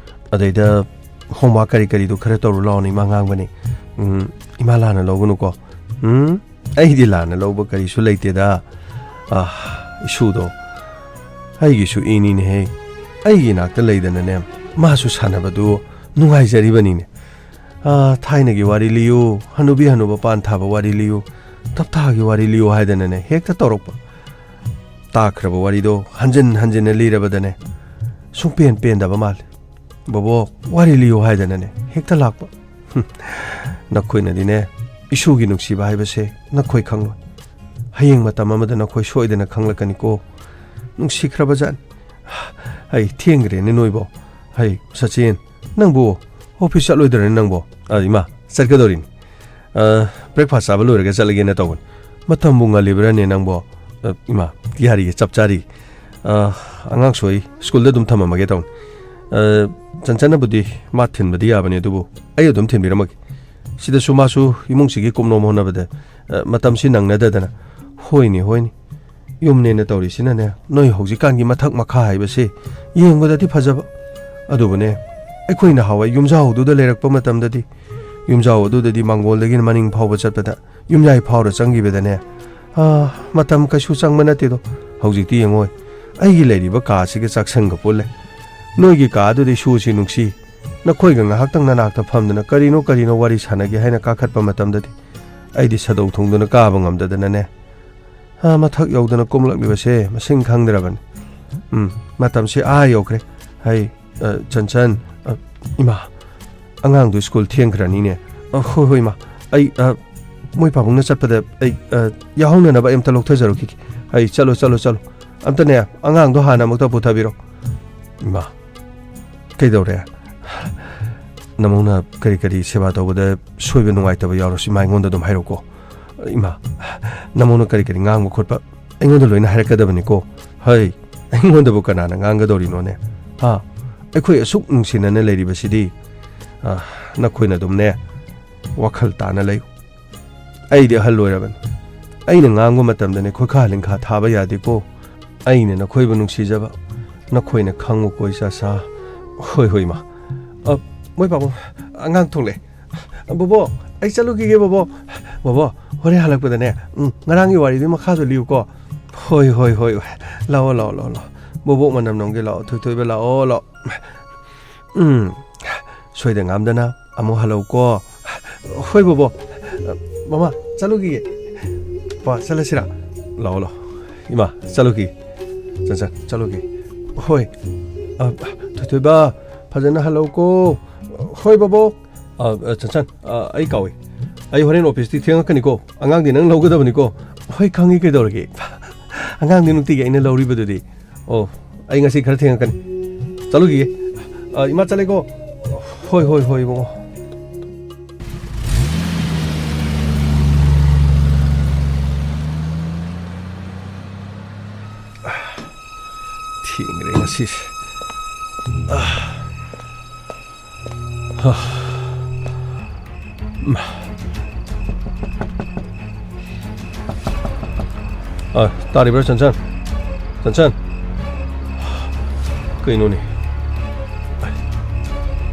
ꯑꯗꯩꯗ homework ꯀꯔꯤ ꯀꯔꯤꯗꯣ ꯈꯔ ꯇꯧꯔꯨ ꯂꯥꯎꯅ ꯏꯃꯥ ꯉꯥꯡꯕꯅꯤ꯫ ꯎꯝ, ꯏꯃꯥ ꯂꯥꯟꯅ ꯂꯧꯒꯅꯨꯀꯣ꯫ ꯎꯝ, ꯑꯩꯗꯤ ꯂꯥꯟꯅ ꯂꯧꯕ ꯀꯔꯤꯁꯨ ꯂꯩꯇꯦꯗ꯫ ꯑ, ꯏꯁꯨꯗꯣ ꯑꯩꯒꯤꯁꯨ ꯏꯅꯤꯅꯦꯍꯦ꯫ ꯑꯩꯒꯤ ꯏꯅꯥꯛꯇ ꯂꯩꯗꯅꯅꯦ ꯃꯥꯁꯨ ꯁꯥꯟꯅꯕꯗꯨ ꯅꯨꯡꯉꯥꯏꯖꯔꯤꯕꯅꯤꯅꯦ꯫ ꯑ, ꯊꯥꯏꯅꯒꯤ ꯋꯥꯔꯤ ꯂꯤꯌꯨ, ꯍꯅꯨꯕꯤ ꯍꯅꯨꯕ ꯄꯥꯟ ꯊꯥꯕ ꯋꯥꯔꯤ ꯂꯤꯌꯨ, ꯇꯞꯊꯥꯒꯤ ꯋꯥꯔꯤ ꯂꯤꯌꯨ ꯍꯥꯏꯗꯅꯅꯦ ꯍꯦꯛꯇ ꯇꯧꯔꯛꯄ꯫ ꯇꯥꯈ꯭ꯔꯕ ꯋꯥꯔꯤꯗꯣ ꯍꯟꯖꯤꯟ ꯍꯟꯖꯤꯟꯅ ꯂꯤꯔꯕꯗꯅꯦ ꯁꯨꯡꯄꯦꯟ ꯄꯦꯟꯗꯕ ꯃꯥꯜꯂꯦ꯫ "ꯕꯣꯕꯣꯛ, ꯋꯥꯔꯤ ꯂꯤꯌꯨ" ꯍꯥꯏꯗꯅꯅꯦ ꯍꯦꯛꯇ ꯂꯥꯛꯄ꯫ ꯍꯨꯝ, ꯅꯈꯣꯏꯅꯗꯤꯅꯦ ꯏꯁꯨꯒꯤ ꯅꯨꯡꯁꯤꯕ ꯍꯥꯏꯕꯁꯦ ꯅꯈꯣꯏ ꯈꯪꯂꯣꯏ꯫ ꯍꯌꯦꯡ ꯃꯇꯝ ꯑꯃꯗ ꯅꯈꯣꯏ ꯁꯣꯏꯗꯅ ꯈꯪꯂꯛꯀꯅꯤꯀꯣ꯫ ꯅꯨꯡꯁꯤꯈ꯭ꯔꯕ ꯖꯥꯠꯅꯤ꯫ ꯑꯩ ꯊꯦꯡꯈ꯭ꯔꯦꯅꯦ ꯅꯣꯏꯕꯣ꯫ ꯍꯩ, ꯁꯆꯤꯟ, ꯅꯪꯕꯨ office ꯆꯠꯂꯣꯏꯗ꯭ꯔꯅꯦ ꯅꯪꯕꯣ? ꯑ, ꯏꯃꯥ, ꯆꯠꯀꯗꯧꯔꯤꯅꯤ꯫ ꯑ, breakfast ꯆꯥꯕ ꯂꯣꯏꯔꯒ ꯆꯠꯂꯒꯦꯅ ꯇꯧꯕꯅꯤ꯫ ꯃꯇꯝꯕꯨ ꯉꯜꯂꯤꯕ꯭ꯔꯥꯅꯦ ꯅꯪꯕꯣ? ꯑ, ꯏꯃꯥ, ꯌꯥꯔꯤꯌꯦ, ꯆꯞ ꯆꯥꯔꯤ꯫ ꯑ, ꯑꯉꯥꯡꯁꯨ ꯑꯩ ꯁ꯭ꯀꯨꯜꯗ ꯑꯗꯨꯝ ꯊꯝꯃꯝꯃꯒꯦ ꯇꯧꯅꯤ꯫ ꯑ, ꯆꯟꯆꯟꯅꯕꯨꯗꯤ ꯃꯥ ꯊꯤꯟꯕꯗꯤ ꯌꯥꯕꯅꯤ, ꯑꯗꯨꯕꯨ ꯑꯩ ꯑꯗꯨꯝ ꯊꯤꯟꯕꯤꯔꯝꯃꯒꯦ꯫ ꯁꯤꯗꯁꯨ ꯃꯥꯁꯨ ꯏꯃꯨꯡꯁꯤꯒꯤ ꯀꯨꯞꯅꯣꯝ ꯍꯣꯠꯅꯕꯗ, ꯑ, ꯃꯇꯝꯁꯤ ꯅꯪꯅꯗꯗꯅ꯫ ꯍꯣꯏꯅꯦ, ꯍꯣꯏꯅꯦ꯫ ꯌꯨꯝꯅꯦꯅ ꯇꯧꯔꯤꯁꯤꯅꯅꯦ, ꯅꯣꯏ ꯍꯧꯖꯤꯛꯀꯥꯟꯒꯤ ꯃꯊꯛ ꯃꯈꯥ ꯍꯥꯏꯕꯁꯤ ꯌꯦꯡꯕꯗꯗꯤ ꯐꯖꯕ꯫ ꯑꯗꯨꯕꯨꯅꯦ, ꯑꯩꯈꯣꯏ ꯅꯍꯥꯟꯋꯥꯏ ꯌꯨꯝꯖꯥꯎ ꯑꯗꯨꯗ ꯂꯩꯔꯛꯄ ꯃꯇꯝꯗꯗꯤ, ꯌꯨꯝꯖꯥꯎ ꯑꯗꯨꯗꯗꯤ ꯃꯥꯡꯒꯣꯜꯗꯒꯤꯅ ꯃꯅꯤꯡ ꯐꯥꯎꯕ ꯆꯠꯄꯗ, ꯌꯨꯝꯌꯥꯏ ꯐꯥꯎꯔ ꯆꯪꯈꯤꯕꯗꯅꯦ, ꯑꯥ, ꯃꯇꯝ ꯀꯩꯁꯨ ꯆꯪꯕ ꯅꯠꯇꯦꯗꯣ꯫ ꯍꯧꯖꯤꯛꯇꯤ ꯌꯦꯡꯉꯣꯏ, ꯑꯩꯒꯤ ꯂꯩꯔꯤꯕ ꯀꯥꯁꯤꯒ ꯆꯥꯛꯁꯪꯒ ꯄꯨꯜꯂꯦ꯫ ꯅꯣꯏꯒꯤ ꯀꯥ ꯑꯗꯨꯗꯤ ꯁꯨꯁꯤ ꯅꯨꯡꯁꯤ꯫ ꯅꯈꯣꯏꯒ ꯉꯥꯏꯍꯥꯛꯇꯪ ꯅꯅꯥꯛꯇ ꯐꯝꯗꯨꯅ ꯀꯔꯤꯅꯣ ꯀꯔꯤꯅꯣ ꯋꯥꯔꯤ ꯁꯥꯟꯅꯒꯦ ꯍꯥꯏꯅ ꯀꯥꯈꯠꯄ ꯃꯇꯝꯗꯗꯤ ꯑꯩꯗꯤ ꯁꯥꯗꯧ ꯊꯨꯡꯗꯨꯅ ꯀꯥꯕ ꯉꯝꯗꯗꯅꯅꯦ, ꯑꯥ, ꯃꯊꯛ ꯌꯧꯗꯅ ꯀꯨꯝꯂꯛꯂꯤꯕꯁꯦ ꯃꯁꯤꯡ ꯈꯪꯗ꯭ꯔꯕꯅꯤ꯫ ꯎꯝ, ꯃꯇꯝꯁꯦ ꯑꯥ ꯌꯧꯈ꯭ꯔꯦ꯫ ꯍꯩ, ꯑ, ꯆꯟꯆꯟ, ꯑ, ꯏꯃꯥ, ꯑꯉꯥꯡꯗꯨ ꯁ꯭ꯀꯨꯜ ꯊꯦꯡꯈ꯭ꯔꯅꯤꯅꯦ꯫ ꯑ, ꯍꯣꯏ, ꯍꯣꯏ, ꯏꯃꯥ, ꯑꯩ, ꯑ, ꯃꯣꯏ ꯄꯥꯕꯨꯡꯅ ꯆꯠꯄꯗ ꯑꯩ, ꯑ, ꯌꯥꯎꯍꯧꯅꯅꯕ ꯑꯩ ꯑꯝꯇ ꯂꯧꯊꯖꯔꯨꯈꯤꯒꯦ꯫ ꯑꯩ, ꯆꯠꯂꯣ, ꯆꯠꯂꯣ, ꯆꯠꯂꯣ꯫ ꯑꯝꯇꯅꯦ, ꯑꯉꯥꯡꯗꯣ ꯍꯥꯟꯅ ꯑꯃꯨꯛꯇ ꯄꯨꯊꯕꯤꯔꯣ꯫ ꯏꯃꯥ, ꯀꯩꯗꯧꯔꯦ? ꯅꯃꯧꯅ ꯀꯔꯤ ꯀꯔꯤ ꯁꯦꯕꯥ ꯇꯧꯕꯗ ꯁꯣꯏꯕ ꯅꯨꯡꯉꯥꯏꯇꯕ ꯌꯥꯎꯔꯁꯨ ꯏꯃꯥ ꯑꯩꯉꯣꯟꯗ ꯑꯗꯨꯝ ꯍꯥꯏꯔꯛꯎꯀꯣ꯫ ꯏꯃꯥ, ꯅꯃꯧꯅ ꯀꯔꯤ ꯀꯔꯤ ꯉꯥꯡꯕ ꯈꯣꯠꯄ ꯑꯩꯉꯣꯟꯗ ꯂꯣꯏꯅ ꯍꯥꯏꯔꯛꯀꯗꯕꯅꯤꯀꯣ꯫ ꯍꯩ, ꯑꯩꯉꯣꯟꯗꯕꯨ ꯀꯅꯥꯅ ꯉꯥꯡꯒꯗꯧꯔꯤꯅꯣꯅꯦ? ꯍꯥ? ꯑꯩꯈꯣꯏ ꯑꯁꯨꯛ ꯅꯨꯡꯁꯤꯅꯅ ꯂꯩꯔꯤꯕꯁꯤꯗꯤ, ꯑ, ꯅꯈꯣꯏꯅ ꯑꯗꯨꯝꯅꯦ ꯋꯥꯈꯜ ꯇꯥꯅ ꯂꯩꯌꯨ꯫ ꯑꯩꯗꯤ ꯑꯍꯜ ꯑꯣꯏꯔꯕꯅꯤ꯫ ꯑꯩꯅ ꯉꯥꯡꯕ ꯃꯇꯝꯗꯅꯦ ꯈꯣꯏꯈꯥ ꯂꯤꯡꯈꯥ ꯊꯥꯕ ꯌꯥꯗꯦꯀꯣ꯫ ꯑꯩꯅ ꯅꯈꯣꯏꯕꯨ ꯅꯨꯡꯁꯤꯖꯕ, ꯅꯈꯣꯏꯅ ꯈꯪꯉꯨꯀꯣ ꯏꯆꯥꯁꯥ꯫ ꯍꯣꯏ, ꯍꯣꯏ, ꯏꯃꯥ꯫ ꯑ, ꯃꯣꯏ ꯄꯥꯕꯨꯡ, ꯑꯉꯥꯡ ꯊꯣꯛꯂꯛꯑꯦ꯫ ꯕꯣꯕꯣ, ꯑꯩ ꯆꯠꯂꯨꯈꯤꯒꯦ, ꯕꯣꯕꯣ꯫ ꯕꯣꯕꯣ, ꯍꯣꯔꯦꯟ ꯍꯜꯂꯛꯄꯗꯅꯦ, ꯎꯝ, ꯉꯔꯥꯡꯒꯤ ꯋꯥꯔꯤꯗꯨ ꯃꯈꯥꯁꯨ ꯂꯤꯌꯨꯀꯣ꯫ ꯍꯣꯏ, ꯍꯣꯏ, ꯍꯣꯏ, ꯍꯣꯏ꯫ ꯂꯥꯛꯑꯣ, ꯂꯥꯛꯑꯣ, ꯂꯥꯛꯑꯣ, ꯂꯥꯛꯑꯣ꯫ ꯕꯣꯕꯣꯛ ꯃꯅꯝ ꯅꯝꯒꯦ ꯂꯥꯛꯑꯣ, ꯊꯣꯏꯊꯣꯏꯕ ꯂꯥꯛꯑꯣ, ꯂꯥꯛꯑꯣ꯫ ꯎꯝ, ꯁꯣꯏꯗ ꯉꯥꯝꯗꯅ ꯑꯃꯨꯛ ꯍꯜꯂꯛꯎꯀꯣ꯫ ꯍꯣꯏ, ꯕꯣꯕꯣ꯫ ꯃꯃꯥ, ꯆꯠꯂꯨꯈꯤꯒꯦ꯫ ꯄꯥ, ꯆꯠꯂꯁꯤꯔꯥ? ꯂꯥꯛꯑꯣ, ꯂꯥꯛꯑꯣ꯫ ꯏꯃꯥ, ꯆꯠꯂꯨꯈꯤꯒꯦ꯫ ꯆꯠ, ꯆꯠ, ꯆꯠꯂꯨꯈꯤꯒꯦ꯫ ꯍꯣꯏ꯫ ꯑ, ꯊꯣꯏꯊꯣꯏꯕ, ꯐꯖꯅ ꯍꯜꯂꯛꯎꯀꯣ꯫ ꯍꯣꯏ, ꯕꯣꯕꯣ꯫ ꯑ, ꯑ, ꯆꯟꯆꯟ, ꯑ, ꯑꯩ ꯀꯥꯎꯏ꯫ ꯑꯩ ꯍꯣꯔꯦꯟ ꯑꯣꯐꯤꯁꯇꯤ ꯊꯦꯡꯉꯛꯀꯅꯤꯀꯣ꯫ ꯑꯉꯥꯡꯗꯤ ꯅꯪ ꯂꯧꯒꯗꯕꯅꯤꯀꯣ꯫ ꯍꯣꯏ, ꯈꯪꯉꯤ, ꯀꯩꯗꯧꯔꯒꯦ? ꯑꯉꯥꯡꯗꯤ ꯅꯨꯡꯇꯤꯒꯤ ꯑꯩꯅ ꯂꯧꯔꯤꯕꯗꯨꯗꯤ꯫ ꯑꯣ, ꯑꯩ ꯉꯁꯤ ꯈꯔ ꯊꯦꯡꯉꯛꯀꯅꯤ꯫ ꯆꯠꯂꯨꯈꯤꯒꯦ꯫ ꯑ, ꯏꯃꯥ, ꯆꯠꯂꯦꯀꯣ꯫ ꯍꯣꯏ, ꯍꯣꯏ, ꯍꯣꯏ, ꯏꯕꯨꯡꯉꯣ꯫ ꯊꯦꯡꯈ꯭ꯔꯦ ꯉꯁꯤꯁꯦ꯫ ꯑ, ꯇꯥꯔꯤꯕ꯭ꯔꯥ, ꯆꯟꯆꯟ? ꯆꯟꯆꯟ? ꯀꯩꯅꯣꯅꯦ?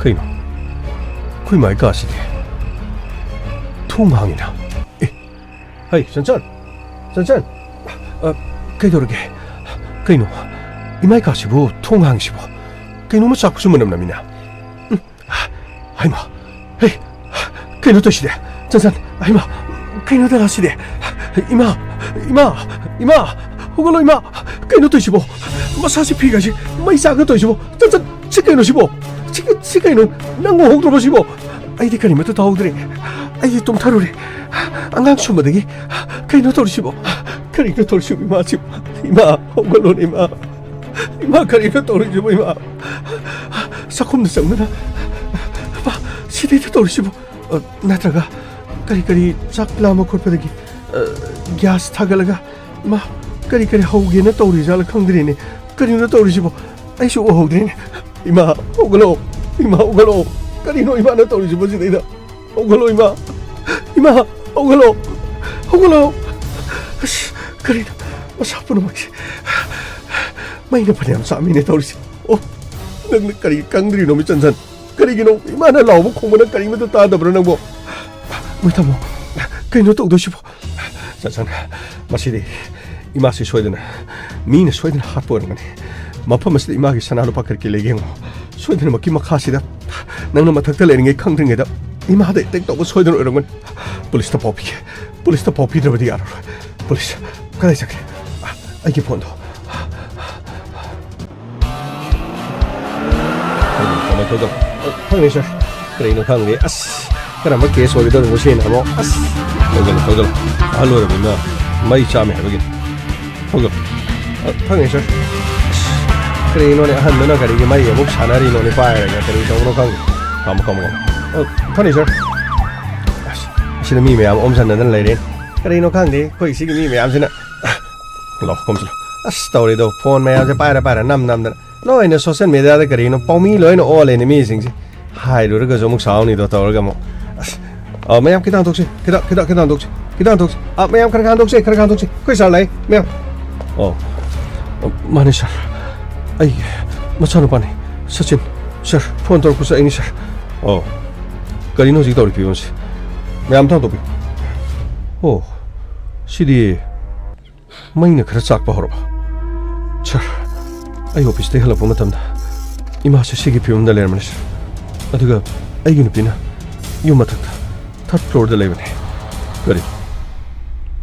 ꯀꯩꯅꯣ? ꯑꯩꯈꯣꯏ ꯃꯥꯏ ꯀꯥꯁꯤꯗꯤ ꯊꯣꯡ ꯍꯥꯡꯉꯤꯅ꯫ ꯑꯦ, ꯍꯩ, ꯆꯟꯆꯟ! ꯆꯟꯆꯟ! ꯑ, ꯀꯩꯗꯧꯔꯒꯦ? ꯀꯩꯅꯣ? ꯏꯃꯥꯏ ꯀꯥꯁꯤꯕꯨ ꯊꯣꯡ ꯍꯥꯡꯉꯤꯁꯤꯕꯣ? ꯀꯩꯅꯣꯝꯃ ꯆꯥꯛꯄꯁꯨ ꯃꯅꯝ ꯅꯝꯃꯤꯅ꯫ ꯎꯝ, ꯍꯩꯃꯥ! ꯍꯩ! ꯀꯩꯅꯣ ꯇꯧꯏꯁꯤꯗꯤ? ꯆꯟꯆꯟ! ꯍꯩꯃꯥ! ꯀꯩꯅꯣ ꯗꯗꯥꯁꯤꯗꯤ? ꯏꯃꯥ! ꯏꯃꯥ! ꯏꯃꯥ! ꯍꯧꯒꯠꯂꯣ, ꯏꯃꯥ! ꯀꯩꯅꯣ ꯇꯧꯏꯁꯤꯕꯣ? ꯃꯁꯥꯁꯤ ꯐꯤꯒꯁꯤ ꯃꯩ ꯆꯥꯛꯅ ꯇꯧꯏꯁꯤꯕꯣ? ꯆꯟꯆꯟ! ꯁꯤ ꯀꯩꯅꯣ ꯁꯤꯕꯣ? ꯁꯤ, ꯁꯤ ꯀꯩꯅꯣ? ꯅꯪ ꯎꯍꯧꯗ꯭ꯔꯕꯣ ꯁꯤꯕꯣ? ꯑꯩꯗꯤ ꯀꯔꯤꯃꯠꯇ ꯇꯧꯍꯧꯗ꯭ꯔꯦ꯫ ꯑꯩꯗꯤ ꯇꯨꯝꯊꯔꯨꯔꯦ꯫ ꯑꯉꯥꯡ ꯁꯨꯝꯕꯗꯒꯤ ꯀꯩꯅꯣ ꯇꯧꯔꯤꯁꯤꯕꯣ? ꯀꯔꯤꯅꯣ ꯇꯧꯔꯤꯁꯤꯕꯣ, ꯏꯃꯥꯁꯤꯕꯣ? ꯏꯃꯥ, ꯍꯧꯒꯠꯂꯣꯅꯦ, ꯏꯃꯥ꯫ ꯏꯃꯥ, ꯀꯔꯤꯅꯣ ꯇꯧꯔꯤꯁꯤꯕꯣ, ꯏꯃꯥ? ꯆꯥꯛꯈꯨꯝꯗ ꯆꯪꯗꯅ, ꯃꯥ ꯁꯤꯗꯩꯗ ꯇꯧꯔꯤꯁꯤꯕꯣ? ꯑ, ꯅꯠꯇ꯭ꯔꯒ ꯀꯔꯤ ꯀꯔꯤ ꯆꯥꯛ ꯂꯥꯝꯕ ꯈꯣꯠꯄꯗꯒꯤ, ꯑ, ꯒ꯭ꯌꯥꯁ ꯊꯥꯒꯠꯂꯒ ꯃꯥ ꯀꯔꯤ ꯀꯔꯤ ꯍꯧꯒꯦꯅ ꯇꯧꯔꯤꯖꯥꯠꯂ ꯈꯪꯗ꯭ꯔꯦꯅꯦ꯫ ꯀꯔꯤꯅꯣ ꯇꯧꯔꯤꯁꯤꯕꯣ? ꯑꯩꯁꯨ ꯎꯍꯧꯗ꯭ꯔꯦꯅꯦ꯫ ꯏꯃꯥ, ꯍꯧꯒꯠꯂꯛꯑꯣ꯫ ꯏꯃꯥ, ꯍꯧꯒꯠꯂꯛꯑꯣ꯫ ꯀꯔꯤꯅꯣ ꯏꯃꯥꯅ ꯇꯧꯔꯤꯁꯤꯕꯣ ꯁꯤꯗꯩꯗ? ꯍꯧꯒꯠꯂꯣ ꯏꯃꯥ꯫ ꯏꯃꯥ, ꯍꯧꯒꯠꯂꯣ꯫ ꯍꯧꯒꯠꯂꯣ꯫ ꯑꯁ, ꯀꯔꯤꯅꯣ? ꯃꯁꯥ ꯄꯨꯝꯅꯃꯛꯁꯦ ꯃꯩꯅ ꯐꯅꯌꯥꯝ ꯆꯥꯛꯑꯝꯃꯤꯅꯦ ꯇꯧꯔꯤꯁꯦ꯫ ꯑꯣ, ꯅꯪꯅ ꯀꯔꯤ ꯈꯪꯗ꯭ꯔꯤꯅꯣ, ꯃꯤꯆꯟꯖꯟ? ꯀꯔꯤꯒꯤꯅꯣ? ꯏꯃꯥꯅ ꯂꯥꯎꯕ ꯈꯣꯡꯕꯅ ꯀꯔꯤꯃꯠꯇ ꯇꯥꯗꯕ꯭ꯔꯣ ꯅꯪꯕꯣ? ꯃꯣꯏ ꯇꯥꯃꯣ, ꯀꯩꯅꯣ ꯇꯧꯗꯣꯏꯁꯤꯕꯣ? ꯆꯟꯆꯟ, ꯃꯁꯤꯗꯤ ꯏꯃꯥꯁꯤ ꯁꯣꯏꯗꯅ, ꯃꯤꯅ ꯁꯣꯏꯗꯅ ꯍꯥꯠꯄ ꯑꯣꯏꯔꯝꯒꯅꯤ꯫ ꯃꯐꯝ ꯑꯁꯤꯗ ꯏꯃꯥꯒꯤ ꯁꯅꯥ ꯂꯨꯄꯥ ꯀꯔꯤ ꯀꯔꯤ ꯂꯩꯒꯦ ꯌꯦꯡꯉꯣ꯫ ꯁꯣꯏꯗꯅꯃꯛꯀꯤ ꯃꯈꯥꯁꯤꯗ ꯅꯪꯅ ꯃꯊꯛꯇ ꯂꯩꯔꯤꯉꯩ ꯈꯪꯗ꯭ꯔꯤꯉꯩꯗ ꯏꯃꯥꯗ ꯑꯦꯇꯦꯛ ꯇꯧꯕ ꯁꯣꯏꯗꯅ ꯑꯣꯏꯔꯝꯒꯅꯤ꯫ ꯄꯨꯂꯤꯁꯇ ꯄꯥꯎ ꯄꯤꯒꯦ꯫ ꯄꯨꯂꯤꯁꯇ ꯄꯥꯎ ꯄꯤꯗ꯭ꯔꯕꯗꯤ ꯌꯥꯔꯔꯣꯏ꯫ ꯄꯨꯂꯤꯁ, ꯀꯗꯥꯏ ꯆꯠꯈ꯭ꯔꯦ? ꯑ, ꯑꯩꯒꯤ ꯐꯣꯟꯗꯣ꯫ ꯊꯝꯃꯦ, ꯊꯝꯃꯦ, ꯊꯝꯃꯦ꯫ ꯈꯪꯗꯦ, ꯁꯥꯔ꯫ ꯀꯔꯤꯅꯣ ꯈꯪꯗꯦ꯫ ꯑꯁ, ꯀꯔꯝꯕ ꯀꯦꯁ ꯑꯣꯏꯒꯗꯧꯔꯤꯅꯣ ꯁꯤꯅ ꯑꯃꯨꯛ? ꯑꯁ, ꯊꯧꯖꯜꯂꯨ, ꯊꯧꯖꯜꯂꯨ꯫ ꯑꯍꯜ ꯑꯣꯏꯔꯕꯅꯤꯅ ꯃꯩ ꯆꯥꯝꯃꯦ ꯍꯥꯏꯕꯒꯤ꯫ ꯊꯧꯖꯜꯂꯨ꯫ ꯑ, ꯈꯪꯗꯦ, ꯁꯥꯔ꯫ ꯑꯁ, ꯀꯔꯤꯅꯣꯅꯦ, ꯑꯍꯟꯗꯨꯅ ꯀꯔꯤꯒꯤ ꯃꯩ ꯑꯃꯨꯛ ꯁꯥꯟꯅꯔꯤꯅꯣꯅꯦ ꯄꯥꯏꯔꯒ? ꯀꯔꯤ ꯇꯧꯕꯅꯣ ꯈꯪꯗꯦ꯫ ꯈꯥꯝꯃꯣ, ꯈꯥꯝꯃꯣ, ꯈꯥꯝꯃꯣ꯫ ꯑ, ꯈꯪꯗꯦ, ꯁꯥꯔ꯫ ꯑꯁ, ꯑꯁꯤꯗ ꯃꯤ ꯃꯌꯥꯝ ꯑꯣꯝꯁꯟꯅꯗꯅ ꯂꯩꯔꯦ꯫ ꯀꯔꯤꯅꯣ ꯈꯪꯗꯦ, ꯑꯩꯈꯣꯏ ꯁꯤꯒꯤ ꯃꯤ ꯃꯌꯥꯝꯁꯤꯅ꯫ ꯂꯥꯎ, ꯀꯨꯝꯁꯤꯜꯂꯣ꯫ ꯑꯁ, ꯇꯧꯔꯤꯗꯣ, ꯐꯣꯟ ꯃꯌꯥꯝꯁꯦ ꯄꯥꯏꯔ ꯄꯥꯏꯔ ꯅꯝ ꯅꯝꯗꯅ꯫ ꯂꯣꯏꯅ ꯁꯣꯁꯦꯜ ꯃꯦꯗꯤꯌꯥꯗ ꯀꯔꯤꯅꯣ ꯄꯥꯎꯃꯤ ꯂꯣꯏꯅ ꯑꯣꯜꯂꯦꯅꯦ ꯃꯤꯁꯤꯡꯁꯦ꯫ ꯍꯥꯏꯔꯨꯔꯒꯁꯨ ꯑꯃꯨꯛ ꯁꯥꯎꯅꯤꯗꯣ ꯇꯧꯔꯒ ꯑꯃꯨꯛ꯫ ꯑꯁ, ꯑ, ꯃꯌꯥꯝ ꯈꯤꯇꯪ ꯍꯟꯗꯣꯛꯁꯤ, ꯈꯤꯇꯪ, ꯈꯤꯇꯪ, ꯈꯤꯇꯪ ꯍꯟꯗꯣꯛꯁꯤ, ꯈꯤꯇꯪ ꯍꯟꯗꯣꯛꯁꯤ꯫ ꯑ, ꯃꯌꯥꯝ ꯈꯔ ꯈꯔ ꯍꯟꯗꯣꯛꯁꯤ, ꯈꯔ ꯈꯔ ꯍꯟꯗꯣꯛꯁꯤ꯫ ꯑꯩꯈꯣꯏ ꯁꯥꯔ ꯂꯥꯛꯑꯦ, ꯃꯌꯥꯝ꯫ ꯑꯣ, ꯑ, ꯃꯥꯅꯦ ꯁꯥꯔ, ꯑꯩ ꯃꯆꯥꯅꯨꯄꯥꯅꯤ, ꯁꯆꯤꯟ꯫ ꯁꯥꯔ, ꯐꯣꯟ ꯇꯧꯔꯛꯄꯁꯦ ꯑꯩꯅꯤ ꯁꯥꯔ꯫ ꯑꯣ, ꯀꯔꯤꯅꯣ ꯍꯧꯖꯤꯛ ꯇꯧꯔꯤ ꯐꯤꯕꯝꯁꯦ? ꯃꯌꯥꯝ ꯊꯥꯡꯗꯣꯛꯄꯤꯌꯨ꯫ ꯑꯣ, ꯁꯤꯗꯤ ꯃꯩꯅ ꯈꯔ ꯆꯥꯛꯄ ꯍꯧꯔꯕ? ꯁꯥꯔ, ꯑꯩ ꯑꯣꯐꯤꯁꯇꯒꯤ ꯍꯜꯂꯛꯄ ꯃꯇꯝꯗ ꯏꯃꯥꯁꯦ ꯁꯤꯒꯤ ꯐꯤꯕꯝꯗ ꯂꯩꯔꯝꯕꯅꯤ, ꯁꯥꯔ꯫ ꯑꯗꯨꯒ ꯑꯩꯒꯤ ꯅꯨꯄꯤꯅ ꯌꯨꯝ ꯃꯊꯛꯇ ꯊꯥꯔꯠ ꯐ꯭ꯂꯣꯔꯗ ꯂꯩꯕꯅꯤ꯫ ꯀꯔꯤ?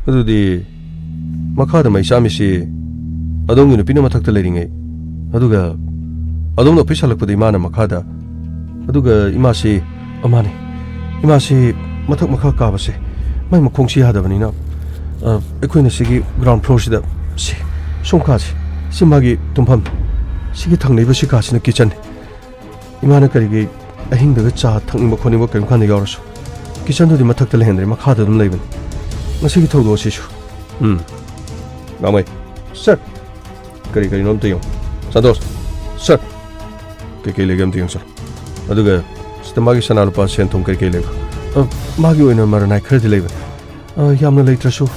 ꯑꯗꯨꯗꯤ ꯃꯈꯥꯗ ꯃꯩ ꯆꯥꯝꯃꯤꯁꯤ ꯑꯗꯣꯝꯒꯤ ꯅꯨꯄꯤꯅ ꯃꯊꯛꯇ ꯂꯩꯔꯤꯉꯩ, ꯑꯗꯨꯒ ꯑꯗꯣꯝꯅ ꯑꯣꯐꯤꯁ ꯍꯜꯂꯛꯄꯗ ꯏꯃꯥꯅ ꯃꯈꯥꯗ, ꯑꯗꯨꯒ ꯏꯃꯥꯁꯤ, ꯑ, ꯃꯥꯅꯤ, ꯏꯃꯥꯁꯤ ꯃꯊꯛ ꯃꯈꯥ ꯀꯥꯕꯁꯦ ꯃꯥꯏ ꯃꯈꯣꯡꯁꯤ ꯌꯥꯗꯕꯅꯤꯅ, ꯑ, ꯑꯩꯈꯣꯏꯅ ꯁꯤꯒꯤ ꯒ꯭ꯔꯥꯎꯟ ꯐ꯭ꯂꯣꯔꯁꯤꯗ, ꯁꯤ, ꯁꯣꯝ ꯀꯥꯁꯦ, ꯁꯤ ꯃꯥꯒꯤ ꯇꯨꯝꯐꯝ, ꯁꯤꯒꯤ ꯊꯪꯅꯩꯕ ꯁꯤ ꯀꯥꯁꯤꯅ ꯀꯤꯠꯆꯟꯅꯤ꯫ ꯏꯃꯥꯅ ꯀꯔꯤꯒꯤ ꯑꯍꯤꯡꯗꯒ ꯆꯥ ꯊꯛꯅꯤꯡꯕ ꯈꯣꯠꯅꯤꯡꯕ ꯀꯔꯤꯝ ꯀꯥꯟꯗ ꯌꯥꯎꯔꯁꯨ, ꯀꯤꯆꯟꯗꯨꯗꯤ ꯃꯊꯛꯇ ꯂꯩꯍꯟꯗ꯭ꯔꯦ, ꯃꯈꯥꯗ ꯑꯗꯨꯝ ꯂꯩꯕꯅꯤ꯫ ꯉꯁꯤꯒꯤ ꯊꯧꯗꯣꯛ ꯑꯁꯤꯁꯨ꯫ ꯎꯝ꯫ ꯒꯥꯡꯃꯩ꯫ ꯁꯔ꯫ ꯀꯔꯤ ꯀꯔꯤꯅꯣ ꯑꯝꯇ ꯌꯦꯡꯉꯨ꯫ ꯁꯟꯇꯣꯁ꯫ ꯁꯔ꯫ ꯀꯩꯀꯩ ꯂꯩꯒꯦ ꯑꯝꯇ ꯌꯦꯡꯉꯨ, ꯁꯔ꯫ ꯑꯗꯨꯒ ꯁꯤꯗ ꯃꯥꯒꯤ ꯁꯅꯥ ꯂꯨꯄꯥ ꯁꯦꯟ ꯊꯨꯝ ꯀꯩꯀꯩ ꯂꯩꯕ? ꯑ, ꯃꯥꯒꯤ ꯑꯣꯏꯅ ꯃꯔꯟ ꯅꯥꯏ ꯈꯔꯗꯤ ꯂꯩꯕꯅꯤ꯫ ꯑ, ꯌꯥꯝꯅ ꯂꯩꯇ꯭ꯔꯁꯨ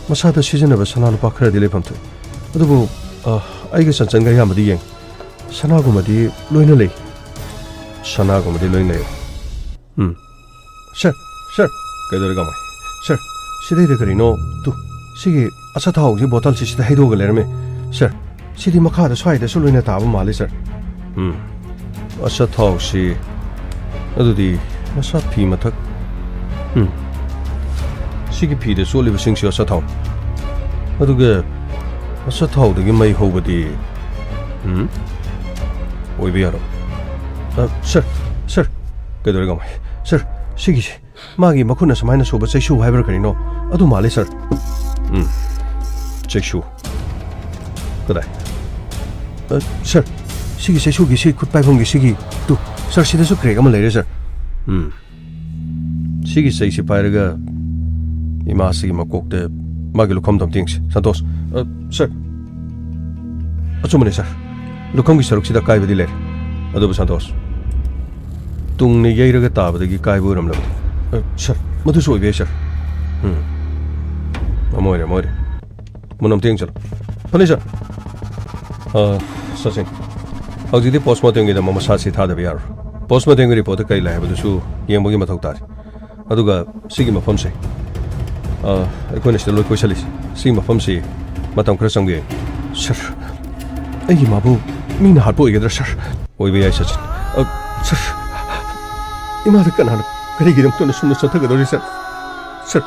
ꯃꯁꯥꯗ ꯁꯤꯖꯤꯟꯅꯕ ꯁꯅꯥ ꯂꯨꯄꯥ ꯈꯔꯗꯤ ꯂꯩꯐꯝ ꯊꯣꯛꯏ꯫ ꯑꯗꯨꯕꯨ, ꯑ, ꯑꯩꯒ ꯆꯟꯆꯟꯒ ꯑꯌꯥꯝꯕꯗꯤ ꯌꯦꯡꯉꯤ꯫ ꯁꯅꯥꯒꯨꯝꯕꯗꯤ ꯂꯣꯏꯅ ꯂꯩ꯫ ꯁꯅꯥꯒꯨꯝꯕꯗꯤ ꯂꯣꯏꯅ ꯂꯩ꯫ ꯎꯝ꯫ ꯁꯔ, ꯁꯔ, ꯀꯩꯗꯧꯔꯦ ꯒꯥꯡꯃꯩ? ꯁꯔ, ꯁꯤꯗꯩꯗ ꯀꯔꯤꯅꯣ? ꯇꯨ, ꯁꯤꯒꯤ ꯑꯆꯥꯊꯥꯎꯒꯤ ꯕꯣꯇꯜꯁꯤ ꯁꯤꯗ ꯍꯩꯗꯣꯛꯑꯒ ꯂꯩꯔꯝꯃꯦ꯫ ꯁꯔ, ꯁꯤꯗꯤ ꯃꯈꯥꯗ ꯁ꯭ꯋꯥꯏꯗꯁꯨ ꯂꯣꯏꯅ ꯇꯥꯕ ꯃꯥꯜꯂꯤ, ꯁꯔ꯫ ꯎꯝ꯫ ꯑꯆꯥꯊꯥꯎꯁꯤ, ꯑꯗꯨꯗꯤ ꯃꯁꯥ ꯐꯤ ꯃꯊꯛ, ꯎꯝ꯫ ꯁꯤꯒꯤ ꯐꯤꯗ ꯆꯣꯠꯂꯤꯕꯁꯤꯡꯁꯤ ꯑꯆꯥꯊꯥꯎ꯫ ꯑꯗꯨꯒ ꯑꯆꯥꯊꯥꯎꯗꯒꯤ ꯃꯩ ꯍꯧꯕꯗꯤ, ꯎꯝ? ꯑꯣꯏꯕ ꯌꯥꯔꯣꯏ꯫ ꯑ, ꯁꯔ, ꯁꯔ, ꯀꯩꯗꯧꯔꯦ ꯒꯥꯡꯃꯩ? ꯁꯔ, ꯁꯤꯒꯤꯁꯦ ꯃꯥꯒꯤ ꯃꯈꯨꯠꯅ ꯁꯨꯃꯥꯏꯅ ꯁꯨꯕ ꯆꯩꯁꯨ ꯍꯥꯏꯕ꯭ꯔꯥ ꯀꯔꯤꯅꯣ? ꯑꯗꯨ ꯃꯥꯜꯂꯦ, ꯁꯔ꯫ ꯎꯝ, ꯆꯩꯁꯨ꯫ ꯀꯗꯥꯏ? ꯑ, ꯁꯔ, ꯁꯤꯒꯤ ꯆꯩꯁꯨꯒꯤ ꯁꯤ ꯈꯨꯠ ꯄꯥꯏꯐꯝꯒꯤ ꯁꯤꯒꯤ, ꯇꯨ, ꯁꯔ, ꯁꯤꯗꯁꯨ crack ꯑꯃ ꯂꯩꯔꯦ, ꯁꯔ꯫ ꯎꯝ꯫ ꯁꯤꯒꯤ ꯆꯩꯁꯤ ꯄꯥꯏꯔꯒ ꯏꯃꯥꯁꯤꯒꯤ ꯃꯀꯣꯛꯇ ꯃꯥꯒꯤ ꯂꯨꯈꯝꯗꯣ ꯑꯝꯇ ꯌꯦꯡꯁꯤ꯫ ꯁꯟꯇꯣꯁ꯫ ꯑ, ꯁꯔ꯫ ꯑꯆꯨꯝꯕꯅꯦ, ꯁꯔ꯫ ꯂꯨꯈꯝꯒꯤ ꯁꯔꯨꯛꯁꯤꯗ ꯑꯀꯥꯏꯕꯗꯤ ꯂꯩꯔꯦ꯫ ꯑꯗꯨꯕꯨ ꯁꯟꯇꯣꯁ, ꯇꯨꯡꯅ ꯌꯩꯔꯒ ꯇꯥꯕꯗꯒꯤ ꯀꯥꯏꯕ ꯑꯣꯏꯔꯝꯂꯕꯗꯤ? ꯑ, ꯁꯔ, ꯃꯗꯨꯁꯨ ꯑꯣꯏꯕ ꯌꯥꯏ, ꯁꯔ꯫ ꯎꯝ꯫ ꯑꯃ ꯑꯣꯏꯔꯦ, ꯑꯃ ꯑꯣꯏꯔꯦ꯫ ꯃꯨꯟꯅ ꯑꯝꯇ ꯌꯦꯡꯁꯤꯜꯂꯣ꯫ ꯐꯅꯤ, ꯁꯔ꯫ ꯑ, ꯁꯆꯤꯟ, ꯍꯧꯖꯤꯛꯇꯤ postmortemꯒꯤꯗꯃꯛ ꯃꯁꯥꯁꯤ ꯊꯥꯗꯕ ꯌꯥꯔꯣꯏ꯫ Postmortemꯒꯤ reportꯇ ꯀꯔꯤ ꯂꯩ ꯍꯥꯏꯕꯗꯨꯁꯨ ꯌꯦꯡꯕꯒꯤ ꯃꯊꯧ ꯇꯥꯔꯤ꯫ ꯑꯗꯨꯒ ꯁꯤꯒꯤ ꯃꯐꯝꯁꯦ, ꯑ, ꯑꯩꯈꯣꯏꯅ ꯁꯤꯗ ꯂꯣꯏ ꯀꯣꯏꯁꯜꯂꯤꯁꯦ, ꯁꯤꯒꯤ ꯃꯐꯝꯁꯤ ꯃꯇꯝ ꯈꯔ ꯆꯪꯕ ꯌꯥꯏ꯫ ꯁꯔ, ꯑꯩꯒꯤ ꯏꯃꯥꯕꯨ ꯃꯤꯅ ꯍꯥꯠꯄ ꯑꯣꯏꯒꯗ꯭ꯔꯥ, ꯁꯔ? ꯑꯣꯏꯕ ꯌꯥꯏ, ꯁꯆꯤꯟ꯫ ꯑ, ꯁꯔ, ꯏꯃꯥꯗ ꯀꯅꯥꯅ ꯀꯔꯤꯒꯤꯗꯃꯛꯇ ꯁꯨꯝꯅ ꯁꯣꯟꯊꯒꯗꯧꯔꯤ, ꯁꯔ? ꯁꯔ,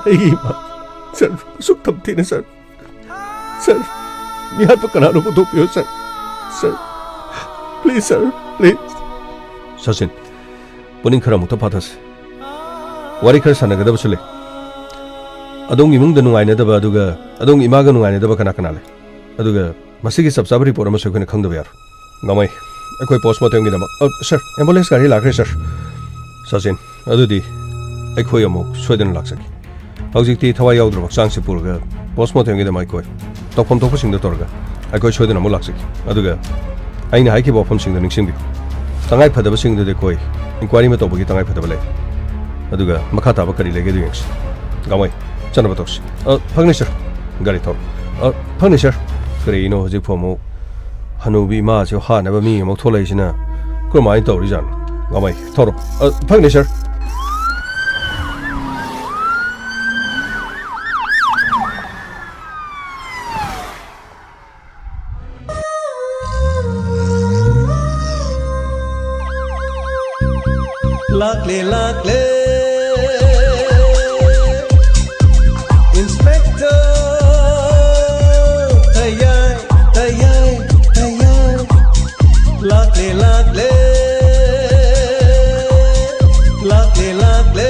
ꯑꯩꯒꯤ ꯏꯃꯥ, ꯁꯔ, ꯑꯁꯨꯛ ꯇꯝꯊꯤꯅ, ꯁꯔ꯫ ꯁꯔ, ꯃꯤꯍꯥꯠꯄ ꯀꯅꯥꯅꯣ ꯄꯨꯊꯣꯛꯄꯤꯌꯣ, sir. Sir, please, sir, please꯫ Sachin, ꯄꯨꯛꯅꯤꯡ ꯈꯔ ꯑꯃꯨꯛꯇ ꯐꯥꯊꯁꯤ꯫ ꯋꯥꯔꯤ ꯈꯔ ꯁꯥꯟꯅꯒꯗꯕꯁꯨ ꯂꯩ꯫ ꯑꯗꯣꯝꯒꯤ ꯏꯃꯨꯡꯗ ꯅꯨꯡꯉꯥꯏꯅꯗꯕ, ꯑꯗꯨꯒ ꯑꯗꯣꯝꯒꯤ ꯏꯃꯥꯒ ꯅꯨꯡꯉꯥꯏꯅꯗꯕ ꯀꯅꯥ ꯀꯅꯥ ꯂꯩ? ꯑꯗꯨꯒ ꯃꯁꯤꯒꯤ ꯆꯞ ꯆꯥꯕ report ꯑꯃꯁꯨ ꯑꯩꯈꯣꯏꯅ ꯈꯪꯗꯕ ꯌꯥꯔꯣꯏ꯫ ꯒꯥꯡꯃꯩ, ꯑꯩꯈꯣꯏ ꯄꯣꯁꯃꯣꯔꯇꯦꯝꯒꯤꯗꯃꯛ꯫ ꯑ, ꯁꯥꯔ, ꯑꯦꯝꯕꯨꯂꯦꯟꯁ ꯒꯥꯔꯤ ꯂꯥꯛꯈ꯭ꯔꯦ, ꯁꯥꯔ꯫ ꯁꯆꯤꯟ, ꯑꯗꯨꯗꯤ ꯑꯩꯈꯣꯏ ꯑꯃꯨꯛ ꯁꯣꯏꯗꯅ ꯂꯥꯛꯆꯒꯦ꯫ ꯍꯧꯖꯤꯛꯇꯤ ꯊꯋꯥꯏ ꯌꯥꯎꯗ꯭ꯔꯕ ꯍꯛꯆꯥꯡꯁꯤ ꯄꯨꯔꯒ ꯄꯣꯁꯃꯣꯔꯇꯦꯝꯒꯤꯗꯃꯛ ꯑꯩꯈꯣꯏ ꯇꯧꯐꯝ ꯊꯣꯛꯄꯁꯤꯡꯗꯣ ꯇꯧꯔꯒ ꯑꯩꯈꯣꯏ ꯁꯣꯏꯗꯅ ꯑꯃꯨꯛ ꯂꯥꯛꯆꯒꯦ꯫ ꯑꯗꯨꯒ ꯑꯩꯅ ꯍꯥꯏꯈꯤꯕ ꯋꯥꯐꯝꯁꯤꯡꯗꯣ ꯅꯤꯡꯁꯤꯡꯕꯤꯌꯨ꯫ ꯇꯉꯥꯏ ꯐꯗꯕꯁꯤꯡꯗꯨꯗꯤ ꯑꯩꯈꯣꯏ ꯏꯟꯀ꯭ꯋꯥꯏꯔꯤ ꯑꯃ ꯇꯧꯕꯒꯤ ꯇꯉꯥꯏ ꯐꯗꯕ ꯂꯩ꯫ ꯑꯗꯨꯒ ꯃꯈꯥ ꯇꯥꯕ ꯀꯔꯤ ꯂꯩꯒꯦꯗꯣ ꯌꯦꯡꯁꯤ꯫ ꯒꯥꯃꯩ, ꯆꯠꯅꯕ ꯇꯧꯁꯤ꯫ ꯑ, ꯐꯪꯅꯤ, ꯁꯥꯔ꯫ ꯒꯥꯔꯤ ꯊꯧꯔꯣ꯫ ꯑ, ꯐꯪꯅꯤ, ꯁꯥꯔ꯫ ꯀꯔꯤꯅꯣ ꯍꯧꯖꯤꯛꯐꯥꯎ ꯑꯃꯨꯛ ꯍꯅꯨꯕꯤ ꯏꯃꯥꯁꯤ ꯍꯥꯟꯅꯕ ꯃꯤ ꯑꯃꯨꯛ ꯊꯣꯛꯂꯛꯏꯁꯤꯅ ꯀꯔꯝꯍꯥꯏꯅ ꯇꯧꯔꯤꯖꯥꯠꯅꯣ? ꯒꯥꯃꯩ, ꯊꯧꯔꯣ꯫ ꯑ, ꯐꯪꯅꯤ, ꯁꯥꯔ꯫ ꯂꯥꯛꯂꯦ, ꯂꯥꯛꯂꯦ, Inspector ꯇꯌꯥꯏ, ꯇꯌꯥꯏ, ꯇꯌꯥꯏ꯫ ꯂꯥꯛꯂꯦ, ꯂꯥꯛꯂꯦ, ꯂꯥꯛꯂꯦ, ꯂꯥꯛꯂꯦ,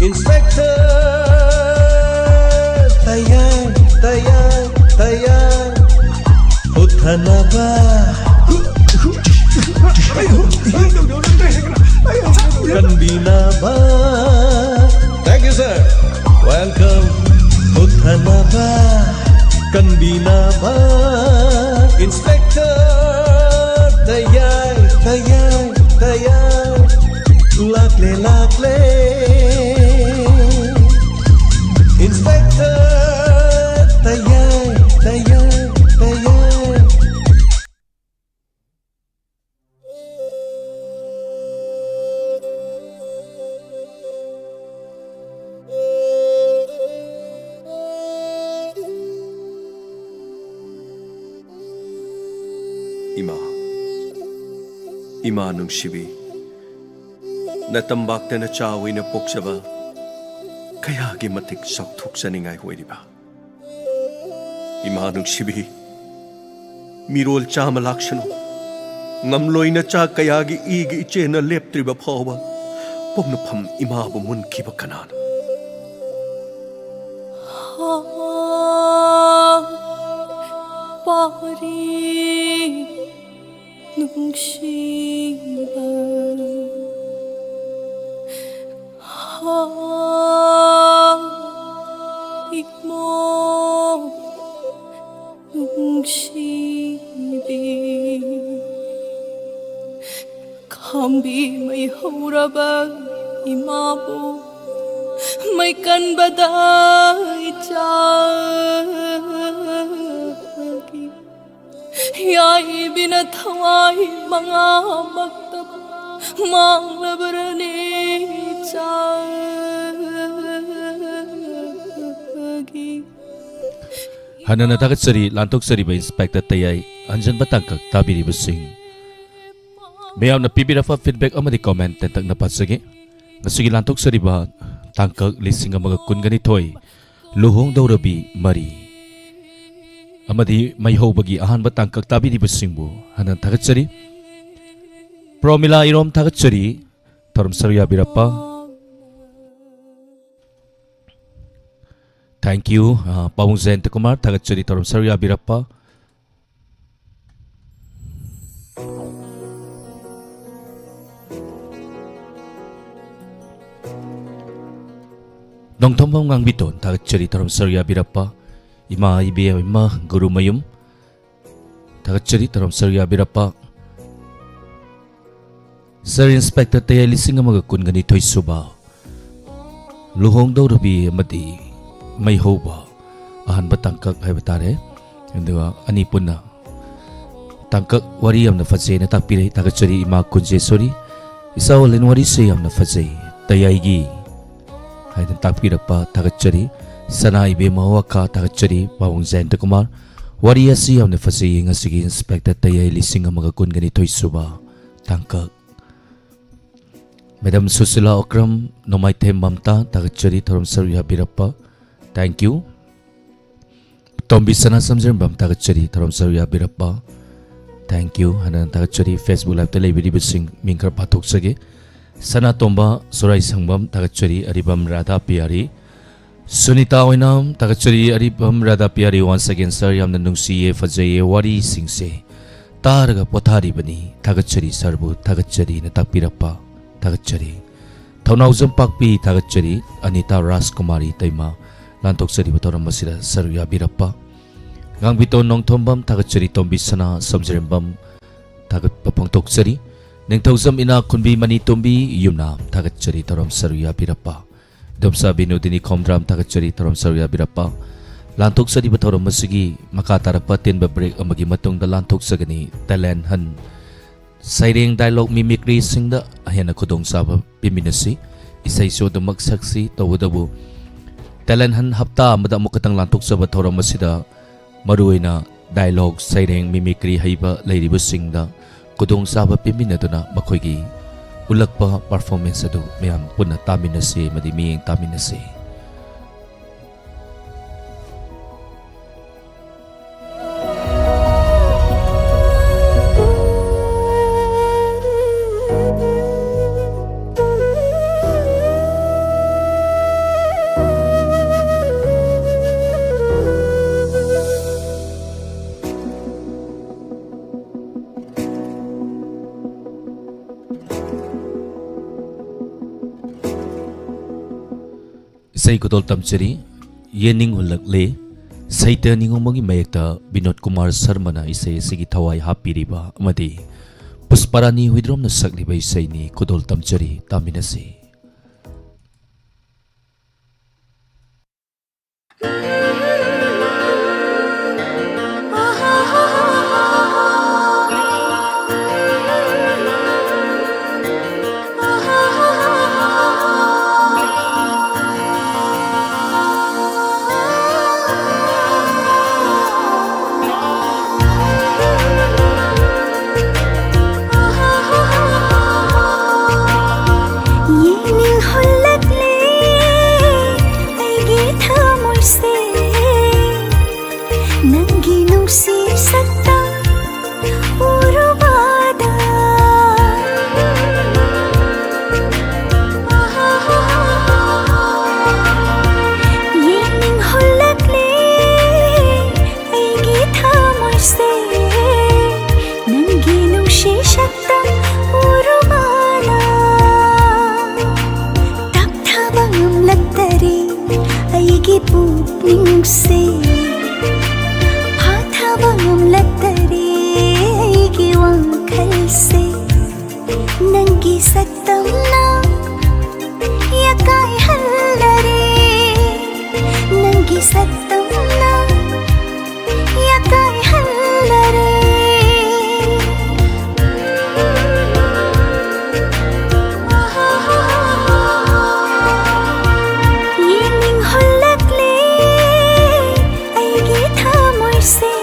Inspector ꯇꯌꯥꯏ, ꯇꯌꯥꯏ, ꯇꯌꯥꯏ꯫ ꯍꯨꯠꯊꯅꯕ, ꯀꯟꯕꯤꯅꯕ꯫ Thank you, sir. Welcome. ꯍꯨꯠꯊꯅꯕ, ꯀꯟꯕꯤꯅꯕ꯫ Inspector ꯇꯌꯥꯏ, ꯇꯌꯥꯏ, ꯇꯌꯥꯏ꯫ ꯂꯥꯛꯂꯦ, ꯂꯥꯛꯂꯦ, Inspector ꯇꯌꯥꯏ, ꯇꯌꯥꯏ, ꯇꯌꯥꯏ꯫ ꯏꯃꯥ, ꯏꯃꯥ ꯅꯨꯡꯁꯤꯕꯤ, ꯅꯇꯝꯕꯥꯛꯇ ꯅꯆꯥ ꯑꯣꯏꯅ ꯄꯣꯛꯆꯕ ꯀꯌꯥꯒꯤ ꯃꯇꯤꯛ ꯆꯥꯎꯊꯣꯛꯆꯅꯤꯡꯉꯥꯏ ꯑꯣꯏꯔꯤꯕ꯫ ꯏꯃꯥ ꯅꯨꯡꯁꯤꯕꯤ, ꯃꯤꯔꯣꯜ ꯆꯥꯝꯃ ꯂꯥꯛꯁꯅꯨ, ꯉꯝꯂꯣꯏ ꯅꯆꯥ ꯀꯌꯥꯒꯤ ꯏꯒꯤ ꯏꯆꯦꯜꯅ ꯂꯦꯞꯇ꯭ꯔꯤꯕ ꯐꯥꯎꯕ ꯄꯣꯛꯅꯐꯝ ꯏꯃꯥꯕꯨ ꯃꯨꯟꯈꯤꯕ ꯀꯅꯥꯅꯣ? ꯋꯥꯔꯤ ꯅꯨꯡꯁꯤꯕ꯫ ꯍꯥ, ꯏꯃꯣ ꯅꯨꯡꯁꯤꯕꯤ꯫ ꯈꯥꯝꯕꯤ ꯃꯩ ꯍꯧꯔꯕ ꯏꯃꯥꯕꯨ ꯃꯩ ꯀꯟꯕꯗ ꯏꯆꯥꯒꯤ ꯌꯥꯏꯕꯤꯅ ꯊꯋꯥꯏ ꯃꯉꯥꯃꯛꯇ ꯃꯥꯡꯂꯕꯔꯅꯦ ꯏꯆꯥꯒꯤ꯫ ꯍꯟꯅꯅ ꯊꯥꯒꯠꯆꯔꯤ, ꯂꯥꯟꯊꯣꯛꯆꯔꯤꯕ ꯏꯟꯁꯄꯦꯛꯇꯔ ꯇꯌꯥꯏ꯫ ꯍꯟꯖꯟꯕ ꯇꯥꯡꯀꯛ ꯇꯥꯕꯤꯔꯤꯕꯁꯤꯡ ꯃꯌꯥꯝꯅ ꯄꯤꯕꯤꯔꯛꯄ ꯐꯤꯗꯕꯦꯛ ꯑꯃꯗꯤ ꯀꯣꯃꯦꯟ ꯇꯦꯟꯇꯛꯅ ꯄꯥꯖꯒꯦ꯫ ꯉꯁꯤꯒꯤ ꯂꯥꯟꯊꯣꯛꯆꯔꯤꯕ ꯇꯥꯡꯀꯛ ꯂꯤꯁꯤꯡ ꯑꯃꯒ ꯀꯨꯟꯒ ꯅꯤꯊꯣꯏ ꯂꯨꯍꯣꯡꯗꯧꯔꯕꯤ ꯃꯔꯤ ꯑꯃꯗꯤ ꯃꯩꯍꯧꯕꯒꯤ ꯑꯍꯥꯟꯕ ꯇꯥꯡꯀꯛ ꯇꯥꯕꯤꯔꯤꯕꯁꯤꯡꯕꯨ ꯍꯟꯅ ꯊꯥꯒꯠꯆꯔꯤ꯫ ꯄ꯭ꯔꯣꯃꯤꯂꯥ ꯏꯔꯣꯝ ꯊꯥꯒꯠꯆꯔꯤ, ꯊꯧꯔꯝ ꯁꯔꯨ ꯌꯥꯕꯤꯔꯛꯄ꯫ Thank you꯫ ꯑ, ꯄꯥꯕꯨꯡ ꯖꯌꯟꯇ ꯀꯨꯃꯥꯔ, ꯊꯥꯒꯠꯆꯔꯤ, ꯊꯧꯔꯝ ꯁꯔꯨ ꯌꯥꯕꯤꯔꯛꯄ꯫ ꯅꯣꯡꯊꯣꯝꯕꯝ ꯉꯥꯡꯕꯤꯇꯣꯟ, ꯊꯥꯒꯠꯆꯔꯤ, ꯊꯧꯔꯝ ꯁꯔꯨ ꯌꯥꯕꯤꯔꯛꯄ꯫ ꯏꯃꯥ ꯏꯕꯦꯝꯃ ꯒꯨꯔꯨꯃꯌꯨꯝ, ꯊꯥꯒꯠꯆꯔꯤ, ꯊꯧꯔꯝ ꯁꯔꯨ ꯌꯥꯕꯤꯔꯛꯄ꯫ ꯁꯔ ꯏꯟꯁꯄꯦꯛꯇꯔ ꯇꯌꯥꯏ ꯂꯤꯁꯤꯡ ꯑꯃꯒ ꯀꯨꯟꯒ ꯅꯤꯊꯣꯏ ꯁꯨꯕ ꯂꯨꯍꯣꯡꯗꯧꯔꯕꯤ ꯑꯃꯗꯤ ꯃꯩꯍꯧꯕ ꯑꯍꯥꯟꯕ ꯇꯥꯡꯀꯛ ꯍꯥꯏꯕ ꯇꯥꯔꯦ꯫ ꯑꯗꯨꯒ ꯑꯅꯤ ꯄꯨꯟꯅ ꯇꯥꯡꯀꯛ ꯋꯥꯔꯤ ꯌꯥꯝꯅ ꯐꯖꯩꯅ ꯇꯥꯛꯄꯤꯔꯦ꯫ ꯊꯥꯒꯠꯆꯔꯤ ꯏꯃꯥ ꯀꯨꯟꯖꯦꯁꯣꯔꯤ, ꯏꯆꯥ ꯑꯣꯂꯦꯟ ꯋꯥꯔꯤꯁꯦ ꯌꯥꯝꯅ ꯐꯖꯩ, ꯇꯌꯥꯏꯒꯤ ꯍꯥꯏꯗꯅ ꯇꯥꯛꯄꯤꯔꯛꯄ ꯊꯥꯒꯠꯆꯔꯤ꯫ ꯁꯅꯥ ꯏꯕꯦꯝꯃ ꯋꯥꯀꯥ ꯊꯥꯒꯠꯆꯔꯤ꯫ ꯄꯥꯕꯨꯡ ꯖꯌꯟꯇ ꯀꯨꯃꯥꯔ, ꯋꯥꯔꯤ ꯑꯁꯤ ꯌꯥꯝꯅ ꯐꯖꯩ, ꯉꯁꯤꯒꯤ ꯏꯟꯁꯄꯦꯛꯇꯔ ꯇꯌꯥꯏ ꯂꯤꯁꯤꯡ ꯑꯃꯒ ꯀꯨꯟꯒ ꯅꯤꯊꯣꯏ ꯁꯨꯕ ꯇꯥꯡꯀꯛ꯫ ꯃꯦꯗꯥꯝ ꯁꯨꯁꯤꯂꯥ ꯑꯣꯀ꯭ꯔꯝ, ꯅꯣꯡꯃꯥꯏꯊꯦꯝ ꯃꯝꯇꯥ, ꯊꯥꯒꯠꯆꯔꯤ, ꯊꯧꯔꯝ ꯁꯔꯨꯛ ꯌꯥꯕꯤꯔꯛꯄ꯫ Thank you꯫ ꯇꯣꯝꯕꯤ ꯁꯅꯥ ꯁꯝꯖꯤꯔꯝꯕꯝ, ꯊꯥꯒꯠꯆꯔꯤ, ꯊꯧꯔꯝ ꯁꯔꯨꯛ ꯌꯥꯕꯤꯔꯛꯄ꯫ Thank you꯫ ꯍꯟꯅ ꯊꯥꯒꯠꯆꯔꯤ꯫ Facebook Live-ꯇ ꯂꯩꯕꯤꯔꯤꯕꯁꯤꯡ ꯃꯤꯡ ꯈꯔ ꯄꯥꯊꯣꯛꯆꯒꯦ꯫ ꯁꯅꯥꯇꯣꯝꯕ ꯁꯣꯔꯥꯏꯁꯪꯕꯝ, ꯊꯥꯒꯠꯆꯔꯤ꯫ ꯑꯔꯤꯕꯝ ꯔꯥꯙꯥ ꯄꯤꯌꯥꯔꯤ, ꯁꯨꯅꯤꯇꯥ ꯑꯣꯏꯅꯥꯝ, ꯊꯥꯒꯠꯆꯔꯤ꯫ ꯑꯔꯤꯕꯝ ꯔꯥꯙꯥ ꯄꯤꯌꯥꯔꯤ, once again sir, ꯌꯥꯝꯅ ꯅꯨꯡꯁꯤꯌꯦ, ꯐꯖꯩꯌꯦ, ꯋꯥꯔꯤꯁꯤꯡꯁꯦ ꯇꯥꯔꯒ ꯄꯣꯊꯥꯔꯤꯕꯅꯤ꯫ ꯊꯥꯒꯠꯆꯔꯤ sirꯕꯨ, ꯊꯥꯒꯠꯆꯔꯤꯅ ꯇꯥꯛꯄꯤꯔꯛꯄ, ꯊꯥꯒꯠꯆꯔꯤ꯫ ꯊꯧꯅꯥꯎꯖꯝ ꯄꯥꯛꯄꯤ, ꯊꯥꯒꯠꯆꯔꯤ꯫ ꯑꯅꯤꯇꯥ ꯔꯥꯖꯀꯨꯃꯥꯔꯤ ꯇꯩꯃ, ꯂꯥꯟꯊꯣꯛꯆꯔꯤꯕ ꯊꯧꯔꯝ ꯑꯁꯤꯗ ꯁꯔꯨꯛ ꯌꯥꯕꯤꯔꯛꯄ꯫ ꯉꯥꯡꯕꯤꯇꯣꯟ ꯅꯣꯡꯊꯣꯝꯕꯝ, ꯊꯥꯒꯠꯆꯔꯤ꯫ ꯇꯣꯝꯕꯤ ꯁꯅꯥ ꯁꯝꯖꯤꯔꯦꯝꯕꯝ, ꯊꯥꯒꯠꯄ ꯐꯣꯡꯗꯣꯛꯆꯔꯤ꯫ ꯅꯤꯡꯊꯧꯖꯝ ꯏꯅꯥ ꯈꯨꯟꯕꯤ ꯃꯅꯤ ꯇꯣꯝꯕꯤ ꯌꯨꯝꯅꯥꯝ, ꯊꯥꯒꯠꯆꯔꯤ ꯊꯧꯔꯝ ꯁꯔꯨꯛ ꯌꯥꯕꯤꯔꯛꯄ꯫ ꯏꯗꯣꯝꯆꯥ ꯕꯤꯅꯣꯗꯤꯅꯤ ꯈꯣꯝꯗ꯭ꯔꯥꯝ, ꯊꯥꯒꯠꯆꯔꯤ ꯊꯧꯔꯝ ꯁꯔꯨꯛ ꯌꯥꯕꯤꯔꯛꯄ꯫ ꯂꯥꯟꯊꯣꯛꯆꯔꯤꯕ ꯊꯧꯔꯝ ꯑꯁꯤꯒꯤ ꯃꯈꯥ ꯇꯥꯔꯛꯄ ꯑꯇꯦꯟꯕ break ꯑꯃꯒꯤ ꯃꯇꯨꯡꯗ ꯂꯥꯟꯊꯣꯛꯆꯒꯅꯤ꯫ Talent hunt, ꯁꯩꯔꯦꯡ, dialogue, mimicryꯁꯤꯡꯗ ꯍꯦꯟꯅ ꯈꯨꯗꯣꯡꯆꯥꯕ ꯄꯤꯃꯤꯟꯅꯁꯤ꯫ ꯏꯁꯩꯁꯨ ꯑꯗꯨꯃꯛ ꯁꯛꯁꯤ꯫ ꯇꯧꯕꯇꯕꯨ talent hunt ꯍꯞꯇꯥ ꯑꯃꯗ ꯑꯃꯨꯛ ꯈꯛꯇꯪ ꯂꯥꯟꯊꯣꯛꯆꯕ ꯊꯧꯔꯝ ꯑꯁꯤꯗ ꯃꯔꯨꯑꯣꯏꯅ dialogue, ꯁꯩꯔꯦꯡ, mimicry ꯍꯩꯕ ꯂꯩꯔꯤꯕꯁꯤꯡꯗ ꯈꯨꯗꯣꯡꯆꯥꯕ ꯄꯤꯃꯤꯟꯅꯗꯨꯅ ꯃꯈꯣꯏꯒꯤ ꯎꯠꯂꯛꯄ performance ꯑꯗꯨ ꯃꯌꯥꯝ ꯄꯨꯟꯅ ꯇꯥꯃꯤꯟꯅꯁꯤ ꯑꯃꯗꯤ ꯃꯤꯠꯌꯦꯡ ꯇꯥꯃꯤꯟꯅꯁꯤ꯫ ꯏꯁꯩ ꯈꯨꯗꯣꯜ ꯇꯝꯖꯔꯤ, ꯌꯦꯅꯤꯡ ꯍꯨꯜꯂꯛꯂꯦ꯫ ꯁꯩꯇ ꯅꯤꯉꯣꯝꯕꯝꯒꯤ ꯃꯌꯦꯛꯇ ꯕꯤꯅꯣꯗ ꯀꯨꯃꯥꯔ ꯁꯔꯃꯅ ꯏꯁꯩ ꯑꯁꯤꯒꯤ ꯊꯋꯥꯏ ꯍꯥꯞꯄꯤꯔꯤꯕ ꯑꯃꯗꯤ ꯄꯨꯁꯄꯔꯥꯅꯤ ꯍꯨꯏꯗ꯭ꯔꯣꯝꯅ ꯁꯛꯂꯤꯕ ꯏꯁꯩꯅꯤ꯫ ꯈꯨꯗꯣꯜ ꯇꯝꯖꯔꯤ, ꯇꯥꯃꯤꯟꯅꯁꯤ꯫ ꯄꯨꯛꯅꯤꯡꯁꯦ ꯐꯥꯊꯕ ꯉꯝꯂꯛꯇꯔꯦ, ꯑꯩꯒꯤ ꯋꯥꯈꯜꯁꯦ ꯅꯪꯒꯤ ꯁꯛꯇꯝꯅ ꯌꯥꯀꯥꯏꯍꯜꯂꯔꯦ, ꯅꯪꯒꯤ ꯁꯛꯇꯝꯅ ꯌꯥꯀꯥꯏꯍꯜꯂꯔꯦ꯫ ꯌꯦꯡꯅꯤꯡꯍꯜꯂꯛꯂꯦ ꯑꯩꯒꯤ ꯊꯃꯣꯏꯁꯦ,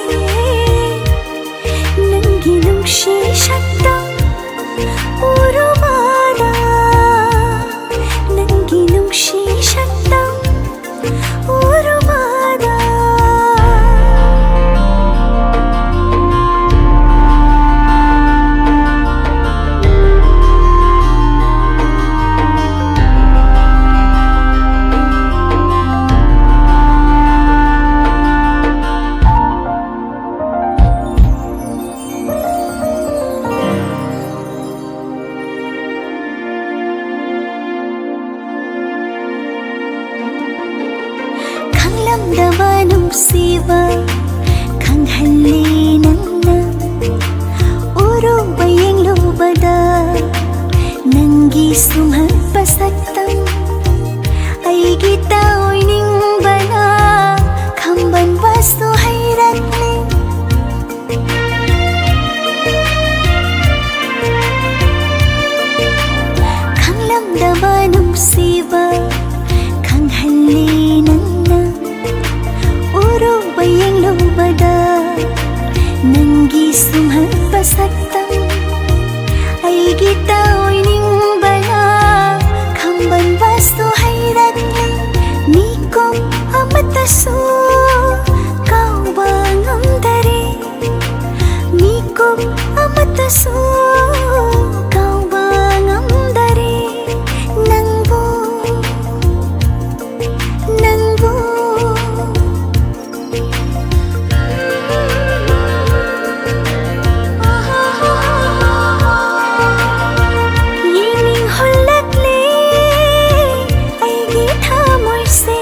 ꯅꯪꯒꯤ ꯅꯨꯡꯁꯤ ꯁꯛꯇꯝ ꯎꯔꯨꯕꯗ, ꯅꯪꯒꯤ ꯅꯨꯡꯁꯤ ꯁꯛꯇꯝ ꯎꯔꯨꯕꯗ꯫ ꯈꯪꯂꯝꯗꯕ ꯅꯨꯡꯁꯤꯕ ꯈꯪꯍꯜꯂꯤ ꯅꯪꯅ, ꯎꯔꯨꯕ ꯌꯦꯡꯂꯨꯕꯗ ꯅꯪꯒꯤ ꯁꯨꯝꯍꯠꯄ ꯁꯛꯇꯝ ꯑꯩꯒꯤ ꯇꯧꯅꯤꯡꯕꯅ ꯈꯝꯕꯟꯕꯁꯨ ꯍꯩꯔꯛꯂꯦ꯫ ꯈꯪꯂꯝꯗꯕ ꯅꯨꯡꯁꯤꯕ ꯈꯪꯍꯜꯂꯤ ꯅꯪꯅ, ꯎꯔꯨꯕ ꯌꯦꯡꯂꯨꯕꯗ ꯅꯪꯒꯤ ꯁꯨꯝꯍꯠꯄ ꯁꯛꯇꯝ ꯑꯩꯒꯤ ꯇꯧꯅꯤꯡꯕꯅ ꯈꯝꯕꯟꯕꯁꯨ ꯍꯩꯔꯛꯂꯦ꯫ ꯃꯤꯀꯨꯞ ꯑꯃꯠꯇꯁꯨ ꯀꯥꯎꯕ ꯉꯝꯗꯔꯦ, ꯃꯤꯀꯨꯞ ꯑꯃꯠꯇꯁꯨ ꯀꯥꯎꯕ ꯉꯝꯗꯔꯦ ꯅꯪꯕꯨ, ꯅꯪꯕꯨ꯫ ꯌꯦꯡꯅꯤꯡꯍꯜꯂꯛꯂꯦ ꯑꯩꯒꯤ ꯊꯃꯣꯏꯁꯦ꯫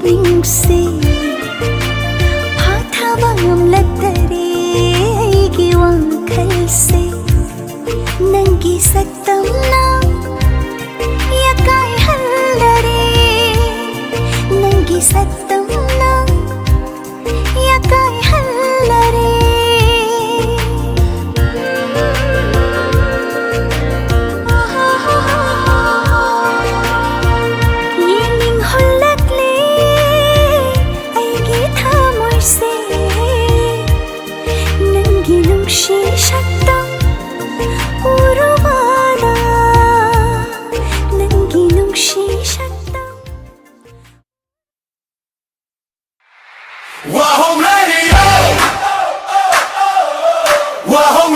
ꯅꯤꯡꯁꯦ ꯐꯥꯊꯕ ꯉꯝꯂꯛꯇꯔꯦ ꯑꯩꯒꯤ ꯋꯥꯈꯜꯁꯦ ꯅꯪꯒꯤ ꯁꯛꯇꯝꯅ ꯌꯥꯀꯥꯏꯍꯜꯂꯔꯦ ꯅꯪꯒꯤ ꯁꯛꯇꯝꯅ ꯌꯥꯀꯥꯏꯍꯜꯂꯔꯦ ꯌꯦꯡꯅꯤꯡ ꯍꯨꯜꯂꯛꯂꯦ ꯑꯩꯒꯤ ꯊꯃꯣꯏꯁꯦ ꯅꯪꯒꯤ ꯅꯨꯡꯁꯤ ꯁꯛꯇꯝ ꯎꯔꯨꯕꯗ ꯅꯪꯒꯤ ꯅꯨꯡꯁꯤ ꯁꯛꯇꯝ ꯋꯥꯍꯣꯡ ꯔꯦꯗꯤꯑꯣ ꯋꯥꯍꯣꯡ